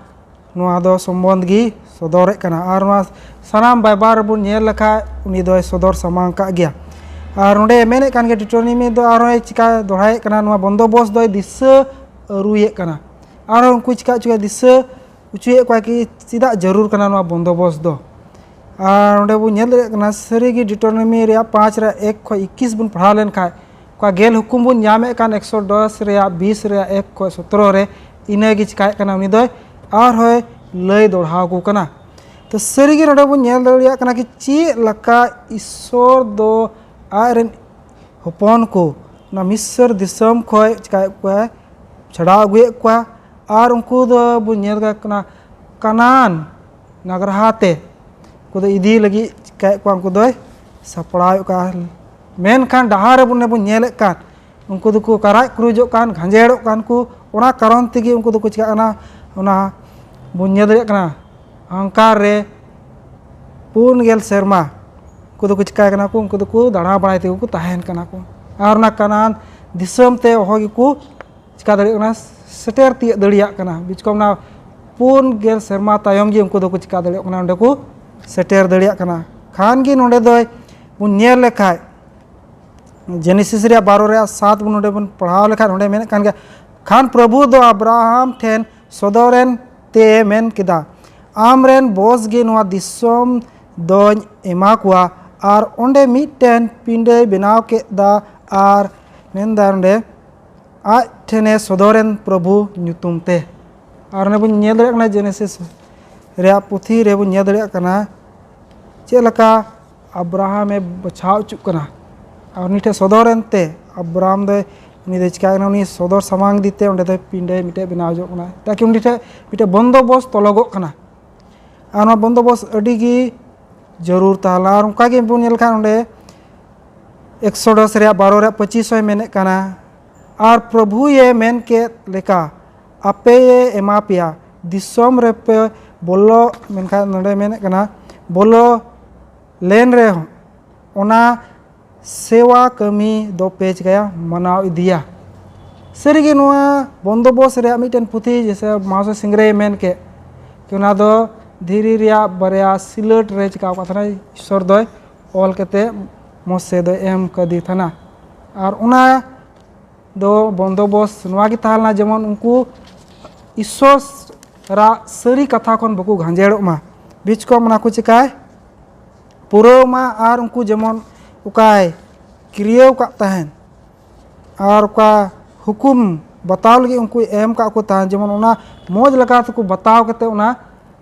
ᱱᱚᱣᱟ ᱫᱚ ᱥᱚᱢᱵᱚᱱᱫᱷ ᱜᱮ ᱥᱚᱫᱚᱨᱮᱫ ᱠᱟᱱᱟ᱾ ᱟᱨ ᱱᱚᱣᱟ ᱥᱟᱱᱟᱢ ᱵᱟᱭᱵᱟᱨ ᱨᱮᱵᱚᱱ ᱧᱮᱞ ᱞᱮᱠᱷᱟᱡ ᱩᱱᱤ ᱫᱚᱭ ᱥᱚᱫᱚᱨ ᱥᱟᱢᱟᱝ ᱠᱟᱜ ᱜᱮᱭᱟ᱾ ᱟᱨ ᱱᱚᱰᱮ ᱢᱮᱱᱮᱫ ᱠᱟᱱ ᱜᱮᱭᱟ, ᱰᱤᱴᱨᱚᱱᱤᱢᱤ ᱫᱚ ᱟᱨᱦᱚᱸᱭ ᱪᱤᱠᱟ ᱫᱚᱦᱲᱟᱭᱮᱫ ᱠᱟᱱᱟ, ᱱᱚᱣᱟ ᱵᱚᱱᱫᱚᱵᱚᱥ ᱫᱚᱭ ᱫᱤᱥᱟᱹ ᱟᱹᱨᱩᱭᱮᱫ ᱠᱟᱱᱟ᱾ ᱟᱨᱦᱚᱸ ᱩᱱᱠᱩ ᱪᱤᱠᱟ ᱪᱤᱠᱟ ᱫᱤᱥᱟᱹ ᱦᱚᱪᱚᱭᱮᱫ ᱠᱚᱣᱟ ᱠᱤ ᱪᱮᱫᱟᱜ ᱡᱟᱹᱨᱩᱲ ᱠᱟᱱᱟ ᱱᱚᱣᱟ ᱵᱚᱱᱫᱚᱵᱚᱥ ᱫᱚ᱾ ᱟᱨ ᱱᱚᱰᱮ ᱵᱚᱱ ᱧᱮᱞ ᱫᱟᱲᱮᱭᱟᱜ ᱠᱟᱱᱟ, ᱥᱟᱹᱨᱤᱜᱮ ᱰᱤᱴᱨᱚᱱᱚᱢᱤ ᱨᱮᱭᱟᱜ ᱯᱟᱸᱪ ᱨᱮᱭᱟᱜ ᱮᱠ ᱠᱷᱚᱱ ᱤᱠᱤᱥ ᱵᱚᱱ ᱯᱟᱲᱦᱟᱣ ᱞᱮᱱᱠᱷᱟᱱ ᱚᱠᱟ ᱜᱮᱞ ᱦᱩᱠᱩᱢ ᱵᱚᱱ ᱧᱟᱢᱮᱫ ᱠᱟᱱ ᱮᱠᱥᱚ ᱫᱚᱥ ᱨᱮᱭᱟᱜ ᱵᱤᱥ ᱨᱮᱭᱟᱜ ᱮᱠ ᱠᱷᱚᱱ ᱥᱚᱛᱨᱚ ᱨᱮ, ᱤᱱᱟᱹᱜᱮ ᱪᱤᱠᱟᱭᱮᱫ ᱠᱟᱱᱟ, ᱩᱱᱤ ᱫᱚᱭ ᱟᱨᱦᱚᱸᱭ ᱞᱟᱹᱭ ᱫᱚᱦᱲᱟ ᱟᱠᱚ ᱠᱟᱱᱟ᱾ ᱛᱚ ᱥᱟᱹᱨᱤᱜᱮ ᱱᱚᱰᱮ ᱵᱚᱱ ᱧᱮᱞ ᱫᱟᱲᱮᱭᱟᱜ ᱠᱟᱱᱟ ᱠᱤ ᱪᱮᱫ ᱞᱮᱠᱟ ᱤᱥᱥᱚᱨ ᱫᱚ ᱟᱡ ᱨᱮᱱ ᱦᱚᱯᱚᱱ ᱠᱚ ᱚᱱᱟ ᱢᱤᱥᱨ ᱫᱤᱥᱚᱢ ᱠᱷᱚᱱ ᱪᱤᱠᱟᱭᱮᱫ ᱠᱚᱣᱟ, ᱪᱷᱟᱰᱟᱣ ᱟᱹᱜᱩᱭᱮᱫ ᱠᱚᱣᱟ᱾ ᱟᱨ ᱩᱱᱠᱩ ᱫᱚ ᱵᱚᱱ ᱧᱮᱞ ᱠᱟᱜ ᱠᱟᱱᱟ ᱠᱟᱱᱟᱱ ᱱᱟᱜᱽᱨᱟᱦᱟ ᱛᱮ ᱩᱱᱠᱩ ᱫᱚ ᱤᱫᱤ ᱞᱟᱹᱜᱤᱫ ᱪᱤᱠᱟᱭᱮᱫ ᱠᱚᱣᱟ, ᱩᱱᱠᱩ ᱫᱚᱭ ᱥᱟᱯᱲᱟᱣᱮᱫ ᱠᱚᱣᱟ᱾ ᱢᱮᱱᱠᱷᱟᱱ ᱰᱟᱦᱟᱨ ᱨᱮ ᱵᱚᱱ ᱧᱮᱞᱮᱫ ᱠᱟᱱ ᱩᱱᱠᱩ ᱫᱚᱠᱚ ᱠᱟᱨᱟᱡ ᱠᱩᱨᱩᱡᱚᱜ ᱠᱟᱱ, ᱜᱷᱟᱸᱡᱮᱲᱚᱜ ᱠᱟᱱ ᱠᱚ, ᱚᱱᱟ ᱠᱟᱨᱚᱱ ᱛᱮᱜᱮ ᱩᱱᱠᱩ ᱫᱚᱠᱚ ᱪᱤᱠᱟᱜ ᱠᱟᱱᱟ, ᱚᱱᱟ ᱵᱚᱱ ᱧᱮᱞ ᱫᱟᱲᱮᱭᱟᱜ ᱠᱟᱱᱟ᱾ ᱦᱟᱦᱟᱠᱟᱨ ᱨᱮ ᱯᱩᱱ ᱜᱮᱞ ᱥᱮᱨᱢᱟ ᱩᱱᱠᱩ ᱫᱚᱠᱚ ᱪᱤᱠᱟᱭ ᱠᱟᱱᱟ ᱠᱚ, ᱩᱱᱠᱩ ᱫᱚᱠᱚ ᱫᱟᱬᱟ ᱵᱟᱲᱟᱭ ᱛᱮᱜᱮ ᱠᱚ ᱛᱟᱦᱮᱱ ᱠᱟᱱᱟ ᱠᱚ᱾ ᱟᱨ ᱚᱱᱟ ᱠᱟᱱᱟᱱ ᱫᱤᱥᱚᱢ ᱛᱮ ᱚᱦᱚ ᱜᱮᱠᱚ ᱪᱤᱠᱟ ᱫᱟᱲᱮᱭᱟᱜ ᱠᱟᱱᱟ, ᱥᱮᱴᱮᱨ ᱛᱤᱭᱳᱜ ᱫᱟᱲᱮᱭᱟᱜ ᱠᱟᱱᱟ᱾ ᱵᱤᱪᱠᱚᱢ ᱚᱱᱟ ᱯᱩᱱ ᱜᱮᱞ ᱥᱮᱨᱢᱟ ᱛᱟᱭᱚᱢ ᱜᱮ ᱩᱱᱠᱩ ᱫᱚᱠᱚ ᱪᱤᱠᱟ ᱫᱟᱲᱮᱭᱟᱜ ᱠᱟᱱᱟ, ᱚᱸᱰᱮ ᱠᱚ ᱥᱮᱴᱮᱨ ᱫᱟᱲᱮᱭᱟᱜ ᱠᱟᱱᱟ᱾ ᱠᱷᱟᱱ ᱜᱮ ᱱᱚᱰᱮ ᱫᱚ ᱵᱚᱱ ᱧᱮᱞ ᱞᱮᱠᱷᱟᱡ ᱡᱮᱱᱮᱥᱤᱥ ᱨᱮᱭᱟᱜ ᱵᱟᱨᱚ ᱨᱮᱭᱟᱜ ᱥᱟᱛ ᱵᱚᱱ ᱱᱚᱰᱮ ᱵᱚᱱ ᱯᱟᱲᱦᱟᱣ ᱞᱮᱠᱷᱟᱱ ᱱᱚᱰᱮ ᱢᱮᱱᱮᱫ ᱠᱟᱱ ᱜᱮᱭᱟ, ᱠᱷᱟᱱ ᱯᱨᱚᱵᱷᱩ ᱫᱚ ᱟᱵᱨᱟᱦᱟᱢ ᱴᱷᱮᱱ ᱥᱚᱫᱚᱨᱮᱱ ᱛᱮ ᱢᱮᱱ ᱠᱮᱫᱟ, ᱟᱢ ᱨᱮᱱ ᱵᱚᱥ ᱜᱮ ᱱᱚᱣᱟ ᱫᱤᱥᱚᱢ ᱫᱚᱧ ᱮᱢᱟ ᱠᱚᱣᱟ᱾ ᱟᱨ ᱚᱸᱰᱮ ᱢᱤᱫᱴᱮᱱ ᱯᱤᱸᱰᱟᱹᱭ ᱵᱮᱱᱟᱣ ᱠᱮᱫᱟ ᱟᱨ ᱢᱮᱱᱫᱟ ᱚᱸᱰᱮ ᱟᱡ ᱴᱷᱮᱱᱮ ᱥᱚᱫᱚᱨᱮᱱ ᱯᱨᱚᱵᱷᱩ ᱧᱩᱛᱩᱢ ᱛᱮ᱾ ᱟᱨ ᱚᱱᱮ ᱵᱚᱱ ᱧᱮᱞ ᱫᱟᱲᱮᱭᱟᱜ ᱠᱟᱱᱟ, ᱡᱮᱱᱮᱥᱤᱥ ᱨᱮᱭᱟᱜ ᱯᱩᱛᱷᱤ ᱨᱮᱵᱚᱱ ᱧᱮᱞ ᱫᱟᱲᱮᱭᱟᱜ ᱠᱟᱱᱟ ᱪᱮᱫ ᱞᱮᱠᱟ ᱟᱵᱨᱟᱦᱟᱢ ᱮ ᱵᱟᱪᱷᱟᱣ ᱦᱚᱪᱚᱜ ᱠᱟᱱᱟ᱾ ᱟᱨ ᱩᱱᱤ ᱴᱷᱮᱱ ᱥᱚᱫᱚᱨ ᱮᱱᱛᱮ ᱟᱵᱨᱟᱦᱟᱢ ᱫᱚᱭ, ᱩᱱᱤ ᱫᱚᱭ ᱪᱤᱠᱟᱹ ᱠᱟᱱᱟ, ᱩᱱᱤ ᱥᱚᱫᱚᱨ ᱥᱟᱢᱟᱝ ᱤᱫᱤ ᱛᱮ ᱚᱸᱰᱮ ᱫᱚ ᱯᱤᱸᱰᱟᱹ ᱢᱤᱫᱴᱮᱡ ᱵᱮᱱᱟᱣ ᱦᱚᱪᱚᱜ ᱠᱟᱱᱟ, ᱛᱟᱠᱤ ᱩᱱᱤ ᱴᱷᱮᱱ ᱢᱤᱫᱴᱮᱡ ᱵᱚᱱᱫᱚᱵᱚᱥ ᱛᱚᱞᱚᱜᱚᱜ ᱠᱟᱱᱟ᱾ ᱟᱨ ᱱᱚᱣᱟ ᱵᱚᱱᱫᱚᱵᱚᱥ ᱟᱹᱰᱤ ᱜᱮ ᱡᱟᱹᱨᱩᱲ ᱛᱟᱦᱮᱸ ᱞᱮᱱᱟ᱾ ᱟᱨ ᱚᱱᱠᱟ ᱜᱮ ᱵᱚᱱ ᱧᱮᱞ ᱠᱷᱟᱱ ᱚᱸᱰᱮ ᱮᱠᱥᱚᱰᱚᱥ ᱨᱮᱭᱟᱜ ᱵᱟᱨᱚ ᱨᱮᱭᱟᱜ ᱯᱚᱸᱪᱤᱥ ᱦᱚᱸᱭ ᱢᱮᱱᱮᱫ ᱠᱟᱱᱟ, ᱟᱨ ᱯᱨᱚᱵᱷᱩᱭᱮ ᱢᱮᱱ ᱠᱮᱫ ᱞᱮᱠᱟ ᱟᱯᱮᱭᱮ ᱮᱢᱟ ᱯᱮᱭᱟ, ᱫᱤᱥᱚᱢ ᱨᱮᱯᱮ ᱵᱚᱞᱚ, ᱢᱮᱱᱠᱷᱟᱱ ᱱᱚᱰᱮ ᱢᱮᱱᱮᱫ ᱠᱟᱱᱟ, ᱵᱚᱞᱚ ᱞᱮᱱ ᱨᱮᱦᱚᱸ ᱚᱱᱟ ᱥᱮᱣᱟ ᱠᱟᱹᱢᱤ ᱫᱚ ᱯᱮ ᱪᱤᱠᱟᱹᱭᱟ, ᱢᱟᱱᱟᱣ ᱤᱫᱤᱭᱟ᱾ ᱥᱟᱹᱨᱤᱜᱮ ᱱᱚᱣᱟ ᱵᱚᱱᱫᱚᱵᱚᱥ ᱨᱮᱭᱟᱜ ᱢᱤᱫᱴᱮᱱ ᱯᱩᱛᱷᱤ, ᱡᱮᱥᱮ ᱢᱟᱦᱟᱥᱚᱭ ᱥᱤᱝᱨᱟᱹᱭ ᱢᱮᱱ ᱠᱮᱫ, ᱠᱤ ᱚᱱᱟ ᱫᱚ ᱫᱷᱤᱨᱤ ᱨᱮᱭᱟᱜ ᱵᱟᱨᱭᱟ ᱥᱤᱞᱟᱹᱴ ᱨᱮ ᱪᱤᱠᱟᱹᱣ ᱟᱠᱟᱫ ᱛᱟᱦᱮᱱᱟ, ᱤᱥᱥᱚᱨ ᱫᱚᱭ ᱚᱞ ᱠᱟᱛᱮ ᱢᱚᱥᱮ ᱫᱚᱭ ᱮᱢ ᱠᱟᱫᱮ ᱛᱟᱦᱮᱱᱟ᱾ ᱟᱨ ᱚᱱᱟ ᱫᱚ ᱵᱚᱱᱫᱚᱵᱚᱥ ᱱᱚᱣᱟ ᱜᱮ ᱛᱟᱦᱮᱸ ᱞᱮᱱᱟ, ᱡᱮᱢᱚᱱ ᱩᱱᱠᱩ ᱤᱥᱥᱚᱨᱟᱜ ᱥᱟᱹᱨᱤ ᱠᱟᱛᱷᱟ ᱠᱷᱚᱱ ᱵᱟᱠᱚ ᱜᱷᱟᱸᱡᱮᱲᱚᱜ ᱢᱟ, ᱵᱤᱪᱠᱚᱢ ᱚᱱᱟ ᱠᱚ ᱪᱤᱠᱟᱭ ᱯᱩᱨᱟᱹᱣ ᱢᱟ᱾ ᱟᱨ ᱩᱱᱠᱩ ᱡᱮᱢᱚᱱ ᱚᱠᱟᱭ ᱠᱤᱨᱭᱟᱹᱣ ᱠᱟᱜ ᱛᱟᱦᱮᱱ, ᱟᱨ ᱚᱠᱟ ᱦᱩᱠᱩᱢ ᱵᱟᱛᱟᱣ ᱞᱟᱹᱜᱤᱫ ᱩᱱᱠᱩ ᱮᱢ ᱠᱟᱜ ᱠᱚ ᱛᱟᱦᱮᱱ, ᱡᱮᱢᱚᱱ ᱚᱱᱟ ᱢᱚᱡᱽ ᱞᱮᱠᱟ ᱛᱮᱠᱚ ᱵᱟᱛᱟᱣ ᱠᱟᱛᱮ ᱚᱱᱟ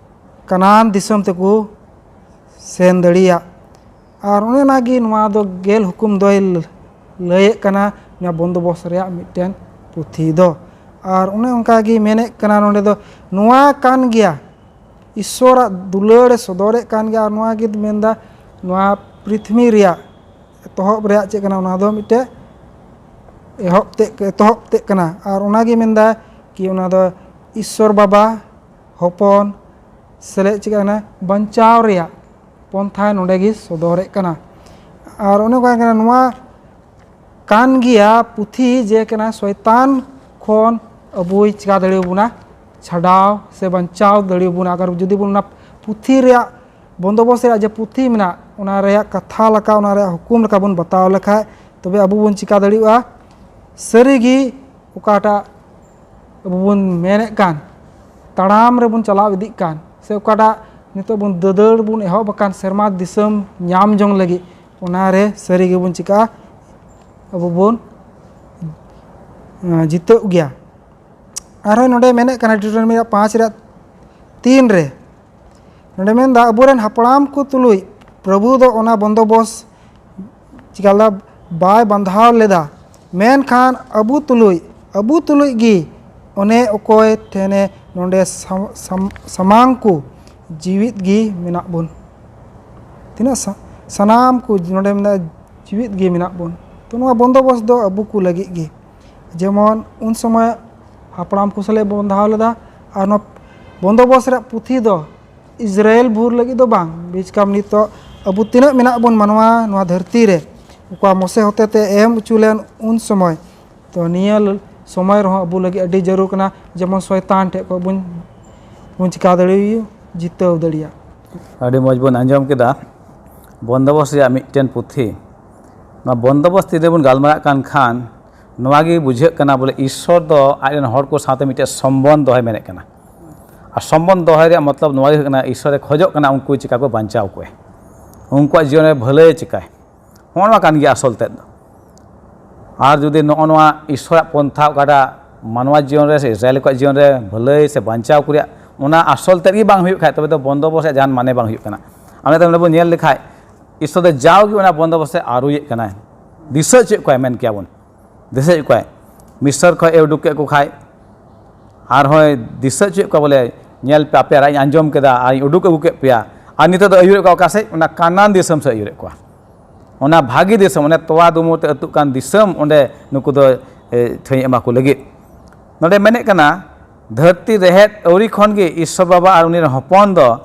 ᱠᱟᱱᱟᱱ ᱫᱤᱥᱚᱢ ᱛᱮᱠᱚ ᱥᱮᱱ ᱫᱟᱲᱮᱭᱟᱜ᱾ ᱟᱨ ᱚᱱᱮ ᱚᱱᱟᱜᱮ ᱱᱚᱣᱟ ᱫᱚ ᱜᱮᱞ ᱦᱩᱠᱩᱢ ᱫᱚᱭ ᱞᱟᱹᱭᱮᱫ ᱠᱟᱱᱟ, ᱱᱚᱣᱟ ᱵᱚᱱᱫᱚᱵᱚᱥ ᱨᱮᱭᱟᱜ ᱢᱤᱫᱴᱮᱱ ᱯᱩᱛᱷᱤ ᱫᱚ᱾ ᱟᱨ ᱚᱱᱮ ᱚᱱᱠᱟ ᱜᱮ ᱢᱮᱱᱮᱫ ᱠᱟᱱᱟ ᱱᱚᱰᱮ ᱫᱚ, ᱱᱚᱣᱟ ᱠᱟᱱ ᱜᱮᱭᱟ ᱤᱥᱥᱚᱨᱟᱜ ᱫᱩᱞᱟᱹᱲ ᱮ ᱥᱚᱫᱚᱨᱮᱫ ᱠᱟᱱ ᱜᱮᱭᱟ᱾ ᱟᱨ ᱱᱚᱣᱟ ᱜᱮ ᱢᱮᱱᱫᱟ, ᱱᱚᱣᱟ ᱯᱨᱤᱛᱷᱤᱵᱤ ᱨᱮᱭᱟᱜ ᱮᱛᱚᱦᱚᱵ ᱨᱮᱭᱟᱜ ᱪᱮᱫ ᱠᱟᱱᱟ, ᱚᱱᱟ ᱫᱚ ᱢᱤᱫᱴᱮᱡ ᱮᱦᱚᱵ ᱛᱮᱫ, ᱮᱛᱚᱦᱚᱵ ᱛᱮᱫ ᱠᱟᱱᱟ᱾ ᱟᱨ ᱚᱱᱟᱜᱮ ᱢᱮᱱᱫᱟ ᱠᱤ ᱚᱱᱟ ᱫᱚ ᱤᱥᱥᱚᱨ ᱵᱟᱵᱟ, ᱦᱚᱯᱚᱱ, ᱥᱮᱞᱮᱫ ᱪᱤᱠᱟᱹ ᱠᱟᱱᱟ, ᱵᱟᱧᱪᱟᱣ ᱨᱮᱭᱟᱜ ᱯᱚᱱᱛᱷᱟ ᱱᱚᱰᱮ ᱜᱮ ᱥᱚᱫᱚᱨᱮᱫ ᱠᱟᱱᱟ᱾ ᱟᱨ ᱚᱱᱮ ᱚᱱᱠᱟ ᱠᱟᱱᱟ, ᱱᱚᱣᱟ ᱠᱟᱱ ᱜᱮᱭᱟ ᱯᱩᱛᱷᱤ ᱡᱮ ᱠᱟᱱᱟ ᱥᱚᱭᱛᱟᱱ ᱠᱷᱚᱱ ᱟᱵᱚᱭ ᱪᱤᱠᱟ ᱫᱟᱲᱮᱭᱟᱵᱚᱱᱟ, ᱪᱷᱟᱰᱟᱣ ᱥᱮ ᱵᱟᱧᱪᱟᱣ ᱫᱟᱲᱮᱭᱟᱵᱚᱱᱟ᱾ ᱟᱜᱟᱨ ᱡᱩᱫᱤ ᱵᱚᱱ ᱚᱱᱟ ᱯᱩᱛᱷᱤ ᱨᱮᱭᱟᱜ ᱵᱚᱱᱫᱚᱵᱚᱥ ᱨᱮᱭᱟᱜ ᱡᱮ ᱯᱩᱛᱷᱤ ᱢᱮᱱᱟᱜ, ᱚᱱᱟ ᱨᱮᱭᱟᱜ ᱠᱟᱛᱷᱟ ᱞᱮᱠᱟ, ᱚᱱᱟ ᱨᱮᱭᱟᱜ ᱦᱩᱠᱩᱢ ᱞᱮᱠᱟ ᱵᱚᱱ ᱵᱟᱛᱟᱣ ᱞᱮᱠᱷᱟᱡ, ᱛᱚᱵᱮ ᱟᱵᱚ ᱵᱚᱱ ᱪᱤᱠᱟ ᱫᱟᱲᱮᱭᱟᱜᱼᱟ, ᱥᱟᱹᱨᱤᱜᱮ ᱚᱠᱟᱴᱟᱜ ᱟᱵᱚ ᱵᱚᱱ ᱢᱮᱱᱮᱫ ᱠᱟᱱ, ᱛᱟᱲᱟᱢ ᱨᱮᱵᱚᱱ ᱪᱟᱞᱟᱣ ᱤᱫᱤᱜ ᱠᱟᱱ, ᱥᱮ ᱚᱠᱟᱴᱟᱜ ᱱᱤᱛᱚᱜ ᱵᱚᱱ ᱫᱟᱹᱫᱟᱹᱲ ᱵᱚᱱ ᱮᱦᱚᱵ ᱟᱠᱟᱱ ᱥᱮᱨᱢᱟ ᱫᱤᱥᱚᱢ ᱧᱟᱢ ᱡᱚᱝ ᱞᱟᱹᱜᱤᱫ, ᱚᱱᱟᱨᱮ ᱥᱟᱹᱨᱤ ᱜᱮᱵᱚᱱ ᱪᱤᱠᱟᱹᱜᱼᱟ, ᱟᱵᱚ ᱵᱚᱱ, ᱮᱸ, ᱡᱤᱛᱟᱹᱜ ᱜᱮᱭᱟ᱾ ᱟᱨᱦᱚᱸ ᱱᱚᱰᱮ ᱢᱮᱱᱮᱫ ᱠᱟᱱᱟ ᱰᱤᱴᱨᱚᱱᱚᱢᱤ ᱨᱮᱭᱟᱜ ᱯᱟᱸᱪ ᱨᱮᱭᱟᱜ ᱛᱤᱱ ᱨᱮ, ᱱᱚᱰᱮ ᱢᱮᱱᱫᱟ, ᱟᱵᱚᱨᱮᱱ ᱦᱟᱯᱲᱟᱢ ᱠᱚ ᱛᱩᱞᱩᱡ ᱯᱨᱚᱵᱷᱩ ᱫᱚ ᱚᱱᱟ ᱵᱚᱱᱫᱚᱵᱚᱥ ᱪᱤᱠᱟ ᱞᱮᱫᱟ? ᱵᱟᱭ ᱵᱟᱸᱫᱷᱟᱣ ᱞᱮᱫᱟ᱾ ᱢᱮᱱᱠᱷᱟᱱ ᱟᱵᱚ ᱛᱩᱞᱩᱡ, ᱟᱵᱚ ᱛᱩᱞᱩᱡ ᱜᱮ ᱚᱱᱮ ᱚᱠᱚᱭ ᱴᱷᱮᱱᱮ ᱱᱚᱰᱮ ᱥᱟᱢ- ᱥᱟᱢ- ᱥᱟᱢᱟᱝ ᱠᱚ ᱡᱤᱣᱤᱫ ᱜᱮ ᱢᱮᱱᱟᱜ ᱵᱚᱱ᱾ ᱛᱤᱱᱟᱹᱜ ᱥᱟ- ᱥᱟᱱᱟᱢ ᱠᱚ ᱱᱚᱰᱮ ᱢᱮᱱᱟᱜᱼᱟ, ᱡᱤᱣᱤᱫ ᱜᱮ ᱢᱮᱱᱟᱜ ᱵᱚᱱ᱾ ᱛᱚ ᱱᱚᱣᱟ ᱵᱚᱱᱫᱚᱵᱚᱥ ᱫᱚ ᱟᱵᱚ ᱠᱚ ᱞᱟᱹᱜᱤᱫ ᱜᱮ᱾ ᱡᱮᱢᱚᱱ ᱩᱱ ᱥᱚᱢᱚᱭ ᱦᱟᱯᱲᱟᱢ ᱠᱚ ᱥᱟᱞᱮ ᱵᱚᱱᱫᱷᱟᱣ ᱞᱮᱫᱟ, ᱟᱨ ᱱᱚᱣᱟ ᱵᱚᱱᱫᱚᱵᱚᱥ ᱨᱮᱭᱟᱜ ᱯᱩᱛᱷᱤ ᱫᱚ ᱤᱥᱨᱟᱭᱮᱞ ᱵᱷᱳᱨ ᱞᱟᱹᱜᱤᱫ ᱫᱚ ᱵᱟᱝ, ᱵᱤᱪᱠᱟᱢ ᱱᱤᱛᱚᱜ ᱟᱵᱚ ᱛᱤᱱᱟᱹᱜ ᱢᱮᱱᱟᱜ ᱵᱚᱱ ᱢᱟᱱᱣᱟ ᱱᱚᱣᱟ ᱫᱷᱟᱹᱨᱛᱤ ᱨᱮ, ᱚᱠᱟ ᱢᱚᱥᱮ ᱦᱚᱛᱮ ᱛᱮ ᱮᱢ ᱦᱚᱪᱚ ᱞᱮᱱ ᱩᱱ ᱥᱚᱢᱚᱭ᱾ ᱛᱚ ᱱᱤᱭᱟᱹ ᱥᱚᱢᱚᱭ ᱨᱮᱦᱚᱸ ᱟᱵᱚ ᱞᱟᱹᱜᱤᱫ ᱟᱹᱰᱤ ᱡᱟᱹᱨᱩᱲ ᱠᱟᱱᱟ, ᱡᱮᱢᱚᱱ ᱥᱚᱭᱛᱟᱱ ᱴᱷᱮᱱ ᱠᱷᱚᱱ ᱵᱚᱱ ᱵᱚᱱ ᱪᱤᱠᱟ ᱫᱟᱲᱮᱭᱟᱜ, ᱡᱤᱛᱟᱹᱣ ᱫᱟᱲᱮᱭᱟᱜ᱾ ᱟᱹᱰᱤ ᱢᱚᱡᱽ ᱵᱚᱱ ᱟᱸᱡᱚᱢ ᱠᱮᱫᱟ ᱵᱚᱱᱫᱚᱵᱚᱥ ᱨᱮᱭᱟᱜ ᱢᱤᱫᱴᱮᱱ ᱯᱩᱛᱷᱤ᱾ ᱱᱚᱣᱟ ᱵᱚᱱᱫᱚᱵᱚᱥ ᱛᱤᱨᱮ ᱵᱚᱱ ᱜᱟᱞᱢᱟᱨᱟᱜ ᱠᱟᱱ ᱠᱷᱟᱱ, ᱱᱚᱣᱟ ᱜᱮ ᱵᱩᱡᱷᱟᱹᱜ ᱠᱟᱱᱟ ᱵᱚᱞᱮ ᱤᱥᱥᱚᱨ ᱫᱚ ᱟᱡ ᱨᱮᱱ ᱦᱚᱲ ᱠᱚ ᱥᱟᱶᱛᱮ ᱢᱤᱫᱴᱮᱱ ᱥᱚᱢᱵᱚᱱᱫᱷ ᱫᱚᱦᱚᱭ ᱢᱮᱱᱮᱫ ᱠᱟᱱᱟ᱾ ᱟᱨ ᱥᱚᱢᱵᱚᱱᱫᱷ ᱫᱚᱦᱚᱭ ᱨᱮᱭᱟᱜ ᱢᱚᱛᱞᱚᱵ ᱱᱚᱣᱟ ᱜᱮ ᱦᱩᱭᱩᱜ ᱠᱟᱱᱟ, ᱤᱥᱥᱚᱨᱮ ᱠᱷᱚᱡᱚᱜ ᱠᱟᱱᱟ ᱩᱱᱠᱩ ᱪᱤᱠᱟ ᱠᱚ ᱵᱟᱧᱪᱟᱣ ᱠᱚᱣᱟ, ᱩᱱᱠᱩᱣᱟᱜ ᱡᱤᱭᱚᱱ ᱨᱮ ᱵᱷᱟᱹᱞᱟᱹᱭ ᱪᱤᱠᱟᱭ᱾ ᱱᱚᱜᱼᱚ ᱱᱚᱣᱟ ᱠᱟᱱ ᱜᱮᱭᱟ ᱟᱥᱚᱞ ᱛᱮᱫ ᱫᱚ᱾ ᱟᱨ ᱡᱩᱫᱤ ᱱᱚᱜᱼᱚ ᱱᱚᱣᱟ ᱤᱥᱥᱚᱨᱟᱜ ᱯᱚᱱᱛᱷᱟ ᱚᱠᱟᱴᱟᱜ ᱢᱟᱱᱣᱟ ᱡᱤᱭᱚᱱ ᱨᱮ ᱥᱮ ᱤᱥᱨᱟᱭᱮᱞ ᱠᱚᱣᱟᱜ ᱡᱤᱭᱚᱱ ᱨᱮ ᱵᱷᱟᱹᱞᱟᱹᱭ ᱥᱮ ᱵᱟᱧᱪᱟᱣ ᱠᱚ ᱨᱮᱭᱟᱜ ᱚᱱᱟ ᱟᱥᱚᱞ ᱛᱮᱫ ᱜᱮ ᱵᱟᱝ ᱦᱩᱭᱩᱜ ᱠᱷᱟᱡ, ᱛᱚᱵᱮ ᱫᱚ ᱵᱚᱱᱫᱚᱵᱚᱥ ᱨᱮᱭᱟᱜ ᱡᱟᱦᱟᱱ ᱢᱟᱱᱮ ᱵᱟᱝ ᱦᱩᱭᱩᱜ ᱠᱟᱱᱟ᱾ ᱟᱨ ᱱᱤᱛᱚᱜ ᱱᱚᱰᱮ ᱵᱚᱱ ᱧᱮᱞ ᱞᱮᱠᱷᱟᱡ, ᱤᱥᱥᱚᱨ ᱫᱚ ᱡᱟᱣᱜᱮ ᱚᱱᱟ ᱵᱚᱱᱫᱚᱵᱚᱥ ᱮ ᱟᱹᱨᱩᱭᱮᱫ ᱠᱟᱱᱟᱭ, ᱫᱤᱥᱟᱹ ᱦᱚᱪᱚᱭᱮᱫ ᱠᱚᱣᱟᱭ, ᱢᱮᱱ ᱠᱮᱭᱟ ᱵᱚᱱ, ᱫᱤᱥᱟᱹᱭᱮᱫ ᱠᱚᱣᱟᱭ᱾ ᱢᱤᱥᱨ ᱠᱷᱚᱱ ᱮ ᱩᱰᱩᱠ ᱠᱮᱫ ᱠᱚ ᱠᱷᱟᱡ, ᱟᱨᱦᱚᱸᱭ ᱫᱤᱥᱟᱹ ᱦᱚᱪᱚᱭᱮᱫ ᱠᱚᱣᱟ ᱵᱚᱞᱮ, ᱧᱮᱞ ᱯᱮ, ᱟᱯᱮ ᱨᱟᱜ ᱤᱧ ᱟᱸᱡᱚᱢ ᱠᱮᱫᱟ ᱟᱨ ᱤᱧ ᱩᱰᱩᱠ ᱟᱹᱜᱩ ᱠᱮᱫ ᱯᱮᱭᱟ᱾ ᱟᱨ ᱱᱤᱛᱚᱜ ᱫᱚ ᱟᱹᱭᱩᱨᱮᱫ ᱠᱚᱣᱟ ᱚᱠᱟ ᱥᱮᱫ? ᱚᱱᱟ ᱠᱟᱱᱟᱱ ᱫᱤᱥᱚᱢ ᱥᱮᱫ ᱟᱹᱭᱩᱨᱮᱫ ᱠᱚᱣᱟ᱾ ᱚᱱᱟ ᱵᱷᱟᱹᱜᱤ ᱫᱤᱥᱚᱢ, ᱚᱱᱮ ᱛᱚᱣᱟ ᱫᱩᱢᱩᱨ ᱛᱮ ᱟᱹᱛᱩᱜ ᱠᱟᱱ ᱫᱤᱥᱚᱢ, ᱚᱸᱰᱮ ᱱᱩᱠᱩ ᱫᱚ, ᱮ, ᱴᱷᱟᱹᱭ ᱮᱢᱟ ᱠᱚ ᱞᱟᱹᱜᱤᱫ᱾ ᱱᱚᱰᱮ ᱢᱮᱱᱮᱫ ᱠᱟᱱᱟ, ᱫᱷᱟᱹᱨᱛᱤ ᱨᱮᱦᱮᱫ ᱟᱹᱣᱨᱤ ᱠᱷᱚᱱ ᱜᱮ ᱤᱥᱥᱚᱨ ᱵᱟᱵᱟ ᱟᱨ ᱩᱱᱤ ᱨᱮᱱ ᱦᱚᱯᱚᱱ ᱫᱚ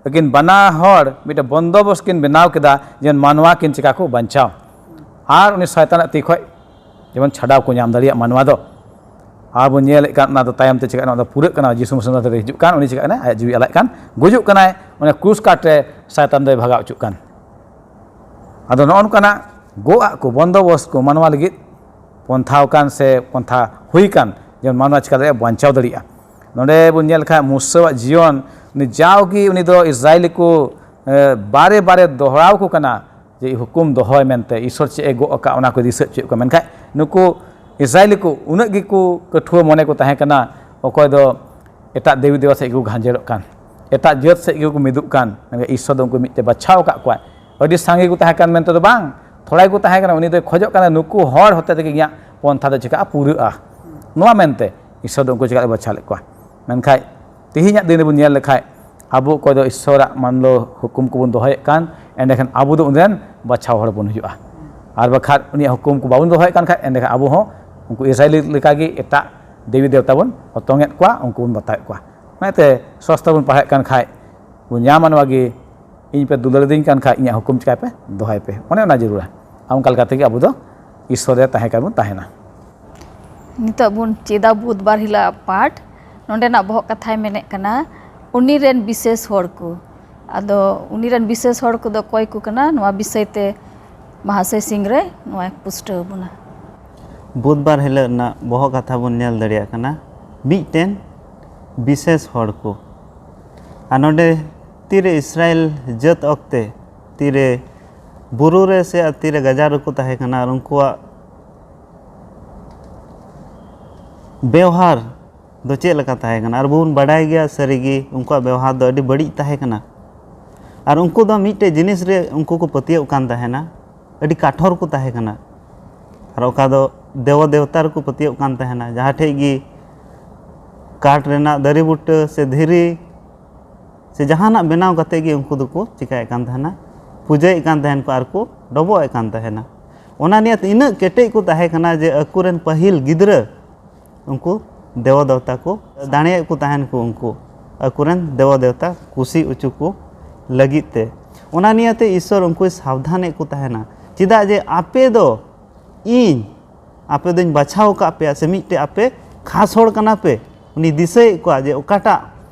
ᱟᱹᱠᱤᱱ ᱵᱟᱱᱟ ᱦᱚᱲ ᱢᱤᱫᱴᱮᱱ ᱵᱚᱱᱫᱚᱵᱚᱥ ᱠᱤᱱ ᱵᱮᱱᱟᱣ ᱠᱮᱫᱟ, ᱡᱮ ᱢᱟᱱᱣᱟ ᱠᱤᱱ ᱪᱤᱠᱟ ᱠᱚ ᱵᱟᱧᱪᱟᱣ ᱟᱨ ᱩᱱᱤ ᱥᱚᱭᱛᱟᱱᱟᱜ ᱛᱤ ᱠᱷᱚᱱ ᱡᱮᱢᱚᱱ ᱪᱷᱟᱰᱟᱣ ᱠᱚ ᱧᱟᱢ ᱫᱟᱲᱮᱭᱟᱜ ᱢᱟᱱᱣᱟ ᱫᱚ᱾ ᱟᱨ ᱵᱚᱱ ᱧᱮᱞᱮᱫ ᱠᱟᱱ, ᱚᱱᱟ ᱫᱚ ᱛᱟᱭᱚᱢ ᱛᱮ ᱪᱤᱠᱟᱹᱜ ᱠᱟᱱᱟ, ᱚᱱᱟ ᱫᱚ ᱯᱩᱨᱟᱹᱜ ᱠᱟᱱᱟ᱾ ᱡᱤᱥᱩ ᱢᱟᱥᱤ ᱚᱱᱟ ᱫᱷᱟᱨᱮ ᱦᱤᱡᱩᱜ ᱠᱟᱱ, ᱩᱱᱤ ᱪᱤᱠᱟᱹᱜ ᱠᱟᱱᱟ, ᱟᱭᱟᱜ ᱡᱤᱣᱤ ᱟᱞᱟᱭ ᱠᱟᱱ, ᱜᱩᱡᱩᱜ ᱠᱟᱱᱟᱭ, ᱚᱱᱟ ᱠᱨᱩᱥ ᱠᱟᱴ ᱨᱮ ᱥᱚᱭᱛᱟᱱ ᱫᱚᱭ ᱵᱷᱟᱜᱟᱣ ᱦᱚᱪᱚᱜ ᱠᱟᱱ᱾ ᱟᱫᱚ ᱱᱚᱜᱼᱚ ᱱᱚᱝᱠᱟᱱᱟᱜ ᱜᱚᱜ ᱟᱜ ᱠᱚ ᱵᱚᱱᱫᱚᱵᱚᱥ ᱠᱚ ᱢᱟᱱᱣᱟ ᱞᱟᱹᱜᱤᱫ ᱯᱚᱱᱛᱷᱟ ᱟᱠᱟᱱ ᱥᱮ ᱯᱚᱱᱛᱷᱟ ᱦᱩᱭ ᱟᱠᱟᱱ, ᱡᱮᱢᱚᱱ ᱢᱟᱱᱣᱟ ᱪᱤᱠᱟ ᱫᱟᱲᱮᱭᱟᱜᱼᱟ, ᱵᱟᱧᱪᱟᱣ ᱫᱟᱲᱮᱭᱟᱜᱼᱟ᱾ ᱱᱚᱰᱮ ᱵᱚᱱ ᱧᱮᱞ ᱞᱮᱠᱷᱟᱱ ᱢᱩᱥᱟᱹᱣᱟᱜ ᱡᱤᱭᱚᱱ, ᱩᱱᱤ ᱡᱟᱣᱜᱮ ᱩᱱᱤ ᱫᱚ ᱤᱥᱨᱟᱭᱮᱞᱤ ᱠᱚ, ᱮ, ᱵᱟᱨᱮ ᱵᱟᱨᱮ ᱫᱚᱦᱲᱟᱣ ᱠᱚ ᱠᱟᱱᱟ ᱡᱮ ᱦᱩᱠᱩᱢ ᱫᱚᱦᱚᱭ ᱢᱮᱱᱛᱮ, ᱤᱥᱚᱨ ᱪᱮᱫ ᱮ ᱜᱚᱜ ᱟᱠᱟᱫ ᱚᱱᱟ ᱠᱚ ᱫᱤᱥᱟᱹ ᱦᱚᱪᱚᱭᱮᱫ ᱠᱚᱣᱟ᱾ ᱢᱮᱱᱠᱷᱟᱱ ᱱᱩᱠᱩ ᱤᱥᱨᱟᱭᱮᱞᱤ ᱠᱚ ᱩᱱᱟᱹᱜ ᱜᱮᱠᱚ ᱠᱟᱹᱴᱷᱩᱣᱟᱹ ᱢᱚᱱᱮ ᱠᱚ ᱛᱟᱦᱮᱸ ᱠᱟᱱᱟ, ᱚᱠᱚᱭ ᱫᱚ ᱮᱴᱟᱜ ᱫᱮᱵᱤ ᱫᱮᱵᱟ ᱥᱮᱫ ᱜᱮᱠᱚ ᱜᱷᱟᱸᱡᱮᱲᱚᱜ ᱠᱟᱱ, ᱮᱴᱟᱜ ᱡᱟᱹᱛ ᱥᱮᱫ ᱜᱮᱠᱚ ᱢᱤᱫᱚᱜ ᱠᱟᱱ᱾ ᱢᱮᱱᱠᱷᱟᱱ ᱤᱥᱥᱚᱨ ᱫᱚ ᱩᱱᱠᱩ ᱢᱤᱫᱴᱮᱱ ᱵᱟᱪᱷᱟᱣ ᱟᱠᱟᱫ ᱠᱚᱣᱟᱭ᱾ ᱟᱹᱰᱤ ᱥᱟᱸᱜᱮ ᱠᱚ ᱛᱟᱦᱮᱸ ᱠᱟᱱ ᱢᱮᱱᱛᱮ ᱫᱚ ᱵᱟᱝ, ᱛᱷᱚᱲᱟ ᱜᱮᱠᱚ ᱛᱟᱦᱮᱸ ᱠᱟᱱᱟ᱾ ᱩᱱᱤ ᱫᱚᱭ ᱠᱷᱚᱡᱚᱜ ᱠᱟᱱᱟ ᱱᱩᱠᱩ ᱦᱚᱲ ᱦᱚᱛᱮ ᱛᱮᱜᱮ ᱤᱧᱟᱹᱜ ᱯᱚᱱᱛᱷᱟ ᱫᱚ ᱪᱤᱠᱟᱹᱜᱼᱟ, ᱯᱩᱨᱟᱹᱜᱼᱟ, ᱱᱚᱣᱟ ᱢᱮᱱᱛᱮ ᱤᱥᱥᱚᱨ ᱫᱚ ᱩᱱᱠᱩ ᱪᱤᱠᱟᱹ ᱵᱟᱪᱷᱟᱣ ᱞᱮᱫ ᱠᱚᱣᱟ᱾ ᱢᱮᱱᱠᱷᱟᱱ ᱛᱮᱦᱮᱧᱟᱜ ᱫᱤᱱ ᱨᱮᱵᱚᱱ ᱧᱮᱞ ᱞᱮᱠᱷᱟᱡ, ᱟᱵᱚ ᱚᱠᱚᱭ ᱫᱚ ᱤᱥᱥᱚᱨᱟᱜ ᱢᱟᱱᱞᱚ ᱦᱩᱠᱩᱢ ᱠᱚᱵᱚᱱ ᱫᱚᱦᱚᱭᱮᱫ ᱠᱟᱱ, ᱮᱸᱰᱮᱠᱷᱟᱱ ᱟᱵᱚ ᱫᱚ ᱩᱱᱤ ᱨᱮᱱ ᱵᱟᱪᱷᱟᱣ ᱦᱚᱲ ᱵᱚᱱ ᱦᱩᱭᱩᱜᱼᱟ᱾ ᱟᱨ ᱵᱟᱠᱷᱟᱡ ᱩᱱᱤᱭᱟᱜ ᱦᱩᱠᱩᱢ ᱠᱚ ᱵᱟᱵᱚᱱ ᱫᱚᱦᱚᱭᱮᱫ ᱠᱟᱱ ᱠᱷᱟᱡ, ᱮᱸᱰᱮᱠᱷᱟᱱ ᱟᱵᱚ ᱦᱚᱸ ᱩᱱᱠᱩ ᱤᱥᱨᱟᱭᱮᱞᱤ ᱞᱮᱠᱟᱜᱮ ᱮᱴᱟᱜ ᱫᱮᱵᱤ ᱫᱮᱵᱛᱟ ᱵᱚᱱ ᱚᱛᱚᱝᱮᱫ ᱠᱚᱣᱟ, ᱩᱱᱠᱩ ᱵᱚᱱ ᱵᱟᱛᱟᱣᱮᱫ ᱠᱚᱣᱟ᱾ ᱚᱱᱟᱛᱮ ᱥᱚᱥᱛᱟ ᱵᱚᱱ ᱯᱟᱲᱦᱟᱜ ᱠᱟᱱ ᱠᱷᱟᱡ ᱵᱚᱱ ᱧᱟᱢᱟ ᱱᱚᱣᱟ ᱜᱮ, "ᱤᱧ ᱯᱮ ᱫᱩᱞᱟᱹᱲ ᱫᱤᱧ ᱠᱟᱱ ᱠᱷᱟᱡ ᱤᱧᱟᱹᱜ ᱦᱩᱠᱩᱢ ᱪᱤᱠᱟᱭ ᱯᱮ, ᱫᱚᱦᱚᱭ ᱯᱮ", ᱚᱱᱮ ᱚᱱᱟ ᱡᱟᱹᱨᱩᱲᱟ᱾ ᱟᱨ ᱚᱱᱠᱟ ᱞᱮᱠᱟ ᱛᱮᱜᱮ ᱟᱵᱚ ᱫᱚ ᱤᱥᱥᱚᱨ ᱨᱮ ᱛᱟᱦᱮᱸ ᱠᱟᱱ ᱵᱚᱱ ᱛᱟᱦᱮᱱᱟ᱾ ᱱᱤᱛᱚᱜ ᱵᱚᱱ ᱪᱮᱫᱟ ᱵᱩᱫᱷᱵᱟᱨ ᱦᱤᱞᱳᱜ ᱯᱟᱴ᱾ ᱱᱚᱰᱮᱱᱟᱜ ᱵᱚᱦᱚᱜ ᱠᱟᱛᱷᱟᱭ ᱢᱮᱱᱮᱫ ᱠᱟᱱᱟ, ᱩᱱᱤ ᱨᱮᱱ ᱵᱤᱥᱮᱥ ᱦᱚᱲ ᱠᱚ᱾ ᱟᱫᱚ ᱩᱱᱤ ᱨᱮᱱ ᱵᱤᱥᱮᱥ ᱦᱚᱲ ᱠᱚᱫᱚ ᱚᱠᱚᱭ ᱠᱚ ᱠᱟᱱᱟ, ᱱᱚᱣᱟ ᱵᱤᱥᱚᱭ ᱛᱮ ᱢᱟᱦᱟᱥᱚᱭ ᱥᱤᱝ ᱨᱮ ᱱᱚᱣᱟᱭ ᱯᱩᱥᱴᱟᱹᱣ ᱟᱵᱚᱱᱟ᱾ ᱵᱩᱫᱷᱵᱟᱨ ᱦᱤᱞᱳᱜ ᱨᱮᱱᱟᱜ ᱵᱚᱦᱚᱜ ᱠᱟᱛᱷᱟ ᱵᱚᱱ ᱧᱮᱞ ᱫᱟᱲᱮᱭᱟᱜ ᱠᱟᱱᱟ, ᱢᱤᱫᱴᱮᱱ ᱵᱤᱥᱮᱥ ᱦᱚᱲ ᱠᱚ᱾ ᱟᱨ ᱱᱚᱰᱮ ᱛᱤᱨᱮ ᱤᱥᱨᱟᱭᱮᱞ ᱡᱟᱹᱛ ᱚᱠᱛᱮ ᱛᱤᱨᱮ ᱵᱩᱨᱩ ᱨᱮ ᱥᱮ ᱛᱤᱨᱮ ᱜᱟᱡᱟᱲ ᱨᱮᱠᱚ ᱛᱟᱦᱮᱸ ᱠᱟᱱᱟ, ᱟᱨ ᱩᱱᱠᱩᱣᱟᱜ ᱵᱮᱣᱦᱟᱨ ᱫᱚ ᱪᱮᱫ ᱞᱮᱠᱟ ᱛᱟᱦᱮᱸ ᱠᱟᱱᱟ? ᱟᱨ ᱵᱚᱱ ᱵᱟᱰᱟᱭ ᱜᱮᱭᱟ, ᱥᱟᱹᱨᱤᱜᱮ ᱩᱱᱠᱩᱣᱟᱜ ᱵᱮᱣᱦᱟᱨ ᱫᱚ ᱟᱹᱰᱤ ᱵᱟᱹᱲᱤᱡ ᱛᱟᱦᱮᱸ ᱠᱟᱱᱟ᱾ ᱟᱨ ᱩᱱᱠᱩ ᱫᱚ ᱢᱤᱫᱴᱮᱡ ᱡᱤᱱᱤᱥ ᱨᱮ ᱩᱱᱠᱩ ᱠᱚ ᱯᱟᱹᱛᱭᱟᱹᱜ ᱠᱟᱱ ᱛᱟᱦᱮᱱᱟ, ᱟᱹᱰᱤ ᱠᱟᱴᱷᱚᱨ ᱠᱚ ᱛᱟᱦᱮᱸ ᱠᱟᱱᱟ᱾ ᱟᱨ ᱚᱠᱟ ᱫᱚ ᱫᱮᱣᱚ ᱫᱮᱣᱛᱟ ᱨᱮᱠᱚ ᱯᱟᱹᱛᱭᱟᱹᱜ ᱠᱟᱱ ᱛᱟᱦᱮᱱᱟ, ᱡᱟᱦᱟᱸ ᱴᱷᱮᱡ ᱜᱮ ᱠᱟᱴ ᱨᱮᱱᱟᱜ ᱫᱟᱨᱮ ᱵᱩᱴᱟᱹ ᱥᱮ ᱫᱷᱤᱨᱤ ᱥᱮ ᱡᱟᱦᱟᱱᱟᱜ ᱵᱮᱱᱟᱣ ᱠᱟᱛᱮ ᱜᱮ ᱩᱱᱠᱩ ᱫᱚᱠᱚ ᱪᱤᱠᱟᱹᱭᱮᱫ ᱠᱟᱱ ᱛᱟᱦᱮᱱᱟ, ᱯᱩᱡᱟᱹᱭᱮᱫ ᱠᱟᱱ ᱛᱟᱦᱮᱱ ᱠᱚ ᱟᱨ ᱠᱚ ᱰᱚᱵᱚᱜ ᱮᱫ ᱠᱟᱱ ᱛᱟᱦᱮᱱᱟ᱾ ᱚᱱᱟ ᱱᱤᱭᱟᱹᱛᱮ ᱤᱱᱟᱹᱜ ᱠᱮᱴᱮᱡ ᱠᱚ ᱛᱟᱦᱮᱸ ᱠᱟᱱᱟ ᱡᱮ ᱟᱠᱚᱨᱮᱱ ᱯᱟᱹᱦᱤᱞ ᱜᱤᱫᱽᱨᱟᱹ ᱩᱱᱠᱩ ᱫᱮᱣᱚ ᱫᱮᱣᱛᱟ ᱠᱚ ᱫᱟᱲᱮᱭᱟᱜ ᱠᱚ ᱛᱟᱦᱮᱱ ᱠᱚ, ᱩᱱᱠᱩ ᱟᱠᱚᱨᱮᱱ ᱫᱮᱣᱚ ᱫᱮᱣᱛᱟ ᱠᱩᱥᱤ ᱚᱪᱚ ᱠᱚ ᱞᱟᱹᱜᱤᱫ ᱛᱮ᱾ ᱚᱱᱟ ᱱᱤᱭᱟᱹᱛᱮ ᱤᱥᱥᱚᱨ ᱩᱱᱠᱩᱭ ᱥᱟᱵᱫᱷᱟᱱᱮᱫ ᱠᱚ ᱛᱟᱦᱮᱱᱟ, ᱪᱮᱫᱟᱜ ᱡᱮ ᱟᱯᱮ ᱫᱚ ᱤᱧ, ᱟᱯᱮ ᱫᱚᱧ ᱵᱟᱪᱷᱟᱣ ᱟᱠᱟᱫ ᱯᱮᱭᱟ, ᱥᱮ ᱢᱤᱫᱴᱮᱡ ᱟᱯᱮ ᱠᱷᱟᱥ ᱦᱚᱲ ᱠᱟᱱᱟ ᱯᱮ᱾ ᱩᱱᱤ ᱫᱤᱥᱟᱹᱭᱮᱫ ᱠᱚᱣᱟ ᱡᱮ ᱚᱠᱟᱴᱟᱜ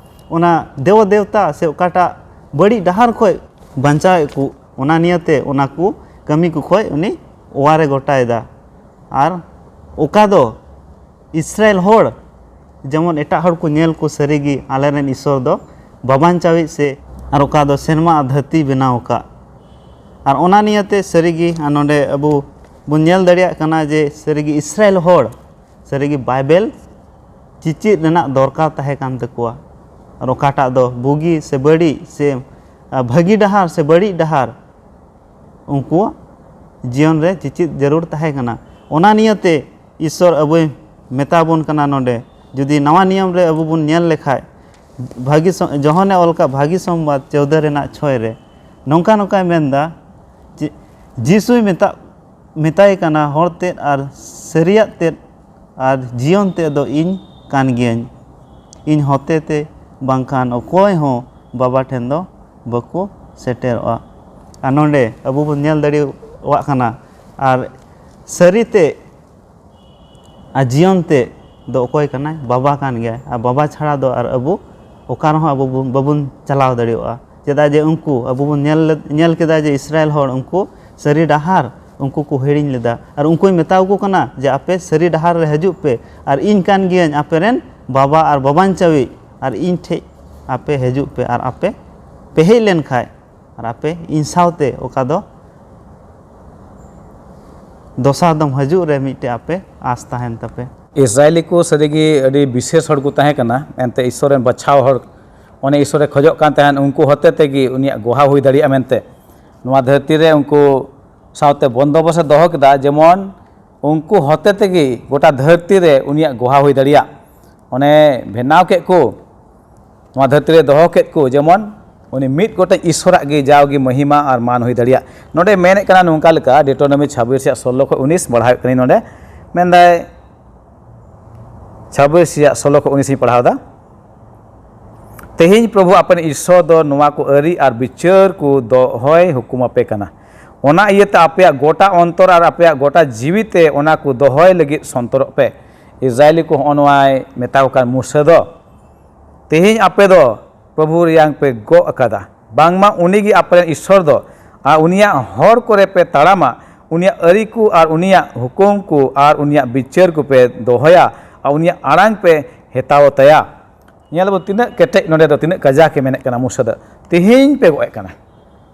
ᱚᱱᱟ ᱫᱮᱣᱚ ᱫᱮᱣᱛᱟ ᱥᱮ ᱚᱠᱟᱴᱟᱜ ᱵᱟᱹᱲᱤᱡ ᱰᱟᱦᱟᱨ ᱠᱷᱚᱡ ᱵᱟᱧᱪᱟᱣᱮᱫ ᱠᱚ, ᱚᱱᱟ ᱱᱤᱭᱟᱹᱛᱮ ᱚᱱᱟ ᱠᱚ ᱠᱟᱹᱢᱤ ᱠᱚ ᱠᱷᱚᱡ ᱩᱱᱤ ᱚᱣᱟᱨᱮ ᱜᱚᱴᱟᱭᱮᱫᱟ᱾ ᱟᱨ ᱚᱠᱟ ᱫᱚ ᱤᱥᱨᱟᱭᱮᱞ ᱦᱚᱲ ᱡᱮᱢᱚᱱ ᱮᱴᱟᱜ ᱦᱚᱲ ᱠᱚ ᱧᱮᱞ ᱠᱚ ᱥᱟᱹᱨᱤᱜᱮ ᱟᱞᱮᱨᱮᱱ ᱤᱥᱚᱨ ᱫᱚ ᱵᱟᱵᱟᱧᱪᱟᱣᱤᱡ ᱥᱮ ᱟᱨ ᱚᱠᱟ ᱫᱚ ᱥᱮᱨᱢᱟ ᱟᱨ ᱫᱷᱟᱹᱨᱛᱤ ᱵᱮᱱᱟᱣ ᱟᱠᱟᱫ᱾ ᱟᱨ ᱚᱱᱟ ᱱᱤᱭᱟᱹᱛᱮ ᱥᱟᱹᱨᱤᱜᱮ ᱟᱨ ᱱᱚᱰᱮ ᱟᱵᱚ ᱵᱚᱱ ᱧᱮᱞ ᱫᱟᱲᱮᱭᱟᱜ ᱠᱟᱱᱟ ᱡᱮ ᱥᱟᱹᱨᱤᱜᱮ ᱤᱥᱨᱟᱭᱮᱞ ᱦᱚᱲ ᱥᱟᱹᱨᱤᱜᱮ ᱵᱟᱭᱵᱮᱞ ᱪᱮᱪᱮᱫ ᱨᱮᱱᱟᱜ ᱫᱚᱨᱠᱟᱨ ᱛᱟᱦᱮᱸ ᱠᱟᱱ ᱛᱟᱠᱚᱣᱟ᱾ ᱟᱨ ᱚᱠᱟᱴᱟᱜ ᱫᱚ ᱵᱩᱜᱤ ᱥᱮ ᱵᱟᱹᱲᱤᱡ ᱥᱮ ᱵᱷᱟᱹᱜᱤ ᱰᱟᱦᱟᱨ ᱥᱮ ᱵᱟᱹᱲᱤᱡ ᱰᱟᱦᱟᱨ, ᱩᱱᱠᱩᱣᱟᱜ ᱡᱤᱭᱚᱱ ᱨᱮ ᱪᱮᱪᱮᱫ ᱡᱟᱹᱨᱩᱲ ᱛᱟᱦᱮᱸ ᱠᱟᱱᱟ᱾ ᱚᱱᱟ ᱱᱤᱭᱟᱹᱛᱮ ᱤᱥᱥᱚᱨ ᱟᱵᱚᱭ ᱢᱮᱛᱟ ᱵᱚᱱ ᱠᱟᱱᱟ ᱱᱚᱰᱮ, ᱡᱩᱫᱤ ᱱᱟᱣᱟ ᱱᱤᱭᱚᱢ ᱨᱮ ᱟᱵᱚ ᱵᱚᱱ ᱧᱮᱞ ᱞᱮᱠᱷᱟᱡ, ᱵᱷᱟᱹᱜᱤ ᱥᱚ-, ᱡᱚᱦᱚᱱᱮ ᱚᱞ ᱠᱟᱜ ᱵᱷᱟᱹᱜᱤ ᱥᱚᱢᱵᱟᱫ ᱪᱳᱣᱫᱟᱹ ᱨᱮᱱᱟᱜ ᱪᱷᱚᱭ ᱨᱮ ᱱᱚᱝᱠᱟ ᱱᱚᱝᱠᱟᱭ ᱢᱮᱱᱫᱟ ᱡᱮ, ᱡᱤᱥᱩᱭ ᱢᱮᱛᱟ-, ᱢᱮᱛᱟᱭ ᱠᱟᱱᱟ, "ᱦᱚᱨ ᱛᱮᱫ ᱟᱨ ᱥᱟᱹᱨᱤᱭᱟᱜ ᱛᱮᱫ ᱟᱨ ᱡᱤᱭᱚᱱ ᱛᱮᱫ ᱫᱚ ᱤᱧ ᱠᱟᱱ ᱜᱤᱭᱟᱹᱧ᱾ ᱤᱧ ᱦᱚᱛᱮ ᱛᱮ ᱵᱟᱝᱠᱷᱟᱱ ᱚᱠᱚᱭ ᱦᱚᱸ ᱵᱟᱵᱟ ᱴᱷᱮᱱ ᱫᱚ ᱵᱟᱠᱚ ᱥᱮᱴᱮᱨᱚᱜᱼᱟ᱾" ᱟᱨ ᱱᱚᱰᱮ ᱟᱵᱚ ᱵᱚᱱ ᱧᱮᱞ ᱫᱟᱲᱮᱭᱟᱜ ᱠᱟᱱᱟ, ᱟᱨ ᱥᱟᱹᱨᱤ ᱛᱮ ᱟᱨ ᱡᱤᱭᱚᱱ ᱛᱮ ᱫᱚ ᱚᱠᱚᱭ ᱠᱟᱱᱟᱭ? ᱵᱟᱵᱟ ᱠᱟᱱ ᱜᱮᱭᱟᱭ᱾ ᱟᱨ ᱵᱟᱵᱟ ᱪᱷᱟᱲᱟ ᱫᱚ ᱟᱨ ᱟᱵᱚ ᱚᱠᱟ ᱨᱮᱦᱚᱸ ᱟᱵᱚ ᱵᱚᱱ, ᱵᱟᱵᱚᱱ ᱪᱟᱞᱟᱣ ᱫᱟᱲᱮᱭᱟᱜᱼᱟ᱾ ᱪᱮᱫᱟᱜ ᱡᱮ ᱩᱱᱠᱩ, ᱟᱵᱚ ᱵᱚᱱ ᱧᱮᱞ ᱞᱮᱫ, ᱧᱮᱞ ᱠᱮᱫᱟ ᱡᱮ ᱤᱥᱨᱟᱭᱮᱞ ᱦᱚᱲ ᱩᱱᱠᱩ ᱥᱟᱹᱨᱤ ᱰᱟᱦᱟᱨ ᱩᱱᱠᱩ ᱠᱚ ᱦᱤᱲᱤᱧ ᱞᱮᱫᱟ᱾ ᱟᱨ ᱩᱱᱠᱩᱭ ᱢᱮᱛᱟ ᱠᱚ ᱠᱟᱱᱟ ᱡᱮ, "ᱟᱯᱮ ᱥᱟᱹᱨᱤ ᱰᱟᱦᱟᱨ ᱨᱮ ᱦᱤᱡᱩᱜ ᱯᱮ, ᱟᱨ ᱤᱧ ᱠᱟᱱ ᱜᱤᱭᱟᱹᱧ ᱟᱯᱮ ᱨᱮᱱ ᱵᱟᱵᱟ ᱟᱨ ᱵᱟᱵᱟᱧᱪᱟᱣᱤᱡ, ᱟᱨ ᱤᱧ ᱴᱷᱮᱡ ᱟᱯᱮ ᱦᱤᱡᱩᱜ ᱯᱮ, ᱟᱨ ᱟᱯᱮ ᱯᱮ ᱦᱮᱡ ᱞᱮᱱ ᱠᱷᱟᱡ, ᱟᱨ ᱟᱯᱮ ᱤᱧ ᱥᱟᱶᱛᱮ ᱚᱠᱟ ᱫᱚ ᱫᱚᱥᱟᱨ ᱫᱚᱢ ᱦᱤᱡᱩᱜ ᱨᱮ ᱢᱤᱫᱴᱮᱡ ᱟᱯᱮ ᱟᱸᱥ ᱛᱟᱦᱮᱱ ᱛᱟᱯᱮ᱾" ᱤᱥᱨᱟᱭᱮᱞᱤ ᱠᱚ ᱥᱟᱹᱨᱤᱜᱮ ᱟᱹᱰᱤ ᱵᱤᱥᱮᱥ ᱦᱚᱲ ᱠᱚ ᱛᱟᱦᱮᱸ ᱠᱟᱱᱟ, ᱮᱱᱛᱮ ᱤᱥᱥᱚᱨ ᱨᱮᱱ ᱵᱟᱪᱷᱟᱣ ᱦᱚᱲ᱾ ᱚᱱᱮ ᱤᱥᱥᱚᱨᱮ ᱠᱷᱚᱡᱚᱜ ᱠᱟᱱ ᱛᱟᱦᱮᱸᱱ ᱩᱱᱠᱩ ᱦᱚᱛᱮ ᱛᱮᱜᱮ ᱩᱱᱤᱭᱟᱜ ᱜᱚᱦᱟ ᱦᱩᱭ ᱫᱟᱲᱮᱭᱟᱜᱼᱟ ᱢᱮᱱᱛᱮ᱾ ᱱᱚᱣᱟ ᱫᱷᱟᱹᱨᱛᱤ ᱨᱮ ᱩᱱᱠᱩ ᱥᱟᱶᱛᱮ ᱵᱚᱱᱫᱳᱵᱚᱥᱛ ᱮ ᱫᱚᱦᱚ ᱠᱮᱫᱟ, ᱡᱮᱢᱚᱱ ᱩᱱᱠᱩ ᱦᱚᱛᱮ ᱛᱮᱜᱮ ᱜᱚᱴᱟ ᱫᱷᱟᱹᱨᱛᱤ ᱨᱮ ᱩᱱᱤᱭᱟᱜ ᱜᱚᱦᱟ ᱦᱩᱭ ᱫᱟᱲᱮᱭᱟᱜ᱾ ᱚᱱᱮ ᱵᱮᱱᱟᱣ ᱠᱮᱫ ᱠᱚ, ᱱᱚᱣᱟ ᱫᱷᱟᱹᱨᱛᱤ ᱨᱮ ᱫᱚᱦᱚ ᱠᱮᱫ ᱠᱚ, ᱡᱮᱢᱚᱱ ᱩᱱᱤ ᱢᱤᱫ ᱜᱚᱴᱮᱡ ᱤᱥᱥᱚᱨᱟᱜ ᱜᱮ ᱡᱟᱣᱜᱮ ᱢᱚᱦᱤᱢᱟ ᱟᱨ ᱢᱟᱱ ᱦᱩᱭ ᱫᱟᱲᱮᱭᱟᱜ᱾ ᱱᱚᱰᱮ ᱢᱮᱱᱮᱫ ᱠᱟᱱᱟ ᱱᱚᱝᱠᱟ ᱞᱮᱠᱟ, ᱰᱮᱴᱳᱱᱚᱢᱤ ᱪᱷᱟᱵᱵᱤᱥ ᱨᱮᱭᱟᱜ ᱥᱳᱞᱞᱳ ᱠᱷᱚᱱ ᱩᱱᱤᱥ ᱵᱟᱲᱦᱟᱣᱮᱫ ᱠᱟᱹᱱᱟᱹᱧ ᱱᱚᱰᱮ, ᱢᱮᱱᱫᱟᱭ, ᱪᱷᱟᱵᱵᱤᱥ ᱨᱮᱭᱟᱜ ᱥᱳᱞᱞᱳ ᱠᱷᱚᱱ ᱩᱱᱤᱥ ᱤᱧ ᱯᱟᱲᱦᱟᱣ ᱮᱫᱟ᱾ "ᱛᱮᱦᱮᱧ ᱯᱨᱚᱵᱷᱩ ᱟᱯᱮ ᱨᱮᱱ ᱤᱥᱥᱚᱨ ᱫᱚ ᱱᱚᱣᱟ ᱠᱚ ᱟᱹᱨᱤ ᱟᱨ ᱵᱤᱪᱟᱹᱨ ᱠᱚ ᱫᱚᱦᱚᱭ ᱦᱩᱠᱩᱢ ᱟᱯᱮ ᱠᱟᱱᱟ᱾ ᱚᱱᱟ ᱤᱭᱟᱹᱛᱮ ᱟᱯᱮᱭᱟᱜ ᱜᱚᱴᱟ ᱚᱱᱛᱚᱨ ᱟᱨ ᱟᱯᱮᱭᱟᱜ ᱜᱚᱴᱟ ᱡᱤᱣᱤ ᱛᱮ ᱚᱱᱟ ᱠᱚ ᱫᱚᱦᱚᱭ ᱞᱟᱹᱜᱤᱫ ᱥᱚᱱᱛᱚᱨᱚᱜ ᱯᱮ᱾" ᱤᱥᱨᱟᱭᱮᱞᱤ ᱠᱚ ᱦᱚᱸᱜᱼᱚ ᱱᱚᱣᱟᱭ ᱢᱮᱛᱟ ᱠᱚ ᱠᱟᱱ ᱢᱩᱥᱟᱹ ᱫᱚ, ᱛᱮᱦᱮᱧ ᱟᱯᱮ ᱫᱚ ᱯᱨᱚᱵᱷᱩ ᱨᱮᱭᱟᱝ ᱯᱮ ᱜᱚᱜ ᱟᱠᱟᱫᱟ, ᱵᱟᱝᱢᱟ ᱩᱱᱤ ᱜᱮ ᱟᱯᱮ ᱨᱮᱱ ᱤᱥᱥᱚᱨ ᱫᱚ, ᱟᱨ ᱩᱱᱤᱭᱟᱜ ᱦᱚᱨ ᱠᱚᱨᱮ ᱯᱮ ᱛᱟᱲᱟᱢᱟ, ᱩᱱᱤᱭᱟᱜ ᱟᱹᱨᱤ ᱠᱚ ᱟᱨ ᱩᱱᱤᱭᱟᱜ ᱦᱩᱠᱩᱢ ᱠᱚ ᱟᱨ ᱩᱱᱤᱭᱟᱜ ᱵᱤᱪᱟᱹᱨ ᱠᱚᱯᱮ ᱫᱚᱦᱚᱭᱟ, ᱟᱨ ᱩᱱᱤᱭᱟᱜ ᱟᱲᱟᱝ ᱯᱮ ᱦᱮᱛᱟᱣ ᱛᱟᱭᱟ᱾ ᱧᱮᱞ ᱟᱵᱚ ᱛᱤᱱᱟᱹᱜ ᱠᱮᱴᱮᱡ ᱱᱚᱰᱮ ᱫᱚ, ᱛᱤᱱᱟᱹᱜ ᱠᱟᱡᱟᱠ ᱮ ᱢᱮᱱᱮᱫ ᱠᱟᱱᱟ ᱢᱩᱥᱟᱹ ᱫᱚ, ᱛᱮᱦᱮᱧ ᱯᱮ ᱜᱚᱜ ᱮᱫ ᱠᱟᱱᱟ,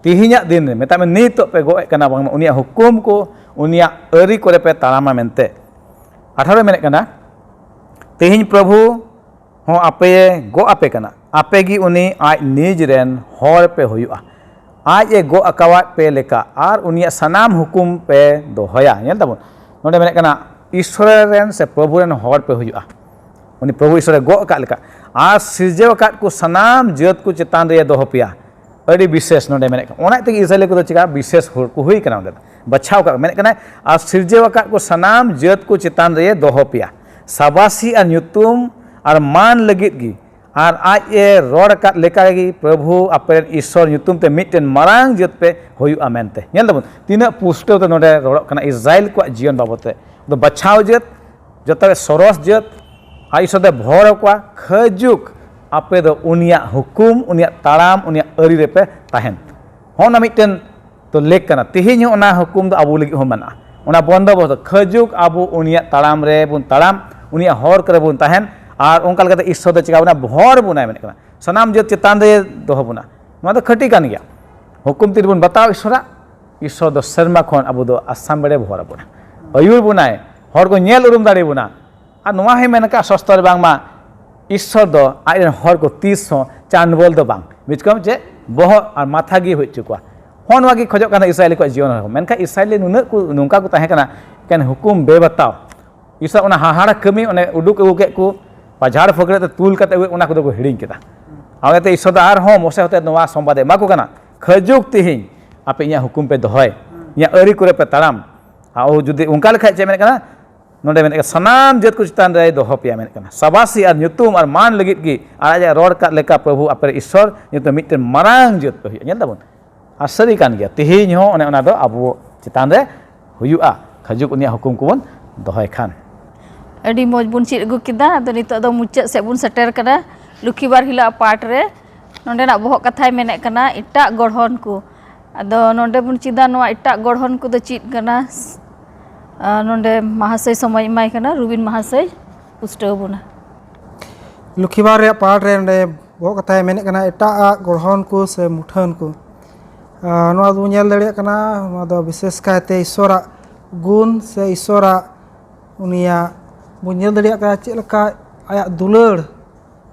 ᱛᱮᱦᱮᱧᱟᱜ ᱫᱤᱱ ᱨᱮ, ᱢᱮᱛᱟᱜ ᱢᱮ ᱱᱤᱛᱚᱜ ᱯᱮ ᱜᱚᱜ ᱮᱫ ᱠᱟᱱᱟ, ᱵᱟᱝᱢᱟ ᱩᱱᱤᱭᱟᱜ ᱦᱩᱠᱩᱢ ᱠᱚ, ᱩᱱᱤᱭᱟᱜ ᱟᱹᱨᱤ ᱠᱚᱨᱮ ᱯᱮ ᱛᱟᱲᱟᱢᱟ ᱢᱮᱱᱛᱮ᱾ ᱟᱴᱷᱟᱨᱚ ᱢᱮᱱᱮᱫ ᱠᱟᱱᱟ, ᱛᱮᱦᱮᱧ ᱯᱨᱚᱵᱷᱩ ᱦᱚᱸ ᱟᱯᱮ ᱜᱚᱜ ᱟᱯᱮ ᱠᱟᱱᱟ, ᱟᱯᱮ ᱜᱮ ᱩᱱᱤ ᱟᱡ ᱱᱤᱡ ᱨᱮᱱ ᱦᱚᱲ ᱯᱮ ᱦᱩᱭᱩᱜᱼᱟ, ᱟᱡ ᱮ ᱜᱚᱜ ᱟᱠᱟᱣᱟᱫ ᱯᱮ ᱞᱮᱠᱟ, ᱟᱨ ᱩᱱᱤᱭᱟᱜ ᱥᱟᱱᱟᱢ ᱦᱩᱠᱩᱢ ᱯᱮ ᱫᱚᱦᱚᱭᱟ᱾ ᱧᱮᱞ ᱛᱟᱵᱚᱱ, ᱱᱚᱰᱮ ᱢᱮᱱᱮᱫ ᱠᱟᱱᱟ, ᱤᱥᱥᱚᱨ ᱨᱮᱱ ᱥᱮ ᱯᱨᱚᱵᱷᱩ ᱨᱮᱱ ᱦᱚᱲ ᱯᱮ ᱦᱩᱭᱩᱜᱼᱟ᱾ ᱩᱱᱤ ᱯᱨᱚᱵᱷᱩ ᱤᱥᱥᱚᱨᱮ ᱜᱚᱜ ᱟᱠᱟᱫ ᱞᱮᱠᱟ, ᱟᱨ ᱥᱤᱨᱡᱟᱹᱣ ᱟᱠᱟᱫ ᱠᱚ ᱥᱟᱱᱟᱢ ᱡᱟᱹᱛ ᱠᱚ ᱪᱮᱛᱟᱱ ᱨᱮᱭ ᱫᱚᱦᱚ ᱯᱮᱭᱟ᱾ ᱟᱹᱰᱤ ᱵᱤᱥᱮᱥ ᱱᱚᱰᱮ ᱢᱮᱱᱮᱫ ᱠᱟᱱᱟ᱾ ᱚᱱᱟ ᱛᱮᱜᱮ ᱤᱥᱨᱟᱭᱮᱞ ᱠᱚᱫᱚ ᱪᱮᱠᱟ ᱵᱤᱥᱮᱥ ᱦᱚᱲ ᱠᱚ ᱦᱩᱭ ᱠᱟᱱᱟ, ᱚᱸᱰᱮ ᱫᱚ ᱵᱟᱪᱷᱟᱣ ᱠᱟᱜ ᱢᱮᱱᱮᱫ ᱠᱟᱱᱟᱭ, ᱟᱨ ᱥᱤᱨᱡᱟᱹᱣ ᱟᱠᱟᱫ ᱠᱚ ᱥᱟᱱᱟᱢ ᱡᱟᱹᱛ ᱠᱚ ᱪᱮᱛᱟᱱ ᱨᱮᱭ ᱫᱚᱦᱚ ᱯᱮᱭᱟ, ᱥᱟᱵᱟᱥᱤ ᱟᱨ ᱧᱩᱛᱩᱢ ᱟᱨ ᱢᱟᱱ ᱞᱟᱹᱜᱤᱫ ᱜᱮ, ᱟᱨ ᱟᱡ ᱮ ᱨᱚᱲ ᱟᱠᱟᱫ ᱞᱮᱠᱟ ᱜᱮ ᱯᱨᱚᱵᱷᱩ ᱟᱯᱮ ᱨᱮᱱ ᱤᱥᱥᱚᱨ ᱧᱩᱛᱩᱢ ᱛᱮ ᱢᱤᱫᱴᱮᱱ ᱢᱟᱨᱟᱝ ᱡᱟᱹᱛ ᱯᱮ ᱦᱩᱭᱩᱜᱼᱟ ᱢᱮᱱᱛᱮ᱾ ᱧᱮᱞ ᱫᱟᱵᱚᱱ ᱛᱤᱱᱟᱹᱜ ᱯᱩᱥᱴᱟᱹᱣ ᱛᱮ ᱱᱚᱰᱮ ᱨᱚᱲᱚᱜ ᱠᱟᱱᱟ ᱤᱥᱨᱟᱭᱮᱞ ᱠᱚᱣᱟᱜ ᱡᱤᱭᱚᱱ ᱵᱟᱵᱚᱫ ᱛᱮ᱾ ᱫᱚ ᱵᱟᱪᱷᱟᱣ ᱡᱟᱹᱛ, ᱡᱚᱛᱚ ᱜᱮ ᱥᱚᱨᱚᱥ ᱡᱟᱹᱛ, ᱟᱨ ᱤᱥᱥᱚᱨ ᱫᱚᱭ ᱵᱷᱚᱨ ᱟᱠᱚᱣᱟ, ᱠᱷᱟᱹᱡᱩᱜ ᱟᱯᱮ ᱫᱚ ᱩᱱᱤᱭᱟᱜ ᱦᱩᱠᱩᱢ, ᱩᱱᱤᱭᱟᱜ ᱛᱟᱲᱟᱢ, ᱩᱱᱤᱭᱟᱜ ᱟᱹᱨᱤ ᱨᱮᱯᱮ ᱛᱟᱦᱮᱱ᱾ ᱦᱚᱸ, ᱚᱱᱟ ᱢᱤᱫᱴᱮᱱ ᱛᱚ ᱞᱮᱠ ᱠᱟᱱᱟ᱾ ᱛᱮᱦᱮᱧ ᱦᱚᱸ ᱚᱱᱟ ᱦᱩᱠᱩᱢ ᱫᱚ ᱟᱵᱚ ᱞᱟᱹᱜᱤᱫ ᱦᱚᱸ ᱢᱮᱱᱟᱜᱼᱟ᱾ ᱚᱱᱟ ᱵᱚᱱᱫᱚᱵᱚᱥᱛ ᱫᱚ ᱠᱷᱟᱹᱡᱩᱜ ᱟᱵᱚ ᱩᱱᱤᱭᱟᱜ ᱛᱟᱲᱟᱢ ᱨᱮᱵᱚᱱ ᱛᱟᱲᱟᱢ, ᱩᱱᱤᱭᱟᱜ ᱦᱚᱨ ᱠᱚᱨᱮ ᱵᱚᱱ ᱛᱟᱦᱮᱱ, ᱟᱨ ᱚᱱᱠᱟ ᱞᱮᱠᱟᱛᱮ ᱤᱥᱥᱚᱨ ᱫᱚ ᱪᱮᱠᱟ ᱵᱚᱱᱟ? ᱵᱷᱚᱨ ᱵᱚᱱᱟᱭ ᱢᱮᱱᱮᱫ ᱠᱟᱱᱟ᱾ ᱥᱟᱱᱟᱢ ᱡᱟᱹᱛ ᱪᱮᱛᱟᱱ ᱨᱮ ᱫᱚᱦᱚ ᱵᱚᱱᱟ᱾ ᱱᱚᱣᱟ ᱫᱚ ᱠᱷᱟᱹᱴᱤ ᱠᱟᱱ ᱜᱮᱭᱟ᱾ ᱦᱩᱠᱩᱢ ᱛᱤᱨᱮ ᱵᱚᱱ ᱵᱟᱛᱟᱣ ᱤᱥᱥᱚᱨᱟᱜ, ᱤᱥᱥᱚᱨ ᱫᱚ ᱥᱮᱨᱢᱟ ᱠᱷᱚᱱ ᱟᱵᱚ ᱫᱚ ᱟᱥᱟᱢ ᱵᱮᱲᱮ ᱵᱷᱚᱨ ᱟᱵᱚᱱᱟ, ᱟᱹᱭᱩᱨ ᱵᱚᱱᱟᱭ, ᱦᱚᱲ ᱠᱚ ᱧᱮᱞ ᱩᱨᱩᱢ ᱫᱟᱲᱮ ᱵᱚᱱᱟ᱾ ᱟᱨ ᱱᱚᱣᱟ ᱦᱚᱸᱭ ᱢᱮᱱ ᱠᱟᱜᱼᱟ, ᱥᱚᱥᱛᱚ ᱨᱮ ᱵᱟᱝᱢᱟ ᱤᱥᱥᱚᱨ ᱫᱚ ᱟᱡ ᱨᱮᱱ ᱦᱚᱲ ᱠᱚ ᱛᱤᱥ ᱦᱚᱸ ᱪᱟᱱᱰᱵᱚᱞ ᱫᱚ ᱵᱟᱝ, ᱵᱩᱡᱽ ᱠᱟᱢ ᱪᱮ ᱵᱚᱦᱚᱜ ᱟᱨ ᱢᱟᱛᱷᱟ ᱜᱮ ᱦᱩᱭ ᱦᱚᱪᱚ ᱠᱚᱣᱟ᱾ ᱦᱚᱸ, ᱱᱚᱣᱟ ᱜᱮ ᱠᱷᱚᱡᱚᱜ ᱠᱟᱱᱟ ᱤᱥᱨᱟᱭᱮᱞᱤ ᱠᱚᱣᱟᱜ ᱡᱤᱭᱚᱱ ᱨᱮᱦᱚᱸ᱾ ᱢᱮᱱᱠᱷᱟᱱ ᱤᱥᱨᱟᱭᱮᱞᱤ ᱱᱩᱱᱟᱹᱜ ᱠᱚ ᱱᱚᱝᱠᱟ ᱠᱚ ᱛᱟᱦᱮᱸ ᱠᱟᱱᱟ, ᱮᱠᱮᱱ ᱦᱩᱠᱩᱢ ᱵᱮᱵᱟᱛᱟᱣ᱾ ᱤᱥᱨᱟᱭᱮᱞ ᱚᱱᱟ ᱦᱟᱦᱟᱲᱟ ᱠᱟᱹᱢᱤ, ᱚᱱᱮ ᱩᱰᱩᱠ ᱟᱹᱜᱩ ᱠᱮᱫ ᱠᱚ, ᱯᱟᱡᱷᱟᱲ ᱯᱷᱟᱹᱠᱲᱟᱹ ᱛᱮ ᱛᱩᱞ ᱠᱟᱛᱮ ᱟᱹᱜᱩ, ᱚᱱᱟ ᱠᱚᱫᱚ ᱠᱚ ᱦᱤᱲᱤᱧ ᱠᱮᱫᱟ᱾ ᱟᱨ ᱚᱱᱟᱛᱮ ᱤᱥᱥᱚᱨ ᱫᱚ ᱟᱨᱦᱚᱸ ᱢᱚᱥᱮ ᱦᱚᱛᱮ ᱱᱚᱣᱟ ᱥᱚᱢᱵᱟᱫ ᱮ ᱮᱢᱟ ᱠᱚ ᱠᱟᱱᱟ, ᱠᱷᱟᱹᱡᱩᱜ ᱛᱮᱦᱮᱧ ᱟᱯᱮ ᱤᱧᱟᱹᱜ ᱦᱩᱠᱩᱢ ᱯᱮ ᱫᱚᱦᱚᱭ, ᱤᱧᱟᱹᱜ ᱟᱹᱨᱤ ᱠᱚᱨᱮ ᱯᱮ ᱛᱟᱲᱟᱢ᱾ ᱟᱨ ᱡᱩᱫᱤ ᱚᱱᱠᱟ ᱞᱮᱠᱷᱟᱡ ᱪᱮᱫ ᱢᱮᱱᱮᱫ ᱠᱟᱱᱟ? ᱱᱚᱰᱮ ᱢᱮᱱᱮᱫ ᱠᱟᱱᱟ, ᱥᱟᱱᱟᱢ ᱡᱟᱹᱛ ᱠᱚ ᱪᱮᱛᱟᱱ ᱨᱮᱭ ᱫᱚᱦᱚ ᱯᱮᱭᱟ ᱢᱮᱱᱮᱫ ᱠᱟᱱᱟ᱾ ᱥᱟᱵᱟᱥᱤ ᱟᱨ ᱧᱩᱛᱩᱢ ᱟᱨ ᱢᱟᱱ ᱞᱟᱹᱜᱤᱫ ᱜᱮ, ᱟᱨ ᱟᱡᱟᱜ ᱨᱚᱲ ᱠᱟᱫ ᱞᱮᱠᱟ ᱯᱨᱚᱵᱷᱩ ᱟᱯᱮ ᱤᱥᱥᱚᱨ ᱧᱩᱛᱩᱢ ᱢᱤᱫᱴᱮᱱ ᱢᱟᱨᱟᱝ ᱡᱟᱹᱛ ᱯᱮ ᱦᱩᱭᱩᱜᱼᱟ᱾ ᱧᱮᱞ ᱛᱟᱵᱚᱱ, ᱟᱨ ᱥᱟᱹᱨᱤ ᱠᱟᱱ ᱜᱮᱭᱟ, ᱛᱮᱦᱮᱧ ᱦᱚᱸ ᱚᱱᱮ ᱚᱱᱟ ᱫᱚ ᱟᱵᱚ ᱪᱮᱛᱟᱱ ᱨᱮ ᱦᱩᱭᱩᱜᱼᱟ, ᱠᱷᱟᱹᱡᱩᱜ ᱩᱱᱤᱭᱟᱜ ᱦᱩᱠᱩᱢ ᱠᱚᱵᱚᱱ ᱫᱚᱦᱚᱭ ᱠᱷᱟᱱ᱾ ᱟᱹᱰᱤ ᱢᱚᱡᱽ ᱵᱚᱱ ᱪᱮᱫ ᱟᱹᱜᱩ ᱠᱮᱫᱟ᱾ ᱟᱫᱚ ᱱᱤᱛᱚᱜ ᱫᱚ ᱢᱩᱪᱟᱹᱫ ᱥᱮᱫ ᱵᱚᱱ ᱥᱮᱴᱮᱨ ᱠᱟᱱᱟ᱾ ᱞᱩᱠᱷᱤᱵᱟᱨ ᱦᱤᱞᱳᱜ ᱯᱟᱴ ᱨᱮ ᱱᱚᱰᱮᱱᱟᱜ ᱵᱚᱦᱚᱜ ᱠᱟᱛᱷᱟᱭ ᱢᱮᱱᱮᱫ ᱠᱟᱱᱟ ᱮᱴᱟᱜ ᱜᱚᱲᱦᱚᱱ ᱠᱚ᱾ ᱟᱫᱚ ᱱᱚᱰᱮ ᱵᱚᱱ ᱪᱮᱫᱟ ᱱᱚᱣᱟ ᱮᱴᱟᱜ ᱜᱚᱲᱦᱚᱱ ᱠᱚᱫᱚ ᱪᱮᱫ ᱠᱟᱱᱟ᱾ ᱟᱨ ᱱᱚᱰᱮ ᱢᱟᱦᱟᱥᱚᱭ ᱥᱚᱢᱚᱭ ᱮᱢᱟᱭ ᱠᱟᱱᱟ, ᱨᱩᱵᱤᱱ ᱢᱟᱦᱟᱥᱚᱭ ᱯᱩᱥᱴᱟᱹᱣ ᱵᱚᱱᱟ᱾ ᱞᱩᱠᱷᱤᱵᱟᱨ ᱨᱮᱭᱟᱜ ᱯᱟᱴ ᱨᱮ ᱱᱚᱰᱮ ᱵᱚᱦᱚᱜ ᱠᱟᱛᱷᱟᱭ ᱢᱮᱱᱮᱫ ᱠᱟᱱᱟ ᱮᱴᱟᱜ ᱟᱜ ᱜᱚᱲᱦᱚᱱ ᱠᱚ ᱥᱮ ᱢᱩᱴᱷᱟᱹᱱ ᱠᱚ᱾ ᱟᱨ ᱱᱚᱣᱟ ᱫᱚᱵᱚᱱ ᱧᱮᱞ ᱫᱟᱲᱮᱭᱟᱜ ᱠᱟᱱᱟ, ᱱᱚᱣᱟ ᱫᱚ ᱵᱤᱥᱮᱥ ᱠᱟᱭᱛᱮ ᱤᱥᱥᱚᱨᱟᱜ ᱜᱩᱱ ᱥᱮ ᱤᱥᱥᱚᱨᱟᱜ ᱩᱱᱤᱭᱟᱜ ᱵᱚᱱ ᱧᱮᱞ ᱫᱟᱲᱮᱭᱟᱜ ᱠᱟᱱᱟ ᱪᱮᱫ ᱞᱮᱠᱟ ᱟᱭᱟᱜ ᱫᱩᱞᱟᱹᱲ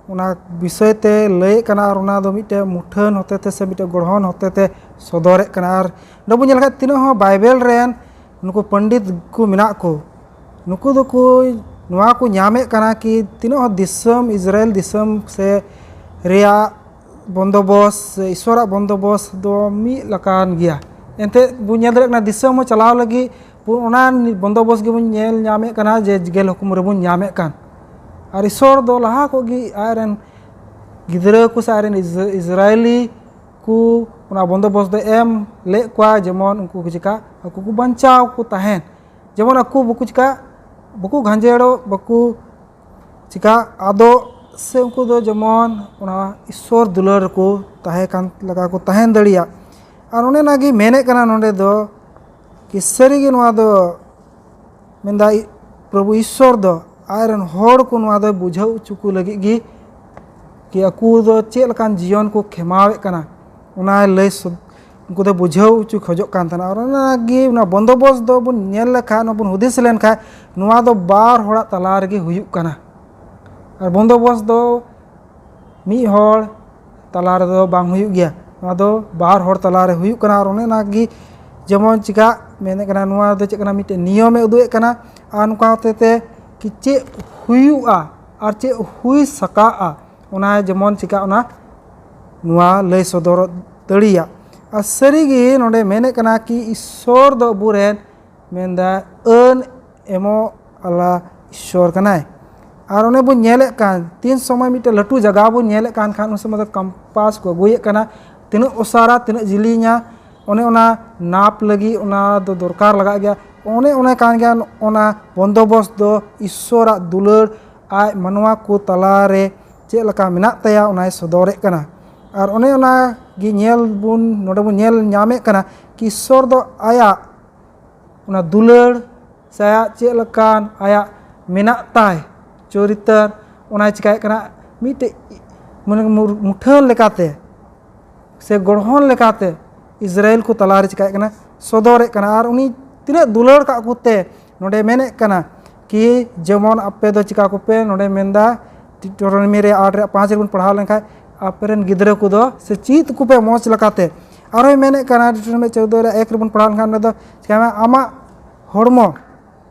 ᱚᱱᱟ ᱵᱤᱥᱚᱭ ᱛᱮ ᱞᱟᱹᱭᱮᱫ ᱠᱟᱱᱟ, ᱟᱨ ᱚᱱᱟ ᱫᱚ ᱢᱤᱫᱴᱮᱱ ᱢᱩᱴᱷᱟᱹᱱ ᱦᱚᱛᱮ ᱛᱮ ᱥᱮ ᱢᱤᱫᱴᱮᱱ ᱜᱚᱲᱦᱚᱱ ᱦᱚᱛᱮ ᱛᱮ ᱥᱚᱫᱚᱨᱮᱫ ᱠᱟᱱᱟ᱾ ᱟᱨ ᱱᱚᱰᱮ ᱵᱚᱱ ᱧᱮᱞ ᱠᱷᱟᱱ ᱛᱤᱱᱟᱹᱜ ᱦᱚᱸ ᱵᱟᱭᱵᱮᱞ ᱨᱮᱱ ᱱᱩᱠᱩ ᱯᱚᱱᱰᱤᱛ ᱠᱚ ᱢᱮᱱᱟᱜ ᱠᱚ, ᱱᱩᱠᱩ ᱫᱚᱠᱚ ᱱᱚᱣᱟ ᱠᱚ ᱧᱟᱢᱮᱫ ᱠᱟᱱᱟ ᱠᱤ ᱛᱤᱱᱟᱹᱜ ᱦᱚᱸ ᱫᱤᱥᱚᱢ, ᱤᱥᱨᱟᱭᱮᱞ ᱫᱤᱥᱚᱢ ᱥᱮ ᱨᱮᱭᱟᱜ ᱵᱚᱱᱫᱚᱵᱚᱥ ᱥᱮ ᱤᱥᱥᱚᱨᱟᱜ ᱵᱚᱱᱫᱚᱵᱚᱥ ᱫᱚ ᱢᱤᱫ ᱞᱮᱠᱟᱱ ᱜᱮᱭᱟ᱾ ᱮᱱᱛᱮᱫ ᱵᱚᱱ ᱧᱮᱞ ᱫᱟᱲᱮᱭᱟᱜ ᱠᱟᱱᱟ ᱫᱤᱥᱚᱢ ᱦᱚᱸ ᱪᱟᱞᱟᱣ ᱞᱟᱹᱜᱤᱫ ᱵᱚ-, ᱚᱱᱟ ᱵᱚᱱᱫᱚᱵᱚᱥ ᱜᱮᱵᱚᱱ ᱧᱮᱞ ᱧᱟᱢᱮᱫ ᱠᱟᱱᱟ ᱡᱮ ᱜᱮᱞ ᱦᱩᱠᱩᱢ ᱨᱮᱵᱚᱱ ᱧᱟᱢᱮᱫ ᱠᱟᱱ᱾ ᱟᱨ ᱤᱥᱥᱚᱨ ᱫᱚ ᱞᱟᱦᱟ ᱠᱷᱚᱱ ᱜᱮ ᱟᱡᱨᱮᱱ ᱜᱤᱫᱽᱨᱟᱹ ᱠᱚ ᱥᱮ ᱟᱡᱨᱮᱱ ᱤᱥ-, ᱤᱥᱨᱟᱭᱮᱞᱤ ᱠᱚ ᱚᱱᱟ ᱵᱚᱱᱫᱚᱵᱚᱥ ᱫᱚ ᱮᱢ ᱞᱮᱫ ᱠᱚᱣᱟ, ᱡᱮᱢᱚᱱ ᱩᱱᱠᱩ ᱠᱚ ᱪᱤᱠᱟ ᱟᱠᱚ ᱠᱚ ᱵᱟᱧᱪᱟᱣ ᱠᱚ ᱛᱟᱦᱮᱱ, ᱡᱮᱢᱚᱱ ᱟᱠᱚ ᱵᱟᱠᱚ ᱪᱤᱠᱟ, ᱵᱟᱠᱚ ᱜᱷᱟᱸᱡᱮᱲᱚᱜ, ᱵᱟᱠᱚ ᱪᱤᱠᱟ ᱟᱫᱚᱜ, ᱥᱮ ᱩᱱᱠᱩ ᱫᱚ ᱡᱮᱢᱚᱱ ᱚᱱᱟ ᱤᱥᱥᱚᱨ ᱫᱩᱞᱟᱹᱲ ᱨᱮᱠᱚ ᱛᱟᱦᱮᱸ ᱠᱟᱱ ᱞᱮᱠᱟ ᱠᱚ ᱛᱟᱦᱮᱱ ᱫᱟᱲᱮᱭᱟᱜ᱾ ᱟᱨ ᱚᱱᱮ ᱚᱱᱟᱜᱮ ᱢᱮᱱᱮᱫ ᱠᱟᱱᱟ ᱱᱚᱰᱮ ᱫᱚ ᱠᱤ ᱥᱟᱹᱨᱤᱜᱮ ᱱᱚᱣᱟ ᱫᱚ ᱢᱮᱱᱫᱟ ᱤ-, ᱯᱨᱚᱵᱷᱩ ᱤᱥᱥᱚᱨ ᱫᱚ ᱟᱡᱨᱮᱱ ᱦᱚᱲ ᱠᱚ ᱱᱚᱣᱟ ᱫᱚᱭ ᱵᱩᱡᱷᱟᱹᱣ ᱦᱚᱪᱚ ᱠᱚ ᱞᱟᱹᱜᱤᱫ ᱜᱮ ᱠᱤ ᱟᱠᱚ ᱫᱚ ᱪᱮᱫ ᱞᱮᱠᱟᱱ ᱡᱤᱭᱚᱱ ᱠᱚ ᱠᱷᱮᱢᱟᱣᱮᱫ ᱠᱟᱱᱟ, ᱚᱱᱟᱭ ᱞᱟᱹᱭ ᱥᱚ-, ᱩᱱᱠᱩ ᱫᱚ ᱵᱩᱡᱷᱟᱹᱣ ᱦᱚᱪᱚ ᱠᱷᱚᱡᱚᱜ ᱠᱟᱱ ᱛᱟᱦᱮᱱᱟ᱾ ᱟᱨ ᱚᱱᱟᱜᱮ ᱚᱱᱟ ᱵᱚᱱᱫᱚᱵᱚᱥ ᱫᱚ ᱵᱚᱱ ᱧᱮᱞ ᱞᱮᱠᱷᱟᱱ, ᱚᱱᱟ ᱵᱚᱱ ᱦᱩᱫᱤᱥ ᱞᱮᱱᱠᱷᱟᱱ, ᱱᱚᱣᱟ ᱫᱚ ᱵᱟᱨ ᱦᱚᱲᱟᱜ ᱛᱟᱞᱟ ᱨᱮᱜᱮ ᱦᱩᱭᱩᱜ ᱠᱟᱱᱟ᱾ ᱟᱨ ᱵᱚᱱᱫᱚᱵᱚᱥ ᱫᱚ ᱢᱤᱫ ᱦᱚᱲ ᱛᱟᱞᱟ ᱨᱮᱫᱚ ᱵᱟᱝ ᱦᱩᱭᱩᱜ ᱜᱮᱭᱟ, ᱱᱚᱣᱟ ᱫᱚ ᱵᱟᱨ ᱦᱚᱲ ᱛᱟᱞᱟ ᱨᱮ ᱦᱩᱭᱩᱜ ᱠᱟᱱᱟ᱾ ᱟᱨ ᱚᱱᱮ ᱚᱱᱟᱜᱮ ᱡᱮᱢᱚᱱ ᱪᱤᱠᱟ ᱢᱮᱱᱮᱫ ᱠᱟᱱᱟ, ᱱᱚᱣᱟ ᱫᱚ ᱪᱮᱫ ᱠᱟᱱᱟ, ᱢᱤᱫᱴᱮᱱ ᱱᱤᱭᱚᱢᱮ ᱩᱫᱩᱜ ᱮᱫ ᱠᱟᱱᱟ᱾ ᱟᱨ ᱱᱚᱝᱠᱟ ᱦᱚᱛᱮ ᱛᱮ ᱠᱤ ᱪᱮᱫ ᱦᱩᱭᱩᱜᱼᱟ ᱟᱨ ᱪᱮᱫ ᱦᱩᱭ ᱥᱟᱠᱟᱜᱼᱟ, ᱚᱱᱟ ᱡᱮᱢᱚᱱ ᱪᱤᱠᱟ ᱚᱱᱟ ᱱᱚᱣᱟ ᱞᱟᱹᱭ ᱥᱚᱫᱚᱨ ᱫᱟᱲᱮᱭᱟᱜ᱾ ᱟᱨ ᱥᱟᱹᱨᱤᱜᱮ ᱱᱚᱰᱮ ᱢᱮᱱᱮᱫ ᱠᱟᱱᱟ ᱠᱤ ᱤᱥᱥᱚᱨ ᱫᱚ ᱟᱵᱚᱨᱮᱱ ᱢᱮᱱᱫᱟ ᱟᱹᱱ ᱮᱢᱚᱜ ᱟᱞᱟ ᱤᱥᱥᱚᱨ ᱠᱟᱱᱟᱭ᱾ ᱟᱨ ᱚᱱᱮ ᱵᱚᱱ ᱧᱮᱞᱮᱫ ᱠᱟᱱ ᱛᱤᱱ ᱥᱚᱢᱚᱭ ᱢᱤᱫᱴᱮᱱ ᱞᱟᱹᱴᱩ ᱡᱟᱭᱜᱟ ᱵᱚᱱ ᱧᱮᱞᱮᱫ ᱠᱟᱱ ᱠᱷᱟᱱ ᱩᱱ ᱥᱚᱢᱚᱭ ᱫᱚ ᱠᱚᱢᱯᱟᱥ ᱠᱚ ᱟᱹᱜᱩᱭᱮᱫ ᱠᱟᱱᱟ, ᱛᱤᱱᱟᱹᱜ ᱚᱥᱟᱨᱟ ᱛᱤᱱᱟᱹᱜ ᱡᱤᱞᱤᱧᱟ, ᱚᱱᱮ ᱚᱱᱟ ᱱᱟᱯ ᱞᱟᱹᱜᱤᱫ ᱚᱱᱟ ᱫᱚ ᱫᱚᱨᱠᱟᱨ ᱞᱟᱜᱟᱜ ᱜᱮᱭᱟ᱾ ᱚᱱᱮ ᱚᱱᱟ ᱠᱟᱱ ᱜᱮᱭᱟ ᱚᱱᱟ ᱵᱚᱱᱫᱚᱵᱚᱥ ᱫᱚ ᱤᱥᱥᱚᱨᱟᱜ ᱫᱩᱞᱟᱹᱲ ᱟᱡ ᱢᱟᱱᱣᱟ ᱠᱚ ᱛᱟᱞᱟᱨᱮ ᱪᱮᱫ ᱞᱮᱠᱟ ᱢᱮᱱᱟᱜ ᱛᱟᱭᱟ ᱚᱱᱟᱭ ᱥᱚᱫᱚᱨᱮᱫ ᱠᱟᱱᱟ᱾ ᱟᱨ ᱚᱱᱮ ᱚᱱᱟ ᱜᱮ ᱧᱮᱞ ᱵᱚᱱ ᱱᱚᱰᱮ ᱵᱚᱱ ᱧᱮᱞ ᱧᱟᱢᱮᱫ ᱠᱟᱱᱟ ᱠᱤ ᱤᱥᱥᱚᱨ ᱫᱚ ᱟᱭᱟᱜ ᱚᱱᱟ ᱫᱩᱞᱟᱹᱲ ᱥᱮ ᱟᱭᱟᱜ ᱪᱮᱫ ᱞᱮᱠᱟᱱ ᱟᱭᱟᱜ ᱢᱮᱱᱟᱜ ᱛᱟᱭ ᱪᱚᱨᱤᱛᱟᱹᱨ, ᱚᱱᱟᱭ ᱪᱤᱠᱟᱭᱮᱫ ᱠᱟᱱᱟ ᱢᱤᱫᱴᱮᱡ ᱢᱟᱱᱮ ᱢᱩᱨ-, ᱢᱩᱴᱷᱟᱹᱱ ᱞᱮᱠᱟᱛᱮ ᱥᱮ ᱜᱚᱲᱦᱚᱱ ᱞᱮᱠᱟᱛᱮ ᱤᱥᱨᱟᱭᱮᱞ ᱠᱚ ᱛᱟᱞᱟᱨᱮ ᱪᱤᱠᱟᱭᱮᱫ ᱠᱟᱱᱟ, ᱥᱚᱫᱚᱨᱮᱫ ᱠᱟᱱᱟ᱾ ᱟᱨ ᱩᱱᱤ ᱛᱤᱱᱟᱹᱜ ᱫᱩᱞᱟᱹᱲ ᱠᱟᱜ ᱠᱚᱛᱮ ᱱᱚᱰᱮ ᱢᱮᱱᱮᱫ ᱠᱟᱱᱟ ᱠᱤ ᱡᱮᱢᱚᱱ ᱟᱯᱮ ᱫᱚ ᱪᱤᱠᱟ ᱠᱚᱯᱮ, ᱱᱚᱰᱮ ᱢᱮᱱᱫᱟ ᱰᱤᱴᱨᱳᱱᱚᱢᱤ ᱨᱮ ᱟᱴ ᱨᱮᱭᱟᱜ ᱯᱟᱸᱪ ᱨᱮᱵᱚᱱ ᱯᱟᱲᱦᱟᱣ ᱞᱮᱱᱠᱷᱟᱱ ᱟᱯᱮᱨᱮᱱ ᱜᱤᱫᱽᱨᱟᱹ ᱠᱚᱫᱚ ᱥᱮ ᱪᱮᱫ ᱠᱚᱯᱮ ᱢᱚᱡᱽ ᱞᱮᱠᱟᱛᱮ᱾ ᱟᱨᱦᱚᱸᱭ ᱢᱮᱱᱮᱫ ᱠᱟᱱᱟ ᱰᱤᱴᱨᱳᱱᱚᱢᱤ ᱪᱳᱫᱽᱫᱳ ᱨᱮ ᱮᱠ ᱨᱮᱵᱚᱱ ᱯᱟᱲᱦᱟᱣ ᱞᱮᱱᱠᱷᱟᱱ ᱚᱸᱰᱮ ᱫᱚ ᱪᱤᱠᱟᱭ ᱢᱮ, ᱟᱢᱟᱜ ᱦᱚᱲᱢᱚ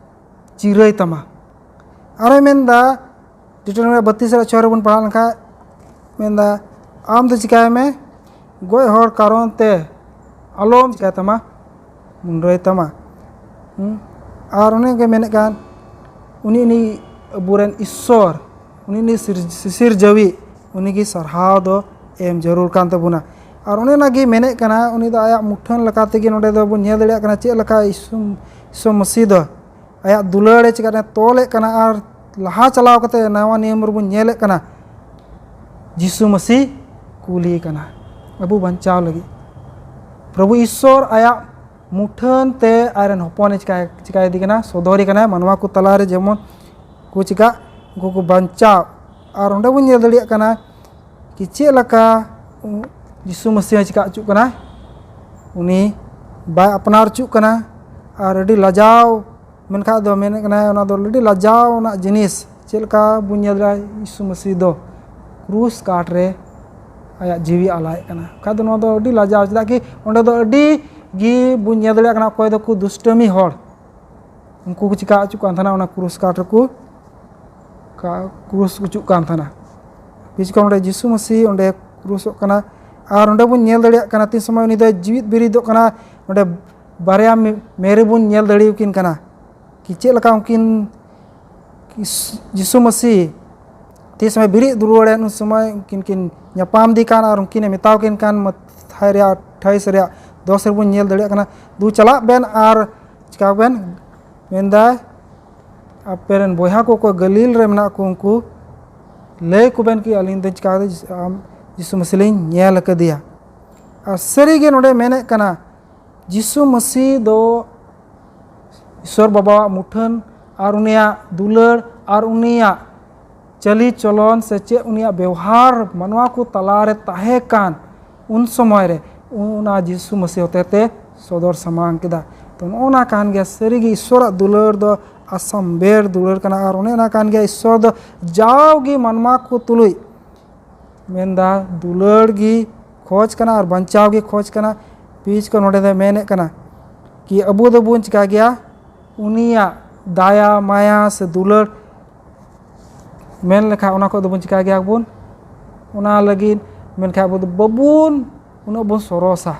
ᱪᱤᱨᱟᱹᱭ ᱛᱟᱢᱟ᱾ ᱟᱨᱦᱚᱸᱭ ᱢᱮᱱᱫᱟ ᱰᱤᱴᱨᱳᱱᱚᱢᱤ ᱵᱟᱹᱛᱤᱥ ᱨᱮ ᱪᱷᱚᱭ ᱨᱮᱵᱚᱱ ᱯᱟᱲᱦᱟᱣ ᱞᱮᱱᱠᱷᱟᱱ ᱢᱮᱱᱫᱟ ᱟᱢ ᱫᱚ ᱪᱤᱠᱟᱭ ᱢᱮ, ᱜᱚᱡ ᱦᱚᱲ ᱠᱟᱨᱚᱱ ᱛᱮ ᱟᱞᱚᱢ ᱪᱤᱠᱟᱭ ᱛᱟᱢᱟ, ᱢᱩᱱᱰᱨᱟᱹᱭ ᱛᱟᱢᱟ᱾ ᱦᱩᱸ? ᱟᱨ ᱚᱱᱮ ᱜᱮ ᱢᱮᱱᱮᱫ ᱠᱟᱱ ᱩᱱᱤ ᱩᱱᱤ ᱟᱵᱚᱨᱮᱱ ᱤᱥᱥᱚᱨ, ᱩᱱᱤ ᱩᱱᱤ ᱥᱤᱨ- ᱥᱤᱥᱤᱨᱡᱟᱹᱣᱤᱡ ᱩᱱᱤᱜᱮ ᱥᱟᱨᱦᱟᱣ ᱫᱚ ᱮᱢ ᱡᱟᱹᱨᱩᱲ ᱠᱟᱱ ᱛᱟᱵᱚᱱᱟ᱾ ᱟᱨ ᱚᱱᱮ ᱚᱱᱟᱜᱮ ᱢᱮᱱᱮᱫ ᱠᱟᱱᱟ ᱩᱱᱤ ᱫᱚ ᱟᱭᱟᱜ ᱢᱩᱴᱷᱟᱹᱱ ᱞᱮᱠᱟ ᱛᱮᱜᱮ ᱱᱚᱰᱮ ᱫᱚᱵᱚᱱ ᱧᱮᱞ ᱫᱟᱲᱮᱭᱟᱜ ᱠᱟᱱᱟ ᱪᱮᱫ ᱞᱮᱠᱟ ᱤᱥᱩ ᱤᱥᱩ ᱢᱟᱹᱥᱤ ᱫᱚ ᱟᱭᱟᱜ ᱫᱩᱞᱟᱹᱲ ᱮ ᱪᱤᱠᱟᱹ ᱛᱚᱞᱮᱫ ᱠᱟᱱᱟ ᱟᱨ ᱞᱟᱦᱟ ᱪᱟᱞᱟᱣ ᱠᱟᱛᱮ ᱱᱟᱣᱟ ᱱᱤᱭᱚᱢ ᱨᱮᱵᱚᱱ ᱧᱮᱞᱮᱫ ᱠᱟᱱᱟ ᱡᱤᱥᱩ ᱢᱟᱹᱥᱤ ᱠᱩᱞᱤ ᱠᱟᱱᱟ ᱟᱵᱚ ᱵᱟᱧᱪᱟᱣ ᱞᱟᱹᱜᱤᱫ᱾ ᱯᱨᱚᱵᱷᱩ ᱤᱥᱥᱚᱨ ᱟᱭᱟᱜ ᱢᱩᱴᱷᱟᱹᱱ ᱛᱮ ᱟᱡᱨᱮᱱ ᱦᱚᱯᱚᱱᱮ ᱪᱤᱠᱟᱭ ᱪᱤᱠᱟᱭᱮᱫᱮ ᱠᱟᱱᱟ, ᱥᱚᱫᱚᱨᱮ ᱠᱟᱱᱟ ᱢᱟᱱᱣᱟ ᱠᱚ ᱛᱟᱞᱟᱨᱮ ᱡᱮᱢᱚᱱ ᱠᱚ ᱪᱤᱠᱟᱜ, ᱩᱱᱠᱩ ᱠᱚ ᱵᱟᱧᱪᱟᱣ᱾ ᱟᱨ ᱚᱸᱰᱮ ᱵᱚᱱ ᱧᱮᱞ ᱫᱟᱲᱮᱭᱟᱜ ᱠᱟᱱᱟ ᱠᱤ ᱪᱮᱫ ᱞᱮᱠᱟ ᱩ- ᱡᱤᱥᱩ ᱢᱟᱹᱥᱤ ᱦᱚᱸ ᱪᱤᱠᱟ ᱦᱚᱪᱚᱜ ᱠᱟᱱᱟ, ᱩᱱᱤ ᱵᱟᱭ ᱟᱯᱱᱟᱨ ᱦᱚᱪᱚᱜ ᱠᱟᱱᱟ᱾ ᱟᱨ ᱟᱹᱰᱤ ᱞᱟᱡᱟᱣ ᱢᱮᱱᱠᱷᱟᱱ ᱫᱚ ᱢᱮᱱᱮᱫ ᱠᱟᱱᱟᱭ ᱚᱱᱟ ᱫᱚ ᱟᱹᱰᱤ ᱞᱟᱡᱟᱣ ᱨᱮᱱᱟᱜ ᱡᱤᱱᱤᱥ᱾ ᱪᱮᱫ ᱞᱮᱠᱟ ᱵᱚᱱ ᱧᱮᱞ ᱫᱟᱲᱮᱭᱟᱜᱼᱟ ᱡᱤᱥᱩ ᱢᱟᱹᱥᱤ ᱫᱚ ᱠᱨᱩᱥ ᱠᱟᱴ ᱨᱮ ᱟᱭᱟᱜ ᱡᱤᱣᱤ ᱟᱞᱟᱭᱮᱫ ᱠᱟᱱᱟ᱾ ᱵᱟᱠᱷᱟᱡ ᱫᱚ ᱱᱚᱣᱟ ᱫᱚ ᱟᱹᱰᱤ ᱞᱟᱡᱟᱣ, ᱪᱮᱫᱟᱜ ᱠᱤ ᱚᱸᱰᱮ ᱫᱚ ᱟᱹᱰᱤ ᱜᱮ ᱵᱚᱱ ᱧᱮᱞ ᱫᱟᱲᱮᱭᱟᱜ ᱠᱟᱱᱟ ᱚᱠᱚᱭ ᱫᱚᱠᱚ ᱫᱩᱥᱴᱟᱹᱢᱤ ᱦᱚᱲ, ᱩᱱᱠᱩ ᱠᱚ ᱪᱤᱠᱟ ᱦᱚᱪᱚᱜ ᱠᱟᱱ ᱛᱟᱦᱮᱱᱟ ᱚᱱᱟ ᱠᱨᱩᱥ ᱠᱟᱴ ᱨᱮᱠᱚ ᱠᱟ- ᱠᱨᱩᱥ ᱦᱚᱪᱚᱜ ᱠᱟᱱ ᱛᱟᱦᱮᱱᱟ᱾ ᱵᱤᱥᱮᱥ ᱠᱚᱨᱮ ᱚᱸᱰᱮ ᱡᱤᱥᱩ ᱢᱟᱹᱥᱤ ᱚᱸᱰᱮ ᱠᱨᱩᱥᱚᱜ ᱠᱟᱱᱟ᱾ ᱟᱨ ᱚᱸᱰᱮ ᱵᱚᱱ ᱧᱮᱞ ᱫᱟᱲᱮᱭᱟᱜ ᱠᱟᱱᱟ ᱛᱤᱱ ᱥᱚᱢᱚᱭ ᱩᱱᱤ ᱫᱚ ᱡᱤᱣᱤᱫ ᱵᱤᱨᱤᱫᱚᱜ ᱠᱟᱱᱟ, ᱚᱸᱰᱮ ᱵᱟᱨᱭᱟ ᱢᱮ- ᱢᱮᱨᱤ ᱵᱚᱱ ᱧᱮᱞ ᱫᱟᱲᱮᱭᱟᱠᱤᱱ ᱠᱟᱱᱟ ᱠᱤ ᱪᱮᱫ ᱞᱮᱠᱟ ᱩᱱᱠᱤᱱ ᱡᱤᱥᱩ ᱢᱟᱹᱥᱤ ᱛᱤᱥ ᱥᱚᱢᱚᱭ ᱵᱮᱨᱮᱫ ᱨᱩᱣᱟᱹᱲᱮᱱ ᱩᱱ ᱥᱚᱢᱚᱭ ᱩᱱᱠᱤᱱ ᱠᱤᱱ ᱧᱟᱯᱟᱢ ᱫᱤ ᱠᱟᱱ ᱟᱨ ᱩᱱᱠᱤᱱᱮ ᱢᱮᱛᱟᱣ ᱠᱤᱱ ᱠᱟᱱ ᱢᱟᱛᱷᱟᱭ ᱨᱮᱭᱟᱜ ᱟᱴᱷᱟᱭᱤᱥ ᱨᱮᱭᱟᱜ ᱫᱚᱥ ᱨᱮᱵᱚᱱ ᱧᱮᱞ ᱫᱟᱲᱮᱭᱟᱜ ᱠᱟᱱᱟ, ᱫᱩ ᱪᱟᱞᱟᱜ ᱵᱮᱱ ᱟᱨ ᱪᱤᱠᱟ ᱵᱮᱱ ᱢᱮᱱᱫᱟ ᱟᱯᱮ ᱨᱮᱱ ᱵᱚᱭᱦᱟ ᱠᱚ ᱚᱠᱚᱭ ᱜᱟᱹᱞᱤᱞ ᱨᱮ ᱢᱮᱱᱟᱜ ᱠᱚ ᱩᱱᱠᱩ ᱞᱟᱹᱭ ᱠᱚᱵᱮᱱ ᱠᱤ ᱟᱹᱞᱤᱧ ᱫᱚ ᱪᱤᱠᱟ ᱠᱟᱛᱮ ᱟᱢ ᱡᱤᱥᱩ ᱢᱟᱹᱥᱤ ᱞᱤᱧ ᱧᱮᱞ ᱟᱠᱟᱫᱮᱭᱟ᱾ ᱟᱨ ᱥᱟᱹᱨᱤᱜᱮ ᱱᱚᱰᱮ ᱢᱮᱱᱮᱫ ᱠᱟᱱᱟ ᱡᱤᱥᱩ ᱢᱟᱹᱥᱤ ᱫᱚ ᱤᱥᱚᱨ ᱵᱟᱵᱟᱣᱟᱜ ᱢᱩᱴᱷᱟᱹᱱ ᱟᱨ ᱩᱱᱤᱭᱟᱜ ᱫᱩᱞᱟᱹᱲ ᱟᱨ ᱩᱱᱤᱭᱟᱜ ᱪᱟᱹᱞᱤ ᱪᱚᱞᱚᱱ ᱥᱮ ᱪᱮᱫ ᱩᱱᱤᱭᱟᱜ ᱵᱮᱣᱦᱟᱨ ᱢᱟᱱᱣᱟ ᱠᱚ ᱛᱟᱞᱟᱨᱮ ᱛᱟᱦᱮᱸ ᱠᱟᱱ ᱩᱱ ᱥᱚᱢᱚᱭ ᱨᱮ ᱚᱱᱟ ᱡᱤᱥᱩ ᱢᱟᱹᱥᱤ ᱦᱚᱛᱮ ᱛᱮ ᱥᱚᱫᱚᱨ ᱥᱟᱢᱟᱝ ᱠᱮᱫᱟ᱾ ᱛᱚ ᱱᱚᱜᱼᱚ ᱱᱟ ᱠᱟᱱ ᱜᱮᱭᱟ ᱥᱟᱹᱨᱤᱜᱮ ᱤᱥᱥᱚᱨᱟᱜ ᱫᱩᱞᱟᱹᱲ ᱫᱚ ᱟᱥᱟᱢᱵᱮᱨ ᱫᱩᱞᱟᱹᱲ ᱠᱟᱱᱟ᱾ ᱟᱨ ᱚᱱᱮ ᱚᱱᱟ ᱠᱟᱱ ᱜᱮᱭᱟ ᱤᱥᱥᱚᱨ ᱫᱚ ᱡᱟᱣᱜᱮ ᱢᱟᱱᱣᱟ ᱠᱚ ᱛᱩᱞᱩᱡ ᱢᱮᱱᱫᱟ ᱫᱩᱞᱟᱹᱲ ᱜᱮ ᱠᱷᱚᱡᱽ ᱠᱟᱱᱟ ᱟᱨ ᱵᱟᱧᱪᱟᱣ ᱜᱮ ᱠᱷᱚᱡᱽ ᱠᱟᱱᱟ᱾ ᱯᱤᱪ ᱠᱚ ᱱᱚᱰᱮ ᱫᱚ ᱢᱮᱱᱮᱫ ᱠᱟᱱᱟ ᱠᱤ ᱟᱵᱚ ᱫᱚᱵᱚᱱ ᱪᱤᱠᱟ ᱜᱮᱭᱟ, ᱩᱱᱤᱭᱟᱜ ᱫᱟᱭᱟ ᱢᱟᱭᱟ ᱥᱮ ᱫᱩᱞᱟᱹᱲ ᱢᱮᱱ ᱞᱮᱠᱷᱟᱡ ᱚᱱᱟ ᱠᱷᱚᱡ ᱫᱚᱵᱚᱱ ᱪᱤᱠᱟ ᱜᱮᱭᱟ ᱵᱚᱱ᱾ ᱚᱱᱟ ᱞᱟᱹᱜᱤᱫ ᱢᱮᱱᱠᱷᱟᱡ ᱟᱵᱚ ᱫᱚ ᱵᱟᱵᱚᱱ ᱩᱱᱟᱹᱜ ᱵᱚᱱ ᱥᱚᱨᱚᱥᱟ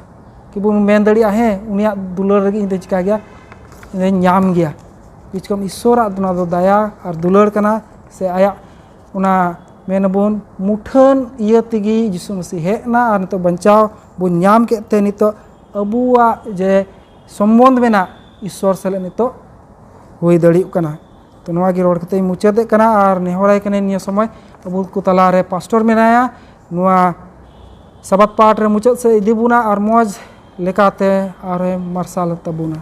ᱠᱤ ᱵᱚᱱ ᱢᱮᱱ ᱫᱟᱲᱮᱭᱟᱜᱼᱟ, ᱦᱮᱸ, ᱩᱱᱤᱭᱟᱜ ᱫᱩᱞᱟᱹᱲ ᱨᱮᱜᱮ ᱤᱧ ᱫᱚᱧ ᱪᱤᱠᱟ ᱜᱮᱭᱟ, ᱤᱧ ᱫᱚᱧ ᱧᱟᱢ ᱜᱮᱭᱟ᱾ ᱠᱤᱪᱷᱩ ᱠᱷᱚᱱ ᱤᱥᱥᱚᱨᱟᱜ ᱚᱱᱟ ᱫᱚ ᱫᱟᱭᱟ ᱟᱨ ᱫᱩᱞᱟᱹᱲ ᱠᱟᱱᱟ, ᱥᱮ ᱟᱭᱟᱜ ᱚᱱᱟ ᱢᱮᱱ ᱟᱵᱚᱱ ᱢᱩᱴᱷᱟᱹᱱ ᱤᱭᱟᱹ ᱛᱮᱜᱮ ᱡᱤᱥᱩ ᱢᱟᱹᱥᱤ ᱦᱮᱡ ᱮᱱᱟ ᱟᱨ ᱱᱤᱛᱚᱜ ᱵᱟᱧᱪᱟᱣ ᱵᱚᱱ ᱧᱟᱢ ᱠᱮᱫ ᱛᱮ ᱱᱤᱛᱚᱜ ᱟᱵᱚᱣᱟᱜ ᱡᱮ ᱥᱚᱢᱵᱚᱱᱫᱷ ᱢᱮᱱᱟᱜ ᱤᱥᱥᱚᱨ ᱥᱟᱞᱟᱜ ᱱᱤᱛᱚᱜ ᱦᱩᱭ ᱫᱟᱲᱮᱭᱟᱜ ᱠᱟᱱᱟ᱾ ᱛᱚ ᱱᱚᱣᱟ ᱜᱮ ᱨᱚᱲ ᱠᱟᱛᱮ ᱤᱧ ᱢᱩᱪᱟᱹᱫᱮᱫ ᱠᱟᱱᱟ ᱟᱨ ᱱᱮᱦᱚᱨᱟᱭ ᱠᱟᱹᱱᱟᱹᱧ ᱱᱤᱭᱟᱹ ᱥᱚᱢᱚᱭ ᱟᱵᱚ ᱠᱚ ᱛᱟᱞᱟᱨᱮ ᱯᱟᱥᱴᱚᱨ ᱢᱮᱱᱟᱭᱟ, ᱱᱚᱣᱟ ᱥᱟᱵᱟᱫ ᱯᱟᱴ ᱨᱮ ᱢᱩᱪᱟᱹᱫ ᱥᱮᱫ ᱤᱫᱤ ᱵᱚᱱᱟ ᱟᱨ ᱢᱚᱡᱽ ᱞᱮᱠᱟᱛᱮ ᱟᱨᱦᱚᱸ ᱢᱟᱨᱥᱟᱞ ᱛᱟᱵᱚᱱᱟ᱾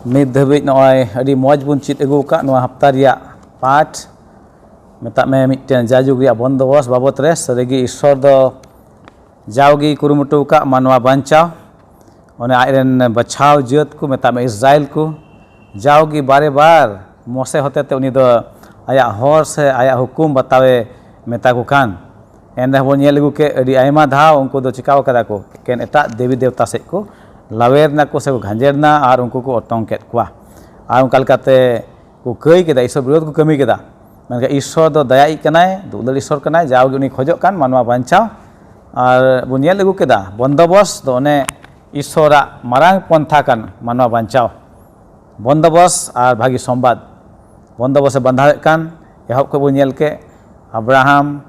ᱱᱤᱛ ᱫᱷᱟᱹᱵᱤᱡ ᱱᱚᱜᱼᱚᱭ ᱟᱹᱰᱤ ᱢᱚᱡᱽ ᱵᱚᱱ ᱪᱮᱫ ᱟᱹᱜᱩ ᱟᱠᱟᱫ ᱱᱚᱣᱟ ᱦᱟᱯᱛᱟ ᱨᱮᱭᱟᱜ ᱯᱟᱴ, ᱢᱮᱛᱟᱜ ᱢᱮ ᱢᱤᱫᱴᱮᱱ ᱡᱟᱭᱡᱩᱜᱽ ᱨᱮᱭᱟᱜ ᱵᱚᱱᱫᱚᱵᱚᱥ ᱵᱟᱵᱚᱛ ᱨᱮ᱾ ᱥᱟᱹᱨᱤᱜᱮ ᱤᱥᱥᱚᱨ ᱫᱚ ᱡᱟᱣᱜᱮ ᱠᱩᱨᱩᱢᱩᱴᱩ ᱟᱠᱟᱫ ᱢᱟᱱᱣᱟ ᱵᱟᱧᱪᱟᱣ, ᱚᱱᱮ ᱟᱡᱨᱮᱱ ᱵᱟᱪᱷᱟᱣ ᱡᱟᱹᱛ ᱠᱚ ᱢᱮᱛᱟᱜ ᱢᱮ ᱤᱥᱨᱟᱭᱮᱞ ᱠᱚ, ᱡᱟᱣᱜᱮ ᱵᱟᱨᱮ ᱵᱟᱨ ᱢᱚᱥᱮ ᱦᱚᱛᱮᱛᱮ ᱩᱱᱤ ᱫᱚ ᱟᱭᱟᱜ ᱦᱚᱨ ᱥᱮ ᱟᱭᱟᱜ ᱦᱩᱠᱩᱢ ᱵᱟᱛᱟᱣᱮ ᱢᱮᱛᱟ ᱠᱚ ᱠᱟᱱ᱾ ᱮᱱ ᱨᱮᱦᱚᱸ ᱵᱚᱱ ᱧᱮᱞ ᱟᱹᱜᱩ ᱠᱮᱫ ᱟᱹᱰᱤ ᱟᱭᱢᱟ ᱫᱷᱟᱣ ᱩᱱᱠᱩ ᱫᱚ ᱪᱤᱠᱟᱹ ᱠᱟᱫᱟ ᱠᱚ, ᱮᱠᱮᱱ ᱮᱴᱟᱜ ᱫᱮᱵᱤ ᱫᱮᱵᱛᱟ ᱥᱮᱫ ᱠᱚ ᱞᱟᱣᱮᱨ ᱱᱟᱠᱚ ᱥᱮ ᱠᱚ ᱜᱷᱟᱸᱡᱮᱨ ᱮᱱᱟ ᱟᱨ ᱩᱱᱠᱩ ᱠᱚ ᱚᱴᱚᱝ ᱠᱮᱫ ᱠᱚᱣᱟ᱾ ᱟᱨ ᱚᱱᱠᱟ ᱞᱮᱠᱟᱛᱮ ᱠᱚ ᱠᱟᱹᱭ ᱠᱮᱫᱟ, ᱤᱥᱥᱚᱨ ᱵᱤᱨᱳᱫᱷ ᱠᱚ ᱠᱟᱹᱢᱤ ᱠᱮᱫᱟ᱾ ᱢᱮᱱᱠᱷᱟᱱ ᱤᱥᱥᱚᱨ ᱫᱚ ᱫᱟᱭᱟᱭᱤᱡ ᱠᱟᱱᱟᱭ, ᱫᱩᱞᱟᱹᱲ ᱤᱥᱥᱚᱨ ᱠᱟᱱᱟᱭ, ᱡᱟᱣᱜᱮ ᱩᱱᱤ ᱠᱷᱚᱡᱚᱜ ᱠᱟᱱ ᱢᱟᱱᱣᱟ ᱵᱟᱧᱪᱟᱣ᱾ ᱟᱨ ᱵᱚᱱ ᱧᱮᱞ ᱟᱹᱜᱩ ᱠᱮᱫᱟ ᱵᱚᱱᱫᱚᱵᱚᱥ ᱫᱚ ᱚᱱᱮ ᱤᱥᱥᱚᱨᱟᱜ ᱢᱟᱨᱟᱝ ᱯᱚᱱᱛᱷᱟ ᱠᱟᱱ ᱢᱟᱱᱣᱟ ᱵᱟᱧᱪᱟᱣ᱾ ᱵᱚᱱᱫᱚᱵᱚᱥ ᱟᱨ ᱵᱷᱟᱹᱜᱤ ᱥᱚᱢᱵᱟᱫ᱾ ᱵᱚᱱᱫᱚᱵᱚᱥ ᱮ ᱵᱟᱸᱫᱷᱟᱣᱮᱫ ᱠᱟᱱ, ᱮᱦᱚᱵ ᱠᱷᱚᱱ ᱵᱚᱱ ᱧᱮᱞ ᱠᱮᱫ, ᱟᱵᱨᱟᱦᱟᱢ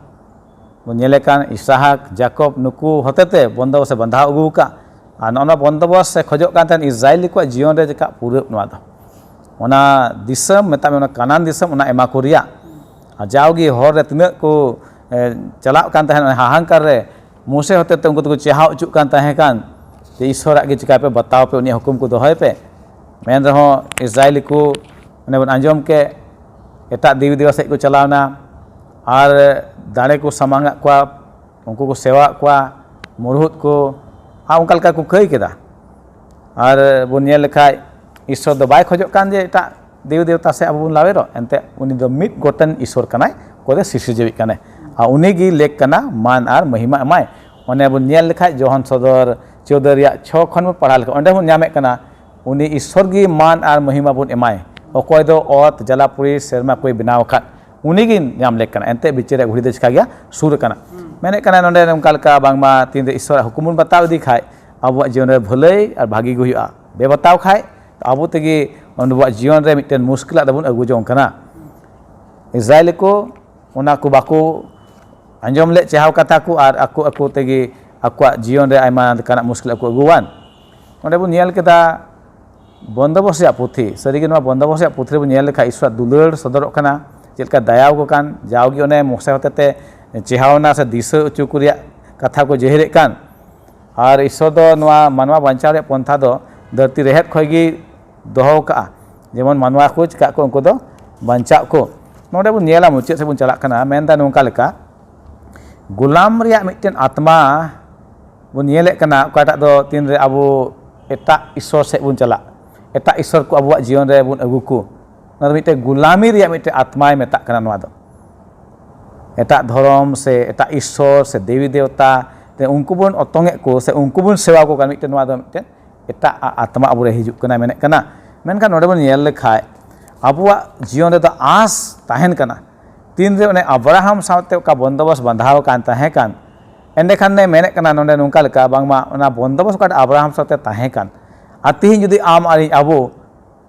ᱵᱚᱱ ᱧᱮᱞᱮ ᱠᱟᱱ, ᱤᱥᱟᱦᱟᱠ, ᱡᱟᱠᱚᱵ, ᱱᱩᱠᱩ ᱦᱚᱛᱮᱛᱮ ᱵᱚᱱᱫᱚᱵᱚᱥ ᱮ ᱵᱟᱸᱫᱷᱟᱣ ᱟᱹᱜᱩ ᱟᱠᱟᱫ᱾ ᱟᱨ ᱱᱚᱜᱼᱚ ᱱᱚᱣᱟ ᱵᱚᱱᱫᱚᱵᱚᱥ ᱮ ᱠᱷᱚᱡᱚᱜ ᱠᱟᱱ ᱛᱟᱦᱮᱸᱱ ᱤᱥᱨᱟᱭᱮᱞᱤ ᱠᱚᱣᱟᱜ ᱡᱤᱭᱚᱱ ᱨᱮ ᱪᱮᱠᱟ ᱯᱩᱨᱟᱹᱜ ᱱᱚᱣᱟ ᱫᱚ᱾ ᱚᱱᱟ ᱫᱤᱥᱚᱢ, ᱢᱮᱛᱟᱜ ᱢᱮ ᱚᱱᱟ ᱠᱟᱱᱟᱱ ᱫᱤᱥᱚᱢ, ᱚᱱᱟ ᱮᱢᱟ ᱠᱚ ᱨᱮᱭᱟᱜ᱾ ᱟᱨ ᱡᱟᱣᱜᱮ ᱦᱚᱨ ᱨᱮ ᱛᱤᱱᱟᱹᱜ ᱠᱚ ᱮ, ᱪᱟᱞᱟᱜ ᱠᱟᱱ ᱛᱟᱦᱮᱸᱱ ᱚᱱᱟ ᱦᱟᱦᱟᱝᱠᱟᱨ ᱨᱮ, ᱢᱳᱥᱮ ᱦᱚᱛᱮᱛᱮ ᱩᱱᱠᱩ ᱫᱚᱠᱚ ᱪᱮᱦᱟᱣ ᱚᱪᱚᱜ ᱠᱟᱱ ᱛᱟᱦᱮᱸ ᱠᱟᱱ ᱡᱮ ᱤᱥᱥᱚᱨᱟᱜ ᱜᱮ ᱪᱤᱠᱟᱹᱭ ᱯᱮ, ᱵᱟᱛᱟᱣ ᱯᱮ, ᱩᱱᱤᱭᱟᱜ ᱦᱩᱠᱩᱢ ᱠᱚ ᱫᱚᱦᱚᱭ ᱯᱮ᱾ ᱮᱱ ᱨᱮᱦᱚᱸ ᱤᱥᱨᱟᱭᱮᱞᱤ ᱠᱚ, ᱚᱱᱮ ᱵᱚᱱ ᱟᱸᱡᱚᱢ ᱠᱮᱫ, ᱮᱴᱟᱜ ᱫᱮᱵᱤ ᱫᱮᱵᱟ ᱥᱮᱫ ᱠᱚ ᱪᱟᱞᱟᱣᱱᱟ ᱟᱨ ᱫᱟᱲᱮ ᱠᱚ ᱥᱟᱢᱟᱝ ᱟᱫ ᱠᱚᱣᱟ, ᱩᱱᱠᱩ ᱠᱚ ᱥᱮᱣᱟᱜ ᱠᱚᱣᱟ, ᱢᱩᱨᱦᱩᱫ ᱠᱚ, ᱟᱨ ᱚᱱᱠᱟ ᱞᱮᱠᱟ ᱠᱚ ᱠᱟᱹᱭ ᱠᱮᱫᱟ᱾ ᱟᱨ ᱵᱚᱱ ᱧᱮᱞ ᱞᱮᱠᱷᱟᱡ, ᱤᱥᱥᱚᱨ ᱫᱚ ᱵᱟᱭ ᱠᱷᱚᱡᱚᱜ ᱠᱟᱱ ᱡᱮ ᱮᱴᱟᱜ ᱫᱮᱵᱤ ᱫᱮᱵᱛᱟ ᱥᱮ ᱟᱵᱚ ᱵᱚᱱ ᱞᱟᱣᱮᱨᱚᱜ, ᱮᱱᱛᱮ ᱩᱱᱤ ᱫᱚ ᱢᱤᱫ ᱜᱚᱴᱮᱱ ᱤᱥᱥᱚᱨ ᱠᱟᱱᱟᱭ, ᱚᱠᱚᱭ ᱫᱚ ᱥᱤᱨᱡᱟᱹᱣᱤᱡ ᱠᱟᱱᱟᱭ᱾ ᱟᱨ ᱩᱱᱤ ᱜᱮ ᱞᱮᱠ ᱠᱟᱱᱟ ᱢᱟᱱ ᱟᱨ ᱢᱚᱦᱤᱢᱟ ᱮᱢᱟᱭ᱾ ᱚᱱᱮ ᱵᱚᱱ ᱧᱮᱞ ᱞᱮᱠᱷᱟᱡ ᱡᱚᱦᱚᱱ ᱥᱚᱫᱚᱨ ᱪᱳᱣᱫᱟᱹ ᱨᱮᱭᱟᱜ ᱪᱷᱚ ᱠᱷᱚᱱ ᱵᱚᱱ ᱯᱟᱲᱦᱟᱣ ᱞᱮᱠᱷᱟᱡ, ᱚᱸᱰᱮ ᱵᱚᱱ ᱧᱟᱢᱮᱫ ᱠᱟᱱᱟ, ᱩᱱᱤ ᱤᱥᱥᱚᱨ ᱜᱮ ᱢᱟᱱ ᱟᱨ ᱢᱚᱦᱤᱢᱟ ᱵᱚᱱ ᱮᱢᱟᱭ᱾ ᱚᱠᱚᱭ ᱫᱚ ᱚᱛ, ᱡᱟᱞᱟᱯᱩᱨᱤ, ᱥᱮᱨᱢᱟ ᱠᱚᱭ ᱵᱮᱱᱟᱣ ᱟᱠᱟᱫ, ᱩᱱᱤ ᱜᱮ ᱧᱟᱢ ᱞᱮᱠ ᱠᱟᱱᱟ᱾ ᱮᱱᱛᱮ ᱵᱤᱪᱟᱹᱨ ᱨᱮᱭᱟᱜ ᱜᱷᱩᱲᱤ ᱫᱚ ᱪᱤᱠᱟ ᱜᱮᱭᱟ, ᱥᱩᱨ ᱟᱠᱟᱱᱟ᱾ ᱢᱮᱱᱮᱫ ᱠᱟᱱᱟ ᱱᱚᱰᱮ ᱱᱚᱝᱠᱟ ᱞᱮᱠᱟ, ᱵᱟᱝᱢᱟ ᱛᱤᱱᱨᱮ ᱤᱥᱥᱚᱨᱟᱜ ᱦᱩᱠᱩᱢ ᱵᱚᱱ ᱵᱟᱛᱟᱣ ᱤᱫᱤ ᱠᱷᱟᱡ, ᱟᱵᱚᱣᱟᱜ ᱡᱤᱭᱚᱱ ᱨᱮ ᱵᱷᱟᱹᱞᱟᱹᱭ ᱟᱨ ᱵᱷᱟᱹᱜᱤ ᱜᱮ ᱦᱩᱭᱩᱜᱼᱟ᱾ ᱵᱮᱵᱚᱛᱟᱣ ᱠᱷᱟᱡ ᱟᱵᱚ ᱛᱮᱜᱮ ᱟᱵᱚᱣᱟᱜ ᱡᱤᱭᱚᱱ ᱨᱮ ᱢᱤᱫᱴᱮᱱ ᱢᱩᱥᱠᱤᱞᱟᱜ ᱫᱚᱵᱚᱱ ᱟᱹᱜᱩ ᱡᱚᱝ ᱠᱟᱱᱟ᱾ ᱤᱥᱨᱟᱭᱮᱞ ᱠᱚ ᱚᱱᱟ ᱠᱚ ᱵᱟᱠᱚ ᱟᱸᱡᱚᱢ ᱞᱮᱫ ᱪᱮᱦᱟᱣ ᱠᱟᱛᱷᱟ ᱠᱚ, ᱟᱨ ᱟᱠᱚ ᱟᱠᱚ ᱛᱮᱜᱮ ᱟᱠᱚᱣᱟᱜ ᱡᱤᱭᱚᱱ ᱨᱮ ᱟᱭᱢᱟ ᱞᱮᱠᱟᱱᱟᱜ ᱢᱩᱥᱠᱤᱞ ᱠᱚ ᱟᱹᱜᱩᱣᱟᱱ᱾ ᱚᱸᱰᱮ ᱵᱚᱱ ᱧᱮᱞ ᱠᱮᱫᱟ ᱵᱚᱱᱫᱚᱵᱚᱥ ᱨᱮᱭᱟᱜ ᱯᱩᱛᱷᱤ, ᱥᱟᱹᱨᱤᱜᱮ ᱱᱚᱣᱟ ᱵᱚᱱᱫᱚᱵᱚᱥ ᱨᱮᱭᱟᱜ ᱯᱩᱛᱷᱤ ᱨᱮᱵᱚᱱ ᱧᱮᱞ ᱞᱮᱠᱷᱟᱱ ᱤᱥᱣᱟᱨᱟᱜ ᱫᱩᱞᱟᱹᱲ ᱥᱚᱫᱚᱨᱚᱜ ᱠᱟᱱᱟ, ᱪᱮᱫ ᱞᱮᱠᱟ ᱫᱟᱭᱟ ᱟᱠᱚ ᱠᱟᱱ, ᱡᱟᱣᱜᱮ ᱚᱱᱮ ᱢᱚᱥᱮ ᱦᱚᱛᱮᱛᱮ ᱪᱮᱦᱟᱣᱱᱟ ᱥᱮ ᱫᱤᱥᱟᱹ ᱦᱚᱪᱚ ᱠᱚ ᱨᱮᱭᱟᱜ ᱠᱟᱛᱷᱟ ᱠᱚ ᱡᱮᱦᱮᱨᱮᱫ ᱠᱟᱱ᱾ ᱟᱨ ᱤᱥᱥᱚᱨ ᱫᱚ ᱱᱚᱣᱟ ᱢᱟᱱᱣᱟ ᱵᱟᱧᱪᱟᱣ ᱨᱮᱭᱟᱜ ᱯᱚᱱᱛᱷᱟ ᱫᱚ ᱫᱷᱟᱹᱨᱛᱤ ᱨᱮᱦᱮᱫ ᱠᱷᱚᱱ ᱜᱮ ᱫᱚᱦᱚ ᱠᱟᱜᱼᱟ, ᱡᱮᱢᱚᱱ ᱢᱟᱱᱣᱟ ᱠᱚ ᱪᱤᱠᱟᱹᱜ ᱠᱚ, ᱩᱱᱠᱩ ᱫᱚ ᱵᱟᱧᱪᱟᱜ ᱠᱚ᱾ ᱱᱚᱰᱮ ᱵᱚᱱ ᱧᱮᱞᱟ, ᱢᱩᱪᱟᱹᱫ ᱥᱮᱫ ᱵᱚᱱ ᱪᱟᱞᱟᱜ ᱠᱟᱱᱟ, ᱢᱮᱱᱫᱟ ᱱᱚᱝᱠᱟ ᱞᱮᱠᱟ, ᱜᱩᱞᱟᱢ ᱨᱮᱭᱟᱜ ᱢᱤᱫᱴᱮᱱ ᱟᱛᱢᱟ ᱵᱚᱱ ᱧᱮᱞᱮᱫ ᱠᱟᱱᱟ, ᱚᱠᱟᱴᱟᱜ ᱫᱚ ᱛᱤᱱᱨᱮ ᱟᱵᱚ ᱮᱴᱟᱜ ᱤᱥᱥᱚᱨ ᱥᱮᱫ ᱵᱚᱱ ᱪᱟᱞᱟᱜ, ᱮᱴᱟᱜ ᱤᱥᱥᱚᱨ ᱠᱚ ᱟᱵᱚᱣᱟᱜ ᱡᱤᱭᱚᱱ ᱨᱮ ᱵᱚᱱ ᱟᱹᱜᱩ ᱠᱚ, ᱚᱱᱟ ᱫᱚ ᱢᱤᱫᱴᱮᱱ ᱜᱩᱞᱟᱢᱤ ᱨᱮᱭᱟᱜ ᱢᱤᱫᱴᱮᱱ ᱟᱛᱢᱟᱭ ᱢᱮᱛᱟᱜ ᱠᱟᱱᱟ ᱱᱚᱣᱟ ᱫᱚ᱾ ᱮᱴᱟᱜ ᱫᱷᱚᱨᱚᱢ ᱥᱮ ᱮᱴᱟᱜ ᱤᱥᱥᱚᱨ ᱥᱮ ᱫᱮᱵᱤ ᱫᱮᱣᱛᱟ ᱛᱮ ᱩᱱᱠᱩ ᱵᱚᱱ ᱚᱛᱚᱝᱮᱫ ᱠᱚ ᱥᱮ ᱩᱱᱠᱩ ᱵᱚᱱ ᱥᱮᱵᱟ ᱠᱚ ᱠᱟᱱᱟ, ᱢᱤᱫᱴᱮᱱ ᱱᱚᱣᱟ ᱫᱚ ᱢᱤᱫᱴᱮᱱ ᱮᱴᱟᱜ ᱟ-, ᱟᱛᱢᱟ ᱟᱵᱚᱨᱮ ᱦᱤᱡᱩᱜ ᱠᱟᱱᱟ ᱢᱮᱱᱮᱫ ᱠᱟᱱᱟ᱾ ᱢᱮᱱᱠᱷᱟᱱ ᱱᱚᱰᱮ ᱵᱚᱱ ᱧᱮᱞ ᱞᱮᱠᱷᱟᱡ ᱟᱵᱚᱣᱟᱜ ᱡᱤᱭᱚᱱ ᱨᱮᱫᱚ ᱟᱸᱥ ᱛᱟᱦᱮᱱ ᱠᱟᱱᱟ᱾ ᱛᱤᱱᱨᱮ ᱚᱱᱮ ᱟᱵᱨᱟᱦᱟᱢ ᱥᱟᱶᱛᱮ ᱚᱠᱟ ᱵᱚᱱᱫᱚᱵᱚᱥ ᱵᱟᱸᱫᱷᱟᱣ ᱟᱠᱟᱱ ᱛᱟᱦᱮᱸ ᱠᱟᱱ, ᱮᱸᱰᱮᱠᱷᱟᱱ ᱮ ᱢᱮᱱᱮᱫ ᱠᱟᱱᱟ ᱱᱚᱰᱮ ᱱᱚᱝᱠᱟ ᱞᱮᱠᱟ, ᱵᱟᱝᱢᱟ ᱚᱱᱟ ᱵᱚᱱᱫᱚᱵᱚᱥ ᱚᱠᱟᱴᱟᱜ ᱟᱵᱨᱟᱦᱟᱢ ᱥᱟᱶᱛᱮ ᱛᱟᱦᱮᱸ ᱠᱟᱱ, ᱟᱨ ᱛᱤᱦᱤᱧ ᱡᱩᱫᱤ ᱟᱢ ᱟᱨ ᱤᱧ ᱟᱵᱚ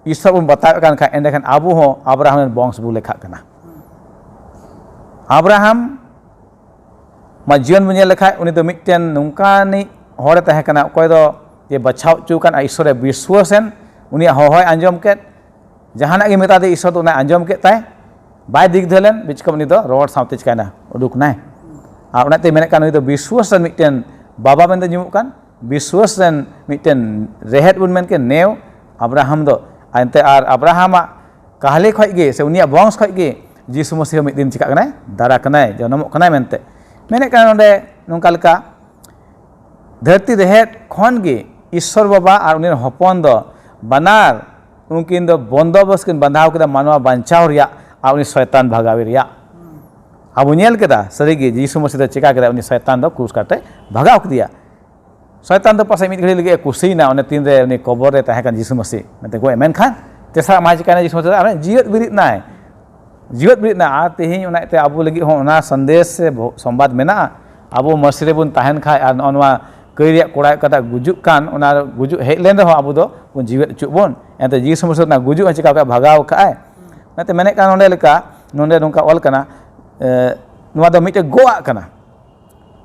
ᱤᱥᱥᱚᱨ ᱵᱚᱱ ᱵᱟᱛᱟᱣᱮᱫ ᱠᱟᱱ ᱠᱷᱟᱱ, ᱮᱸᱰᱮᱠᱷᱟᱱ ᱟᱵᱚ ᱦᱚᱸ ᱟᱵᱨᱟᱦᱟᱢ ᱨᱮᱱ ᱵᱚᱝᱥ ᱵᱚ ᱞᱮᱠᱷᱟᱜ ᱠᱟᱱᱟ᱾ ᱟᱵᱨᱟᱦᱟᱢ ᱢᱟ ᱡᱤᱭᱚᱱ ᱵᱚᱱ ᱧᱮᱞ ᱞᱮᱠᱷᱟᱡ, ᱩᱱᱤ ᱫᱚ ᱢᱤᱫᱴᱮᱱ ᱱᱚᱝᱠᱟᱱᱤᱡ ᱦᱚᱲᱮ ᱛᱟᱦᱮᱸ ᱠᱟᱱᱟ, ᱚᱠᱚᱭ ᱫᱚ ᱡᱮ ᱵᱟᱪᱷᱟᱣ ᱦᱚᱪᱚ ᱠᱟᱱ ᱟᱨ ᱤᱥᱥᱚᱨᱮ ᱵᱤᱥᱣᱟᱹᱥ ᱮᱱ, ᱩᱱᱤᱭᱟᱜ ᱦᱚᱦᱚᱭ ᱟᱸᱡᱚᱢ ᱠᱮᱫ, ᱡᱟᱦᱟᱱᱟᱜ ᱜᱮ ᱢᱮᱛᱟ ᱫᱮ ᱤᱥᱥᱚᱨ ᱫᱚ ᱚᱱᱟᱭ ᱟᱸᱡᱚᱢ ᱠᱮᱫ ᱛᱟᱭ, ᱵᱟᱭ ᱫᱤᱜᱫᱷᱟᱹ ᱞᱮᱱ, ᱵᱤᱪᱠᱚᱢ ᱩᱱᱤ ᱫᱚ ᱨᱚᱲ ᱥᱟᱶᱛᱮ ᱪᱤᱠᱟᱭᱱᱟ, ᱩᱰᱩᱠ ᱱᱟᱭ᱾ ᱟᱨ ᱚᱱᱟᱛᱮ ᱢᱮᱱᱮᱫ ᱠᱟᱱ, ᱱᱩᱭ ᱫᱚ ᱵᱤᱥᱣᱟᱹᱥ ᱨᱮᱱ ᱢᱤᱫᱴᱮᱱ ᱵᱟᱵᱟ ᱢᱮᱱᱛᱮ ᱧᱩᱢᱩᱜ ᱠᱟᱱ, ᱵᱤᱥᱣᱟᱹᱥ ᱨᱮᱱ ᱢᱤᱫᱴᱮᱱ ᱨᱮᱦᱮᱫ ᱵᱚᱱ ᱢᱮᱱ ᱠᱮᱫ ᱱᱮᱣ ᱟᱵᱨᱟᱦᱟᱢ ᱫᱚ᱾ ᱮᱱᱛᱮ ᱟᱨ ᱟᱵᱨᱟᱦᱟᱢᱟᱜ ᱠᱟᱦᱞᱮ ᱠᱷᱚᱡ ᱜᱮ ᱥᱮ ᱩᱱᱤᱭᱟᱜ ᱵᱚᱝᱥ ᱠᱷᱚᱡ ᱜᱮ ᱡᱤᱥᱩ ᱢᱟᱹᱥᱤᱦ ᱦᱚᱸ ᱢᱤᱫ ᱫᱤᱱ ᱪᱤᱠᱟᱜ ᱠᱟᱱᱟᱭ? ᱫᱟᱨᱟ ᱠᱟᱱᱟᱭ, ᱡᱚᱱᱚᱢᱚᱜ ᱠᱟᱱᱟᱭ ᱢᱮᱱᱛᱮ᱾ ᱢᱮᱱᱮᱫ ᱠᱟᱱᱟ ᱱᱚᱰᱮ ᱱᱚᱝᱠᱟ ᱞᱮᱠᱟ, ᱫᱷᱟᱹᱨᱛᱤ ᱨᱮᱦᱮᱫ ᱠᱷᱚᱱ ᱜᱮ ᱤᱥᱥᱚᱨ ᱵᱟᱵᱟ ᱟᱨ ᱩᱱᱤ ᱨᱮᱱ ᱦᱚᱯᱚᱱ ᱫᱚ ᱵᱟᱱᱟᱨ ᱩᱱᱠᱤᱱ ᱫᱚ ᱵᱚᱱᱫᱚᱵᱚᱥ ᱠᱤᱱ ᱵᱟᱸᱫᱷᱟᱣ ᱠᱮᱫᱟ ᱢᱟᱱᱣᱟ ᱵᱟᱧᱪᱟᱣ ᱨᱮᱭᱟᱜ ᱟᱨ ᱩᱱᱤ ᱥᱚᱭᱛᱟᱱ ᱵᱷᱟᱜᱟᱣᱤ ᱨᱮᱭᱟᱜ᱾ ᱟᱵᱚ ᱧᱮᱞ ᱠᱮᱫᱟ ᱥᱟᱹᱨᱤᱜᱮ ᱡᱤᱥᱩ ᱢᱟᱹᱥᱤ ᱫᱚ ᱪᱮᱠᱟ ᱠᱮᱫᱟ, ᱩᱱᱤ ᱥᱚᱭᱛᱟᱱ ᱫᱚ ᱠᱨᱩᱥ ᱠᱟᱴᱮ ᱵᱷᱟᱜᱟᱣ ᱠᱮᱫᱮᱭᱟ᱾ ᱥᱚᱭᱛᱟᱱ ᱫᱚ ᱯᱟᱥᱮᱡ ᱢᱤᱫ ᱜᱷᱟᱹᱲᱤ ᱞᱟᱹᱜᱤᱫ ᱮ ᱠᱩᱥᱤᱭᱮᱱᱟ, ᱚᱱᱮ ᱛᱤᱱᱨᱮ ᱩᱱᱤ ᱠᱚᱵᱚᱨ ᱨᱮ ᱛᱟᱦᱮᱸ ᱠᱟᱱ ᱡᱤᱥᱩ ᱢᱟᱹᱥᱤ ᱢᱮᱱᱛᱮ ᱜᱚᱡ, ᱢᱮᱱᱠᱷᱟᱱ ᱛᱮᱥᱟᱨ ᱢᱟᱦᱟ ᱪᱤᱠᱟᱭᱱᱟ ᱡᱤᱥᱩ ᱢᱟᱹᱥᱤ ᱫᱚ ᱟᱨ ᱡᱤᱣᱮᱫ ᱵᱮᱨᱮᱫ ᱱᱟᱭ᱾ ᱡᱤᱣᱮᱫ ᱵᱮᱨᱮᱫ ᱱᱟ᱾ ᱟᱨ ᱛᱮᱦᱮᱧ ᱚᱱᱟ ᱤᱭᱟᱹᱛᱮ ᱟᱵᱚ ᱞᱟᱹᱜᱤᱫ ᱦᱚᱸ ᱚᱱᱟ ᱥᱟᱸᱫᱮᱥ ᱥᱮ ᱵᱷᱚ-, ᱥᱚᱢᱵᱟᱫ ᱢᱮᱱᱟᱜᱼᱟ᱾ ᱟᱵᱚ ᱢᱟᱹᱥᱤ ᱨᱮᱵᱚᱱ ᱛᱟᱦᱮᱱ ᱠᱷᱟᱡ ᱟᱨ ᱱᱚᱜᱼᱚ ᱱᱚᱣᱟ ᱠᱟᱹᱭ ᱨᱮᱭᱟᱜ ᱠᱚᱲᱟ ᱚᱠᱟᱴᱟᱜ ᱜᱩᱡᱩᱜ ᱠᱟᱱ, ᱚᱱᱟ ᱜᱩᱡᱩᱜ ᱦᱮᱡ ᱞᱮᱱ ᱨᱮᱦᱚᱸ ᱟᱵᱚ ᱫᱚ ᱵᱚᱱ ᱡᱤᱣᱮᱫ ᱦᱚᱪᱚᱜ ᱵᱚᱱ᱾ ᱮᱱᱛᱮ ᱡᱤᱥᱩ ᱢᱟᱹᱥᱤ ᱚᱱᱟ ᱜᱩᱡᱩᱜ ᱦᱚᱸ ᱪᱤᱠᱟ ᱠᱟᱜ ᱵᱷᱟᱜᱟᱣ ᱠᱟᱜᱼᱟᱭ᱾ ᱚᱱᱟᱛᱮ ᱢᱮᱱᱮᱫ ᱠᱟᱱ ᱱᱚᱰᱮ ᱞᱮᱠᱟ, ᱱᱚᱰᱮ ᱱᱚᱝᱠᱟ ᱚᱞ ᱠᱟᱱᱟ, ᱮ, ᱱᱚᱣᱟ ᱫᱚ ᱢᱤᱫᱴᱮᱡ ᱜᱚᱣᱟᱜ ᱠᱟᱱᱟ᱾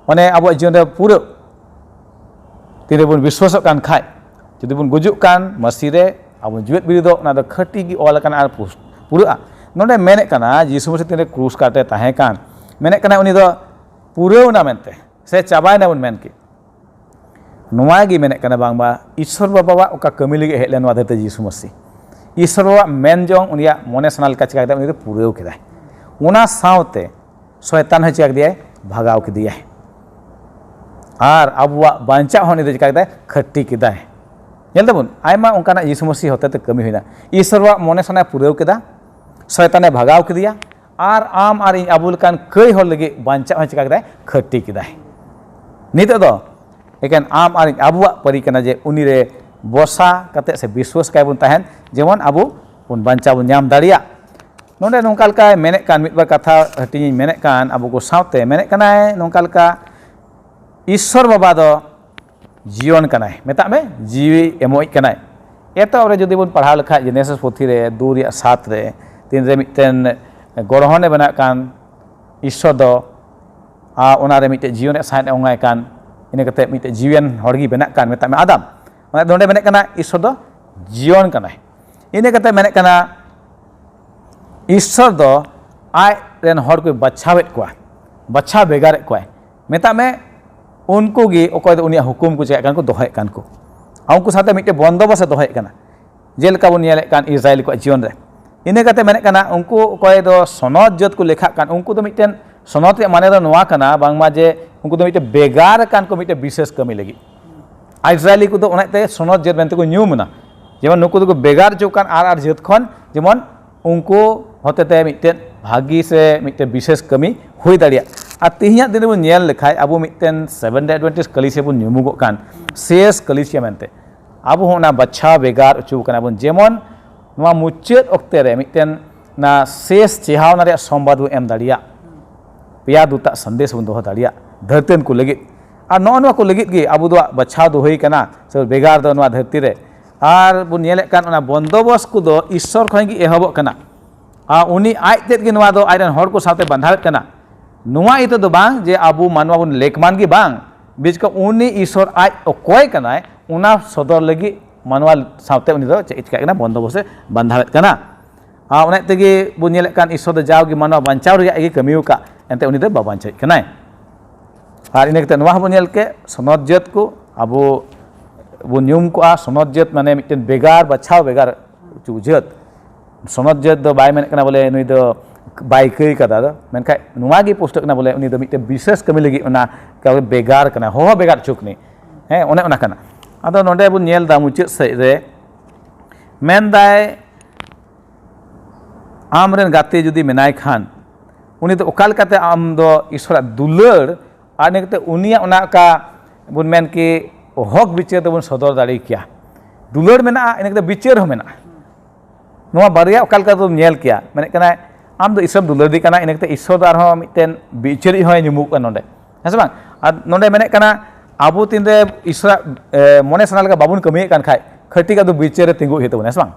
ᱚᱱᱮ ᱟᱵᱚᱣᱟᱜ ᱡᱤᱭᱚᱱ ᱨᱮ ᱯᱩᱨᱟᱹ ᱛᱤᱨᱮᱵᱚᱱ ᱵᱤᱥᱣᱟᱥᱚᱜ ᱠᱟᱱ ᱠᱷᱟᱡ, ᱡᱩᱫᱤ ᱵᱚᱱ ᱜᱩᱡᱩᱜ ᱠᱟᱱ ᱢᱟᱹᱥᱤ ᱨᱮ, ᱟᱵᱚ ᱡᱤᱣᱮᱫ ᱵᱤᱨᱤᱫᱚᱜ, ᱚᱱᱟ ᱫᱚ ᱠᱷᱟᱹᱴᱤ ᱜᱮ ᱚᱞ ᱟᱠᱟᱱᱟ ᱟᱨ ᱯᱩᱥ-, ᱯᱩᱨᱟᱹᱜᱼᱟ᱾ ᱱᱚᱰᱮ ᱢᱮᱱᱮᱫ ᱠᱟᱱᱟ, ᱡᱤᱥᱩ ᱢᱟᱹᱥᱤ ᱛᱤᱱᱨᱮ ᱠᱨᱩᱥ ᱠᱟᱴ ᱨᱮ ᱛᱟᱦᱮᱸ ᱠᱟᱱ, ᱢᱮᱱᱮᱫ ᱠᱟᱱᱟ ᱩᱱᱤ ᱫᱚ ᱯᱩᱨᱟᱹᱣ ᱮᱱᱟ ᱢᱮᱱᱛᱮ, ᱥᱮ ᱪᱟᱵᱟᱭᱮᱱᱟ ᱵᱚᱱ ᱢᱮᱱ ᱠᱮᱫ᱾ ᱱᱚᱣᱟ ᱜᱮ ᱢᱮᱱᱮᱫ ᱠᱟᱱᱟ ᱵᱟᱝᱢᱟ ᱤᱥᱥᱚᱨ ᱵᱟᱵᱟᱣᱟᱜ ᱚᱠᱟ ᱠᱟᱹᱢᱤ ᱞᱟᱹᱜᱤᱫ ᱦᱮᱡ ᱞᱮᱱ ᱱᱚᱣᱟ ᱫᱷᱟᱹᱨᱛᱤ ᱡᱤᱥᱩ ᱢᱟᱹᱥᱤ, ᱤᱥᱥᱚᱨ ᱵᱟᱵᱟᱣᱟᱜ ᱢᱮᱱ ᱡᱚᱝ ᱩᱱᱤᱭᱟᱜ ᱢᱚᱱᱮ ᱥᱟᱱᱟ ᱞᱮᱠᱟ ᱪᱤᱠᱟ ᱠᱮᱫᱟ, ᱩᱱᱤ ᱫᱚ ᱯᱩᱨᱟᱹᱣ ᱠᱮᱫᱟᱭ᱾ ᱚᱱᱟ ᱥᱟᱶᱛᱮ ᱥᱚᱭᱛᱟᱱ ᱦᱚᱸ ᱪᱤᱠᱟ ᱠᱮᱫᱮᱭᱟᱭ? ᱵᱷᱟᱜᱟᱣ ᱠᱮᱫᱮᱭᱟᱭ᱾ ᱟᱨ ᱟᱵᱚᱣᱟᱜ ᱵᱟᱧᱪᱟᱜ ᱦᱚᱸ ᱩᱱᱤ ᱫᱚ ᱪᱤᱠᱟ ᱠᱮᱫᱟᱭ? ᱠᱷᱟᱹᱴᱤ ᱠᱮᱫᱟᱭ᱾ ᱧᱮᱞ ᱛᱟᱵᱚᱱ, ᱟᱭᱢᱟ ᱚᱱᱠᱟᱱᱟᱜ ᱡᱤᱥᱩ ᱢᱟᱹᱥᱤ ᱦᱚᱛᱮᱛᱮ ᱠᱟᱹᱢᱤ ᱦᱩᱭᱱᱟ᱾ ᱤᱥᱥᱚᱨᱟᱜ ᱢᱚᱱᱮ ᱥᱟᱱᱟᱭ ᱯᱩᱨᱟᱹᱣ ᱠᱮᱫᱟ, ᱥᱚᱭᱛᱟᱱᱮ ᱵᱷᱟᱜᱟᱣ ᱠᱮᱫᱮᱭᱟ, ᱟᱨ ᱟᱢ ᱟᱨ ᱤᱧ ᱟᱵᱚ ᱞᱮᱠᱟᱱ ᱠᱟᱹᱭ ᱦᱚᱲ ᱞᱟᱹᱜᱤᱫ ᱵᱟᱧᱪᱟᱜ ᱦᱚᱸ ᱪᱤᱠᱟ ᱠᱮᱫᱟᱭ? ᱠᱷᱟᱹᱴᱤ ᱠᱮᱫᱟᱭ᱾ ᱱᱤᱛᱚᱜ ᱫᱚ ᱮᱠᱮᱱ ᱟᱢ ᱟᱨ ᱤᱧ ᱟᱵᱚᱣᱟᱜ ᱯᱟᱹᱨᱤ ᱠᱟᱱᱟ ᱡᱮ ᱩᱱᱤ ᱨᱮ ᱵᱷᱚᱨᱥᱟ ᱠᱟᱛᱮ ᱥᱮ ᱵᱤᱥᱣᱟᱥ ᱠᱟᱭ ᱵᱚᱱ ᱛᱟᱦᱮᱱ, ᱡᱮᱢᱚᱱ ᱟᱵᱚ ᱵᱚᱱ ᱵᱟᱧᱪᱟᱣ ᱵᱚᱱ ᱧᱟᱢ ᱫᱟᱲᱮᱭᱟᱜ᱾ ᱱᱚᱰᱮ ᱱᱚᱝᱠᱟ ᱞᱮᱠᱟᱭ ᱢᱮᱱᱮᱫ ᱠᱟᱱ, ᱢᱤᱫ ᱵᱟᱨ ᱠᱟᱛᱷᱟ ᱦᱟᱹᱴᱤᱧ ᱤᱧ ᱢᱮᱱᱮᱫ ᱠᱟᱱ ᱟᱵᱚ ᱠᱚ ᱥᱟᱶᱛᱮ, ᱢᱮᱱᱮᱫ ᱠᱟᱱᱟᱭ ᱱᱚᱝᱠᱟ ᱞᱮᱠᱟ, ᱤᱥᱥᱚᱨ ᱵᱟᱵᱟ ᱫᱚ ᱡᱤᱭᱚᱱ ᱠᱟᱱᱟᱭ, ᱢᱮᱛᱟᱜ ᱢᱮ ᱡᱤᱣᱤ ᱮᱢᱚᱜ ᱠᱟᱱᱟᱭ᱾ ᱮᱛᱚᱦᱚᱵ ᱨᱮ ᱡᱩᱫᱤ ᱵᱚᱱ ᱯᱟᱲᱦᱟᱣ ᱞᱮᱠᱷᱟᱡ ᱡᱮᱱᱮᱥᱤᱥ ᱯᱩᱛᱷᱤ ᱨᱮ ᱫᱩ ᱨᱮᱭᱟᱜ ᱥᱟᱛ ᱨᱮ, ᱛᱤᱱᱨᱮ ᱢᱤᱫᱴᱮᱱ ᱜᱚᱲᱦᱚᱱᱮ ᱵᱮᱱᱟᱜ ᱠᱟᱱ ᱤᱥᱥᱚᱨ ᱫᱚ, ᱟᱨ ᱚᱱᱟᱨᱮ ᱢᱤᱫᱴᱮᱡ ᱡᱤᱭᱚᱱ ᱨᱮᱭᱟᱜ ᱥᱟᱸᱦᱮᱫ ᱮ ᱚᱝᱟᱭ ᱠᱟᱱ, ᱤᱱᱟᱹ ᱠᱟᱛᱮ ᱢᱤᱫᱴᱮᱡ ᱡᱤᱣᱤᱭᱟᱱ ᱦᱚᱲ ᱜᱮ ᱵᱮᱱᱟᱜ ᱠᱟᱱ, ᱢᱮᱛᱟᱜ ᱢᱮ ᱟᱫᱟᱢ᱾ ᱚᱱᱟ ᱱᱚᱰᱮ ᱢᱮᱱᱮᱫ ᱠᱟᱱᱟ ᱤᱥᱥᱚᱨ ᱫᱚ ᱡᱤᱭᱚᱱ ᱠᱟᱱᱟᱭ᱾ ᱤᱱᱟᱹ ᱠᱟᱛᱮ ᱢᱮᱱᱮᱫ ᱠᱟᱱᱟ ᱤᱥᱥᱚᱨ ᱫᱚ ᱟᱡ ᱨᱮᱱ ᱦᱚᱲ ᱠᱚᱭ ᱵᱟᱪᱷᱟᱣᱮᱫ ᱠᱚᱣᱟ, ᱵᱟᱪᱷᱟᱣ ᱵᱷᱮᱜᱟᱨᱮᱫ ᱠᱚᱣᱟᱭ᱾ ᱢᱮᱛᱟᱜ ᱢᱮ ᱩᱱᱠᱩ ᱜᱮ ᱚᱠᱚᱭ ᱫᱚ ᱩᱱᱤᱭᱟᱜ ᱦᱩᱠᱩᱢ ᱠᱚ ᱪᱮᱠᱟᱜ ᱠᱟᱱ ᱠᱚ ᱫᱚᱦᱚᱭᱮᱫ ᱠᱟᱱ ᱠᱚ, ᱟᱨ ᱩᱱᱠᱩ ᱥᱟᱶᱛᱮ ᱢᱤᱫᱴᱮᱡ ᱵᱚᱱᱫᱚᱵᱚᱥ ᱮ ᱫᱚᱦᱚᱭᱮᱫ ᱠᱟᱱᱟ᱾ ᱡᱮᱞᱮᱠᱟ ᱵᱚᱱ ᱧᱮᱞᱮᱫ ᱠᱟᱱ ᱤᱥᱨᱟᱭᱮᱞ ᱠᱚᱣᱟᱜ ᱡᱤᱭᱚᱱ ᱨᱮ᱾ ᱤᱱᱟᱹ ᱠᱟᱛᱮ ᱢᱮᱱᱮᱫ ᱠᱟᱱᱟ ᱩᱱᱠᱩ ᱚᱠᱚᱭ ᱫᱚ ᱥᱚᱱᱚᱛ ᱡᱟᱹᱛ ᱠᱚ ᱞᱮᱠᱷᱟᱜ ᱠᱟᱱ, ᱩᱱᱠᱩ ᱫᱚ ᱢᱤᱫᱴᱮᱱ ᱥᱚᱱᱚᱛ ᱨᱮᱭᱟᱜ ᱢᱟᱱᱮ ᱫᱚ ᱱᱚᱣᱟ ᱠᱟᱱᱟ ᱵᱟᱝᱢᱟ ᱡᱮ ᱩᱱᱠᱩ ᱫᱚ ᱢᱤᱫᱴᱮᱱ ᱵᱷᱮᱜᱟᱨ ᱟᱠᱟᱱ ᱠᱚ ᱢᱤᱫᱴᱮᱱ ᱵᱤᱥᱮᱥ ᱠᱟᱹᱢᱤ ᱞᱟᱹᱜᱤᱫ᱾ ᱤᱥᱨᱟᱭᱮᱞᱤ ᱠᱚᱫᱚ ᱚᱱᱟᱛᱮ ᱥᱚᱱᱚᱛ ᱡᱟᱹᱛ ᱢᱮᱱᱛᱮ ᱠᱚ ᱧᱩᱢ ᱮᱱᱟ᱾ ᱡᱮᱢᱚᱱ ᱱᱩᱠᱩ ᱫᱚᱠᱚ ᱵᱷᱮᱜᱟᱨ ᱦᱚᱪᱚ ᱠᱟᱱ ᱟᱨ ᱟᱨ ᱡᱟᱹᱛ ᱠᱷᱚᱱ, ᱡᱮᱢᱚᱱ ᱩᱱᱠᱩ ᱦᱚᱛᱮᱛᱮ ᱢᱤᱫᱴᱮᱱ ᱵᱷᱟᱹᱜᱤ ᱥᱮ ᱢᱤᱫᱴᱮᱱ ᱵᱤᱥᱮᱥ ᱠᱟᱹᱢᱤ ᱦᱩᱭ ᱫᱟᱲᱮᱭᱟᱜᱼᱟ᱾ ᱟᱨ ᱛᱮᱦᱮᱧᱟᱜ ᱫᱤᱱ ᱨᱮᱵᱚᱱ ᱧᱮᱞ ᱞᱮᱠᱷᱟᱡ, ᱟᱵᱚ ᱢᱤᱫᱴᱮᱱ ᱥᱮᱵᱷᱮᱱ ᱰᱮ ᱮᱰᱵᱷᱮᱱᱴᱤᱥ ᱠᱟᱹᱞᱤᱥᱤᱭᱟ ᱵᱚᱱ ᱧᱩᱢᱩᱜᱚᱜ ᱠᱟᱱ, ᱥᱮᱥ ᱠᱟᱹᱞᱤᱥᱤᱭᱟ ᱢᱮᱱᱛᱮ, ᱟᱵᱚ ᱦᱚᱸ ᱚᱱᱟ ᱵᱟᱪᱷᱟᱣ ᱵᱷᱮᱜᱟᱨ ᱦᱚᱪᱚ ᱠᱟᱱᱟ ᱵᱚᱱ᱾ ᱡᱮᱢᱚᱱ ᱱᱚᱣᱟ ᱢᱩᱪᱟᱹᱫ ᱚᱠᱛᱮ ᱨᱮ ᱢᱤᱫᱴᱮᱱ ᱚᱱᱟ ᱥᱮᱥ ᱪᱮᱦᱟᱣᱱᱟ ᱨᱮᱭᱟᱜ ᱥᱚᱢᱵᱟᱫ ᱵᱚᱱ ᱮᱢ ᱫᱟᱲᱮᱭᱟᱜ, ᱯᱮᱭᱟ ᱫᱩᱛᱟᱜ ᱥᱟᱸᱫᱮᱥ ᱵᱚᱱ ᱫᱚᱦᱚ ᱫᱟᱲᱮᱭᱟᱜ ᱫᱷᱟᱹᱨᱛᱤ ᱨᱮᱱ ᱠᱚ ᱞᱟᱹᱜᱤᱫ᱾ ᱟᱨ ᱱᱚᱜᱼᱚ ᱱᱚᱣᱟ ᱠᱚ ᱞᱟᱹᱜᱤᱫ ᱜᱮ ᱟᱵᱚ ᱫᱚ ᱵᱟᱪᱷᱟᱣ ᱫᱚᱦᱚᱭ ᱠᱟᱱᱟ ᱥᱮ ᱵᱷᱮᱜᱟᱨ ᱫᱚ ᱱᱚᱣᱟ ᱫᱷᱟᱹᱨᱛᱤ ᱨᱮ᱾ ᱟᱨ ᱵᱚᱱ ᱧᱮᱞᱮᱫ ᱠᱟᱱ, ᱚᱱᱟ ᱵᱚᱱᱫᱚᱵᱚᱥ ᱠᱚᱫᱚ ᱤᱥᱥᱚᱨ ᱠᱷᱚᱱ ᱜᱮ ᱮᱦᱚᱵᱚᱜ ᱠᱟᱱᱟ᱾ ᱟᱨ ᱩᱱᱤ ᱟᱡ ᱛᱮᱫ ᱜᱮ ᱱᱚᱣᱟ ᱫᱚ ᱟᱡ ᱨᱮᱱ ᱦᱚᱲ ᱠᱚ ᱥᱟᱶᱛᱮ ᱵᱟᱸᱫᱷᱟᱣᱮᱫ ᱠᱟᱱᱟ᱾ ᱱᱚᱣᱟ ᱤᱭᱟᱹ ᱛᱮᱫᱚ ᱵᱟᱝ ᱡᱮ ᱟᱵᱚ ᱢᱟᱱᱣᱟ ᱵᱚᱱ ᱞᱮᱠᱢᱟᱱ ᱜᱮ, ᱵᱟᱝ, ᱵᱤᱪᱠᱚ ᱩᱱᱤ ᱤᱥᱥᱚᱨ ᱟᱡ ᱚᱠᱚᱭ ᱠᱟᱱᱟᱭ, ᱚᱱᱟ ᱥᱚᱫᱚᱨ ᱞᱟᱹᱜᱤᱫ ᱢᱟᱱᱣᱟ ᱥᱟᱶᱛᱮ ᱩᱱᱤ ᱫᱚ ᱪᱮᱫ ᱮ ᱪᱤᱠᱟᱹᱜ ᱠᱟᱱᱟ? ᱵᱚᱱᱫᱚᱵᱚᱥᱮ ᱵᱟᱸᱫᱷᱟᱣᱮᱫ ᱠᱟᱱᱟ᱾ ᱟᱨ ᱚᱱᱟ ᱛᱮᱜᱮ ᱵᱚᱱ ᱧᱮᱞᱮᱫ ᱠᱟᱱ, ᱤᱥᱥᱚᱨ ᱫᱚ ᱡᱟᱣᱜᱮ ᱢᱟᱱᱣᱟ ᱵᱟᱧᱪᱟᱣ ᱨᱮᱭᱟᱜ ᱜᱮ ᱠᱟᱹᱢᱤ ᱟᱠᱟᱫ, ᱮᱱᱛᱮ ᱩᱱᱤ ᱫᱚ ᱵᱟᱭ ᱵᱟᱧᱪᱟᱣᱮᱫ ᱠᱟᱱᱟᱭ᱾ ᱟᱨ ᱤᱱᱟᱹ ᱠᱟᱛᱮ ᱱᱚᱣᱟ ᱦᱚᱸᱵᱚᱱ ᱧᱮᱞ ᱠᱮᱫ, ᱥᱚᱱᱚᱛ ᱡᱟᱹᱛ ᱠᱚ ᱟᱵᱚ ᱵᱚᱱ ᱧᱩᱢ ᱠᱚᱜᱼᱟ᱾ ᱥᱚᱱᱚᱛ ᱡᱟᱹᱛ ᱢᱟᱱᱮ ᱢᱤᱫᱴᱮᱱ ᱵᱷᱮᱜᱟᱨ ᱵᱟᱪᱷᱟᱣ ᱵᱷᱮᱜᱟᱨ ᱡᱟᱹᱛ᱾ ᱥᱚᱱᱚᱛ ᱡᱟᱹᱛ ᱫᱚ ᱵᱟᱭ ᱢᱮᱱᱮᱫ ᱠᱟᱱᱟ ᱵᱚᱞᱮ ᱱᱩᱭ ᱫᱚ ᱵᱟᱭ ᱠᱟᱹᱭ ᱠᱟᱫᱟ ᱫᱚ, ᱢᱮᱱᱠᱷᱟᱱ ᱱᱚᱣᱟ ᱜᱮ ᱯᱩᱥᱴᱟᱹᱜ ᱠᱟᱱᱟ ᱵᱚᱞᱮ ᱩᱱᱤ ᱫᱚ ᱢᱤᱫᱴᱮᱱ ᱵᱤᱥᱮᱥ ᱠᱟᱹᱢᱤ ᱞᱟᱹᱜᱤᱫ ᱚᱱᱟ ᱵᱷᱮᱜᱟᱨ ᱠᱟᱱᱟ, ᱦᱚᱦᱚ ᱵᱷᱮᱜᱟᱨ ᱦᱚᱪᱚ ᱠᱟᱹᱱᱟᱹᱧ᱾ ᱦᱮᱸ, ᱚᱱᱮ ᱚᱱᱟ ᱠᱟᱱᱟ᱾ ᱟᱫᱚ ᱱᱚᱰᱮ ᱵᱚᱱ ᱧᱮᱞ ᱮᱫᱟ ᱢᱩᱪᱟᱹᱫ ᱥᱮᱫ ᱨᱮ ᱢᱮᱱᱫᱟᱭ, ᱟᱢ ᱨᱮᱱ ᱜᱟᱛᱮ ᱡᱩᱫᱤ ᱢᱮᱱᱟᱭ ᱠᱷᱟᱱ, ᱩᱱᱤ ᱫᱚ ᱚᱠᱟ ᱞᱮᱠᱟᱛᱮ ᱟᱢ ᱫᱚ ᱤᱥᱚᱨᱟᱜ ᱫᱩᱞᱟᱹᱲ ᱟᱨ ᱤᱱᱟᱹ ᱠᱟᱛᱮ ᱩᱱᱤᱭᱟᱜ ᱚᱱᱟ ᱚᱠᱟ ᱵᱚᱱ ᱢᱮᱱ ᱠᱤ ᱦᱚᱠ ᱵᱤᱪᱟᱹᱨ ᱫᱚᱵᱚᱱ ᱥᱚᱫᱚᱨ ᱫᱟᱲᱮ ᱠᱮᱭᱟ? ᱫᱩᱞᱟᱹᱲ ᱢᱮᱱᱟᱜᱼᱟ, ᱤᱱᱟᱹ ᱠᱟᱛᱮ ᱵᱤᱪᱟᱹᱨ ᱦᱚᱸ ᱢᱮᱱᱟᱜᱼᱟ᱾ ᱱᱚᱣᱟ ᱵᱟᱨᱭᱟ ᱚᱠᱟ ᱞᱮᱠᱟ ᱛᱮᱢ ᱧᱮᱞ ᱠᱮᱭᱟ? ᱢᱮᱱᱮᱫ ᱠᱟᱱᱟᱭ, ᱟᱢ ᱫᱚ ᱤᱥᱚᱨ ᱫᱩᱞᱟᱹᱲ ᱫᱤ ᱠᱟᱱᱟ, ᱤᱱᱟᱹ ᱠᱟᱛᱮ ᱤᱥᱚᱨ ᱫᱚ ᱟᱨᱦᱚᱸ ᱢᱤᱫᱴᱮᱱ ᱵᱤᱪᱟᱹᱨᱤᱡ ᱦᱚᱸᱭ ᱧᱩᱢᱩᱜ ᱠᱟᱱᱟ ᱱᱚᱰᱮ, ᱦᱮᱸ ᱥᱮ ᱵᱟᱝ? ᱟᱨ ᱱᱚᱰᱮ ᱢᱮᱱᱮᱫ ᱠᱟᱱᱟ, ᱟᱵᱚ ᱛᱤᱱᱨᱮ ᱤᱥᱚᱨᱟᱜ, ᱮ, ᱢᱚᱱᱮ ᱥᱟᱱᱟ ᱞᱮᱠᱟ ᱵᱟᱵᱚᱱ ᱠᱟᱹᱢᱤᱭᱮᱫ ᱠᱟᱱ ᱠᱷᱟᱡ, ᱠᱷᱟᱹᱴᱤ ᱠᱟᱜ ᱫᱚ ᱵᱤᱪᱟᱹᱨ ᱨᱮ ᱛᱤᱸᱜᱩ ᱦᱩᱭᱩᱜ ᱛᱟᱵᱚᱱᱟ, ᱦᱮᱸ ᱥᱮ ᱵᱟᱝ?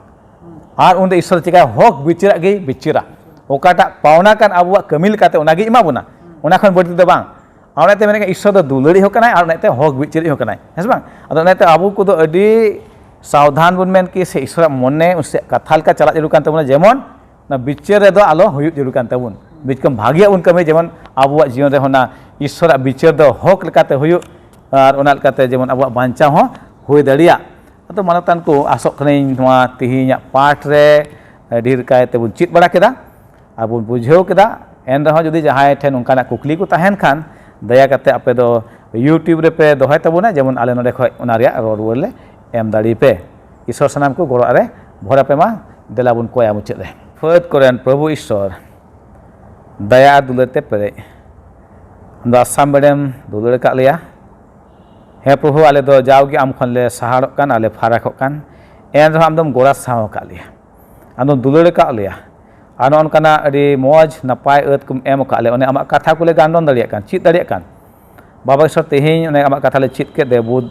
ᱟᱨ ᱩᱱᱤ ᱫᱚ ᱤᱥᱚᱨ ᱪᱤᱠᱟᱹᱭᱟ? ᱦᱚᱠ ᱵᱤᱪᱟᱹᱨᱟᱜ ᱜᱮᱭ ᱵᱤᱪᱟᱹᱨᱟ᱾ ᱚᱠᱟᱴᱟᱜ ᱯᱟᱣᱱᱟ ᱠᱟᱱ ᱟᱵᱚᱣᱟᱜ ᱠᱟᱹᱢᱤ ᱞᱮᱠᱟᱛᱮ, ᱚᱱᱟᱜᱮᱭ ᱮᱢᱟ ᱵᱚᱱᱟ, ᱚᱱᱟ ᱠᱷᱚᱱ ᱵᱟᱹᱲᱛᱤ ᱫᱚ ᱵᱟᱝ᱾ ᱟᱨ ᱚᱱᱟᱛᱮ ᱢᱮᱱᱮᱫ ᱠᱟᱱᱟ, ᱤᱥᱚᱨ ᱫᱚ ᱫᱩᱞᱟᱹᱲᱤᱡ ᱦᱚᱸ ᱠᱟᱱᱟᱭ ᱟᱨ ᱚᱱᱟᱛᱮ ᱦᱚᱠ ᱵᱤᱪᱟᱹᱨᱤᱡ ᱦᱚᱸ ᱠᱟᱱᱟᱭ, ᱦᱮᱸ ᱥᱮ ᱵᱟᱝ? ᱟᱫᱚ ᱚᱱᱟᱛᱮ ᱟᱵᱚ ᱠᱚᱫᱚ ᱟᱹᱰᱤ ᱥᱟᱵᱫᱷᱟᱱ ᱵᱚᱱ ᱢᱮᱱ ᱠᱤ ᱥᱮ ᱤᱥᱚᱨᱟᱜ ᱢᱚᱱᱮ ᱥᱮ ᱠᱟᱛᱷᱟ ᱞᱮᱠᱟ ᱪᱟᱞᱟᱜ ᱡᱟᱹᱨᱩᱲ ᱠᱟᱱ ᱛᱟᱵᱚᱱᱟ, ᱡᱮᱢᱚᱱ ᱚᱱᱟ ᱵᱤᱪᱟᱹᱨ ᱨᱮᱫᱚ ᱟᱞᱚ ᱦᱩᱭᱩᱜ ᱡᱟᱹᱨᱩᱲ ᱠᱟᱱ ᱛᱟᱵᱚᱱ᱾ ᱵᱤᱪᱠᱚᱢ ᱵᱷᱟᱜᱤᱭᱟᱜ ᱵᱚᱱ ᱠᱟᱹᱢᱤ, ᱡᱮᱢᱚᱱ ᱟᱵᱚᱣᱟᱜ ᱡᱤᱭᱚᱱ ᱨᱮᱦᱚᱸ ᱚᱱᱟ ᱤᱥᱚᱨᱟᱜ ᱵᱤᱪᱟᱹᱨ ᱫᱚ ᱦᱚᱠ ᱞᱮᱠᱟᱛᱮ ᱦᱩᱭᱩᱜ ᱟᱨ ᱚᱱᱟ ᱞᱮᱠᱟᱛᱮ ᱡᱮᱢᱚᱱ ᱟᱵᱚᱣᱟᱜ ᱵᱟᱧᱪᱟᱣ ᱦᱚᱸ ᱦᱩᱭ ᱫᱟᱲᱮᱭᱟᱜ᱾ ᱟᱫᱚ ᱢᱟᱱᱚᱛᱟᱱ ᱠᱚ, ᱟᱥᱚᱜ ᱠᱟᱹᱱᱟᱹᱧ ᱱᱚᱣᱟ ᱛᱮᱦᱮᱧᱟᱜ ᱯᱟᱴ ᱨᱮ ᱰᱷᱮᱨ ᱠᱟᱭ ᱛᱮᱵᱚᱱ ᱪᱮᱫ ᱵᱟᱲᱟ ᱠᱮᱫᱟ ᱟᱨ ᱵᱚᱱ ᱵᱩᱡᱷᱟᱹᱣ ᱠᱮᱫᱟ᱾ ᱮᱱ ᱨᱮᱦᱚᱸ ᱡᱩᱫᱤ ᱡᱟᱦᱟᱸᱭ ᱴᱷᱮᱱ ᱚᱱᱠᱟᱱᱟᱜ ᱠᱩᱠᱞᱤ ᱠᱚ ᱛᱟᱦᱮᱱ ᱠᱷᱟᱱ, ᱫᱟᱭᱟ ᱠᱟᱛᱮ ᱟᱯᱮ ᱫᱚ YouTube ᱨᱮᱯᱮ ᱫᱚᱦᱚᱭ ᱛᱟᱵᱚᱱᱟ, ᱡᱮᱢᱚᱱ ᱟᱞᱮ ᱱᱚᱰᱮ ᱠᱷᱚᱱ ᱚᱱᱟ ᱨᱮᱭᱟᱜ ᱨᱚᱲ ᱨᱩᱣᱟᱹᱲ ᱞᱮ ᱮᱢ ᱫᱟᱲᱮᱭᱟᱯᱮ᱾ ᱤᱥᱚᱨ ᱥᱟᱱᱟᱢ ᱠᱚ ᱜᱚᱲᱚ ᱟᱨᱮ ᱵᱷᱚᱨ ᱟᱯᱮ ᱢᱟ᱾ ᱫᱮᱞᱟ ᱵᱚᱱ ᱠᱚᱭᱟ ᱢᱩᱪᱟᱹᱫ ᱨᱮ᱾ ᱯᱷᱟᱹᱫ ᱠᱚᱨᱮᱱ ᱯᱨᱚᱵᱷᱩ ᱤᱥᱚᱨ, ᱫᱟᱭᱟ ᱟᱨ ᱫᱩᱞᱟᱹᱲ ᱛᱮ ᱯᱮᱨᱮᱡ, ᱟᱢ ᱫᱚ ᱟᱥᱟᱢ ᱵᱮᱲᱮᱢ ᱫᱩᱞᱟᱹᱲ ᱟᱠᱟᱫ ᱞᱮᱭᱟ᱾ ᱦᱮᱸ ᱯᱨᱚᱵᱷᱩ, ᱟᱞᱮ ᱫᱚ ᱡᱟᱣᱜᱮ ᱟᱢ ᱠᱷᱚᱱ ᱞᱮ ᱥᱟᱦᱟᱲᱚᱜ ᱠᱟᱱ ᱟᱨ ᱞᱮ ᱯᱷᱟᱨᱟᱠᱚᱜ ᱠᱟᱱ, ᱮᱱ ᱨᱮᱦᱚᱸ ᱟᱢ ᱫᱚᱢ ᱜᱚᱲᱟ ᱥᱟᱶ ᱟᱠᱟᱫ ᱞᱮᱭᱟ, ᱟᱢ ᱫᱚᱢ ᱫᱩᱞᱟᱹᱲ ᱟᱠᱟᱫ ᱞᱮᱭᱟ᱾ ᱟᱨ ᱱᱚᱜᱼᱚ ᱱᱚᱝᱠᱟᱱᱟᱜ ᱟᱹᱰᱤ ᱢᱚᱡᱽ ᱱᱟᱯᱟᱭ ᱟᱹᱛ ᱠᱚᱢ ᱮᱢ ᱟᱠᱟᱫ ᱞᱮᱭᱟ, ᱚᱱᱮ ᱟᱢᱟᱜ ᱠᱟᱛᱷᱟ ᱠᱚᱞᱮ ᱜᱟᱱᱰᱚᱱ ᱫᱟᱲᱮᱭᱟᱜ ᱠᱟᱱ, ᱪᱮᱫ ᱫᱟᱲᱮᱭᱟᱜ ᱠᱟᱱ᱾ ᱵᱟᱵᱟ ᱤᱥᱚᱨ, ᱛᱮᱦᱮᱧ ᱚᱱᱮ ᱟᱢᱟᱜ ᱠᱟᱛᱷᱟ ᱞᱮ ᱪᱮᱫ ᱠᱮᱫ ᱛᱮ ᱵᱩᱫ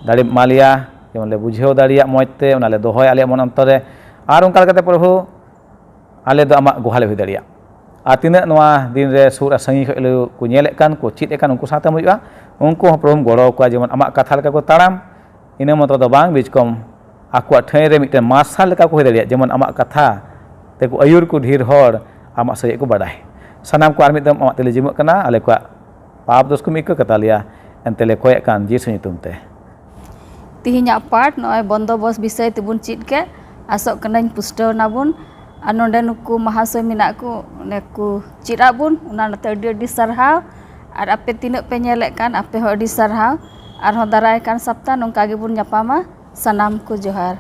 ᱫᱟᱲᱮᱢ ᱮᱢᱟ ᱞᱮᱭᱟ, ᱡᱮᱢᱚᱱ ᱞᱮ ᱵᱩᱡᱷᱟᱹᱣ ᱫᱟᱲᱮᱭᱟᱜ ᱢᱚᱡᱽ ᱛᱮ, ᱚᱱᱟ ᱞᱮ ᱫᱚᱦᱚᱭᱟ ᱟᱞᱮᱭᱟᱜ ᱢᱚᱱ ᱚᱱᱛᱚᱨ ᱨᱮ᱾ ᱟᱨ ᱚᱱᱠᱟ ᱞᱮᱠᱟᱛᱮ ᱯᱨᱚᱵᱷᱩ, ᱟᱞᱮ ᱫᱚ ᱟᱢᱟᱜ ᱜᱚᱦᱟ ᱞᱮ ᱦᱩᱭ ᱫᱟᱲᱮᱭᱟᱜ᱾ ᱟᱨ ᱛᱤᱱᱟᱹᱜ ᱱᱚᱣᱟ ᱫᱤᱱ ᱨᱮ ᱥᱩᱨ ᱟᱨ ᱥᱟᱺᱜᱤᱧ ᱠᱷᱚᱱ ᱞᱮ ᱠᱚ ᱧᱮᱞᱮᱫ ᱠᱟᱱ ᱠᱚ, ᱪᱮᱫ ᱮᱫ ᱠᱟᱱ, ᱩᱱᱠᱩ ᱥᱟᱶᱛᱮᱢ ᱦᱩᱭᱩᱜᱼᱟ, ᱩᱱᱠᱩ ᱦᱚᱸ ᱯᱨᱚᱵᱷᱩᱢ ᱜᱚᱲᱚ ᱟᱠᱚᱣᱟ, ᱡᱮᱢᱚᱱ ᱟᱢᱟᱜ ᱠᱟᱛᱷᱟ ᱞᱮᱠᱟ ᱠᱚ ᱛᱟᱲᱟᱢ᱾ ᱤᱱᱟᱹ ᱢᱚᱛᱚ ᱫᱚ ᱵᱟᱝ, ᱵᱤᱪᱠᱚᱢ ᱟᱠᱚᱣᱟᱜ ᱴᱷᱟᱹᱭ ᱨᱮ ᱢᱤᱫᱴᱮᱱ ᱢᱟᱨᱥᱟᱞ ᱞᱮᱠᱟ ᱠᱚ ᱦᱩᱭ ᱫᱟᱲᱮᱭᱟᱜ, ᱡᱮᱢᱚᱱ ᱟᱢᱟᱜ ᱠᱟᱛᱷᱟ ᱛᱮᱠᱚ ᱟᱹᱭᱩᱨ ᱠᱚ ᱰᱷᱮᱨ ᱦᱚᱲ ᱟᱢᱟᱜ ᱥᱟᱹᱨᱤᱭᱟᱜ ᱠᱚ ᱵᱟᱰᱟᱭ᱾ ᱥᱟᱱᱟᱢ ᱠᱚ ᱟᱨ ᱢᱤᱫ ᱫᱚᱢ ᱟᱢᱟᱜ ᱛᱮᱞᱮ ᱡᱤᱢᱟᱹᱜ ᱠᱟᱱᱟ, ᱟᱞᱮ ᱠᱚᱣᱟᱜ ᱯᱟᱯ ᱫᱳᱥ ᱠᱚᱢ ᱤᱠᱟᱹ ᱠᱟᱛᱟ ᱞᱮᱭᱟ, ᱮᱱᱛᱮ ᱞᱮ ᱠᱚᱭᱮᱜ ᱠᱟᱱ ᱡᱤᱥᱩ ᱧᱩᱛᱩᱢ ᱛᱮ᱾ ᱛᱮᱦᱮᱧᱟᱜ ᱯᱟᱴ ᱱᱚᱜᱼᱚᱭ ᱵᱚᱱᱫᱚᱵᱚᱥ ᱵᱤᱥᱚᱭ ᱛᱮᱵᱚᱱ ᱪᱮᱫ ᱠᱮᱫ᱾ ᱟᱥᱚᱜ ᱠᱟᱹᱱᱟᱹᱧ ᱯᱩᱥᱴᱟᱹᱣ ᱱᱟᱵᱚᱱ᱾ ᱟᱨ ᱱᱚᱰᱮ ᱱᱩᱠᱩ ᱢᱟᱦᱟᱥᱚᱭ ᱢᱮᱱᱟᱜ ᱠᱚ, ᱚᱱᱮ ᱠᱚ ᱪᱮᱫ ᱟᱫ ᱵᱚᱱ, ᱚᱱᱟ ᱱᱚᱛᱮ ᱟᱹᱰᱤ ᱟᱹᱰᱤ ᱥᱟᱨᱦᱟᱣ᱾ ᱟᱨ ᱟᱯᱮ ᱛᱤᱱᱟᱹᱜ ᱯᱮ ᱧᱮᱞᱮᱫ ᱠᱟᱱ, ᱟᱯᱮ ᱦᱚᱸ ᱟᱹᱰᱤ ᱥᱟᱨᱦᱟᱣ᱾ ᱟᱨᱦᱚᱸ ᱫᱟᱨᱟᱭ ᱠᱟᱱ ᱥᱟᱯᱛᱟ ᱱᱚᱝᱠᱟ ᱜᱮᱵᱚᱱ ᱧᱟᱯᱟᱢᱟ᱾ ᱥᱟᱱᱟᱢ ᱠᱚ ᱡᱚᱦᱟᱨ᱾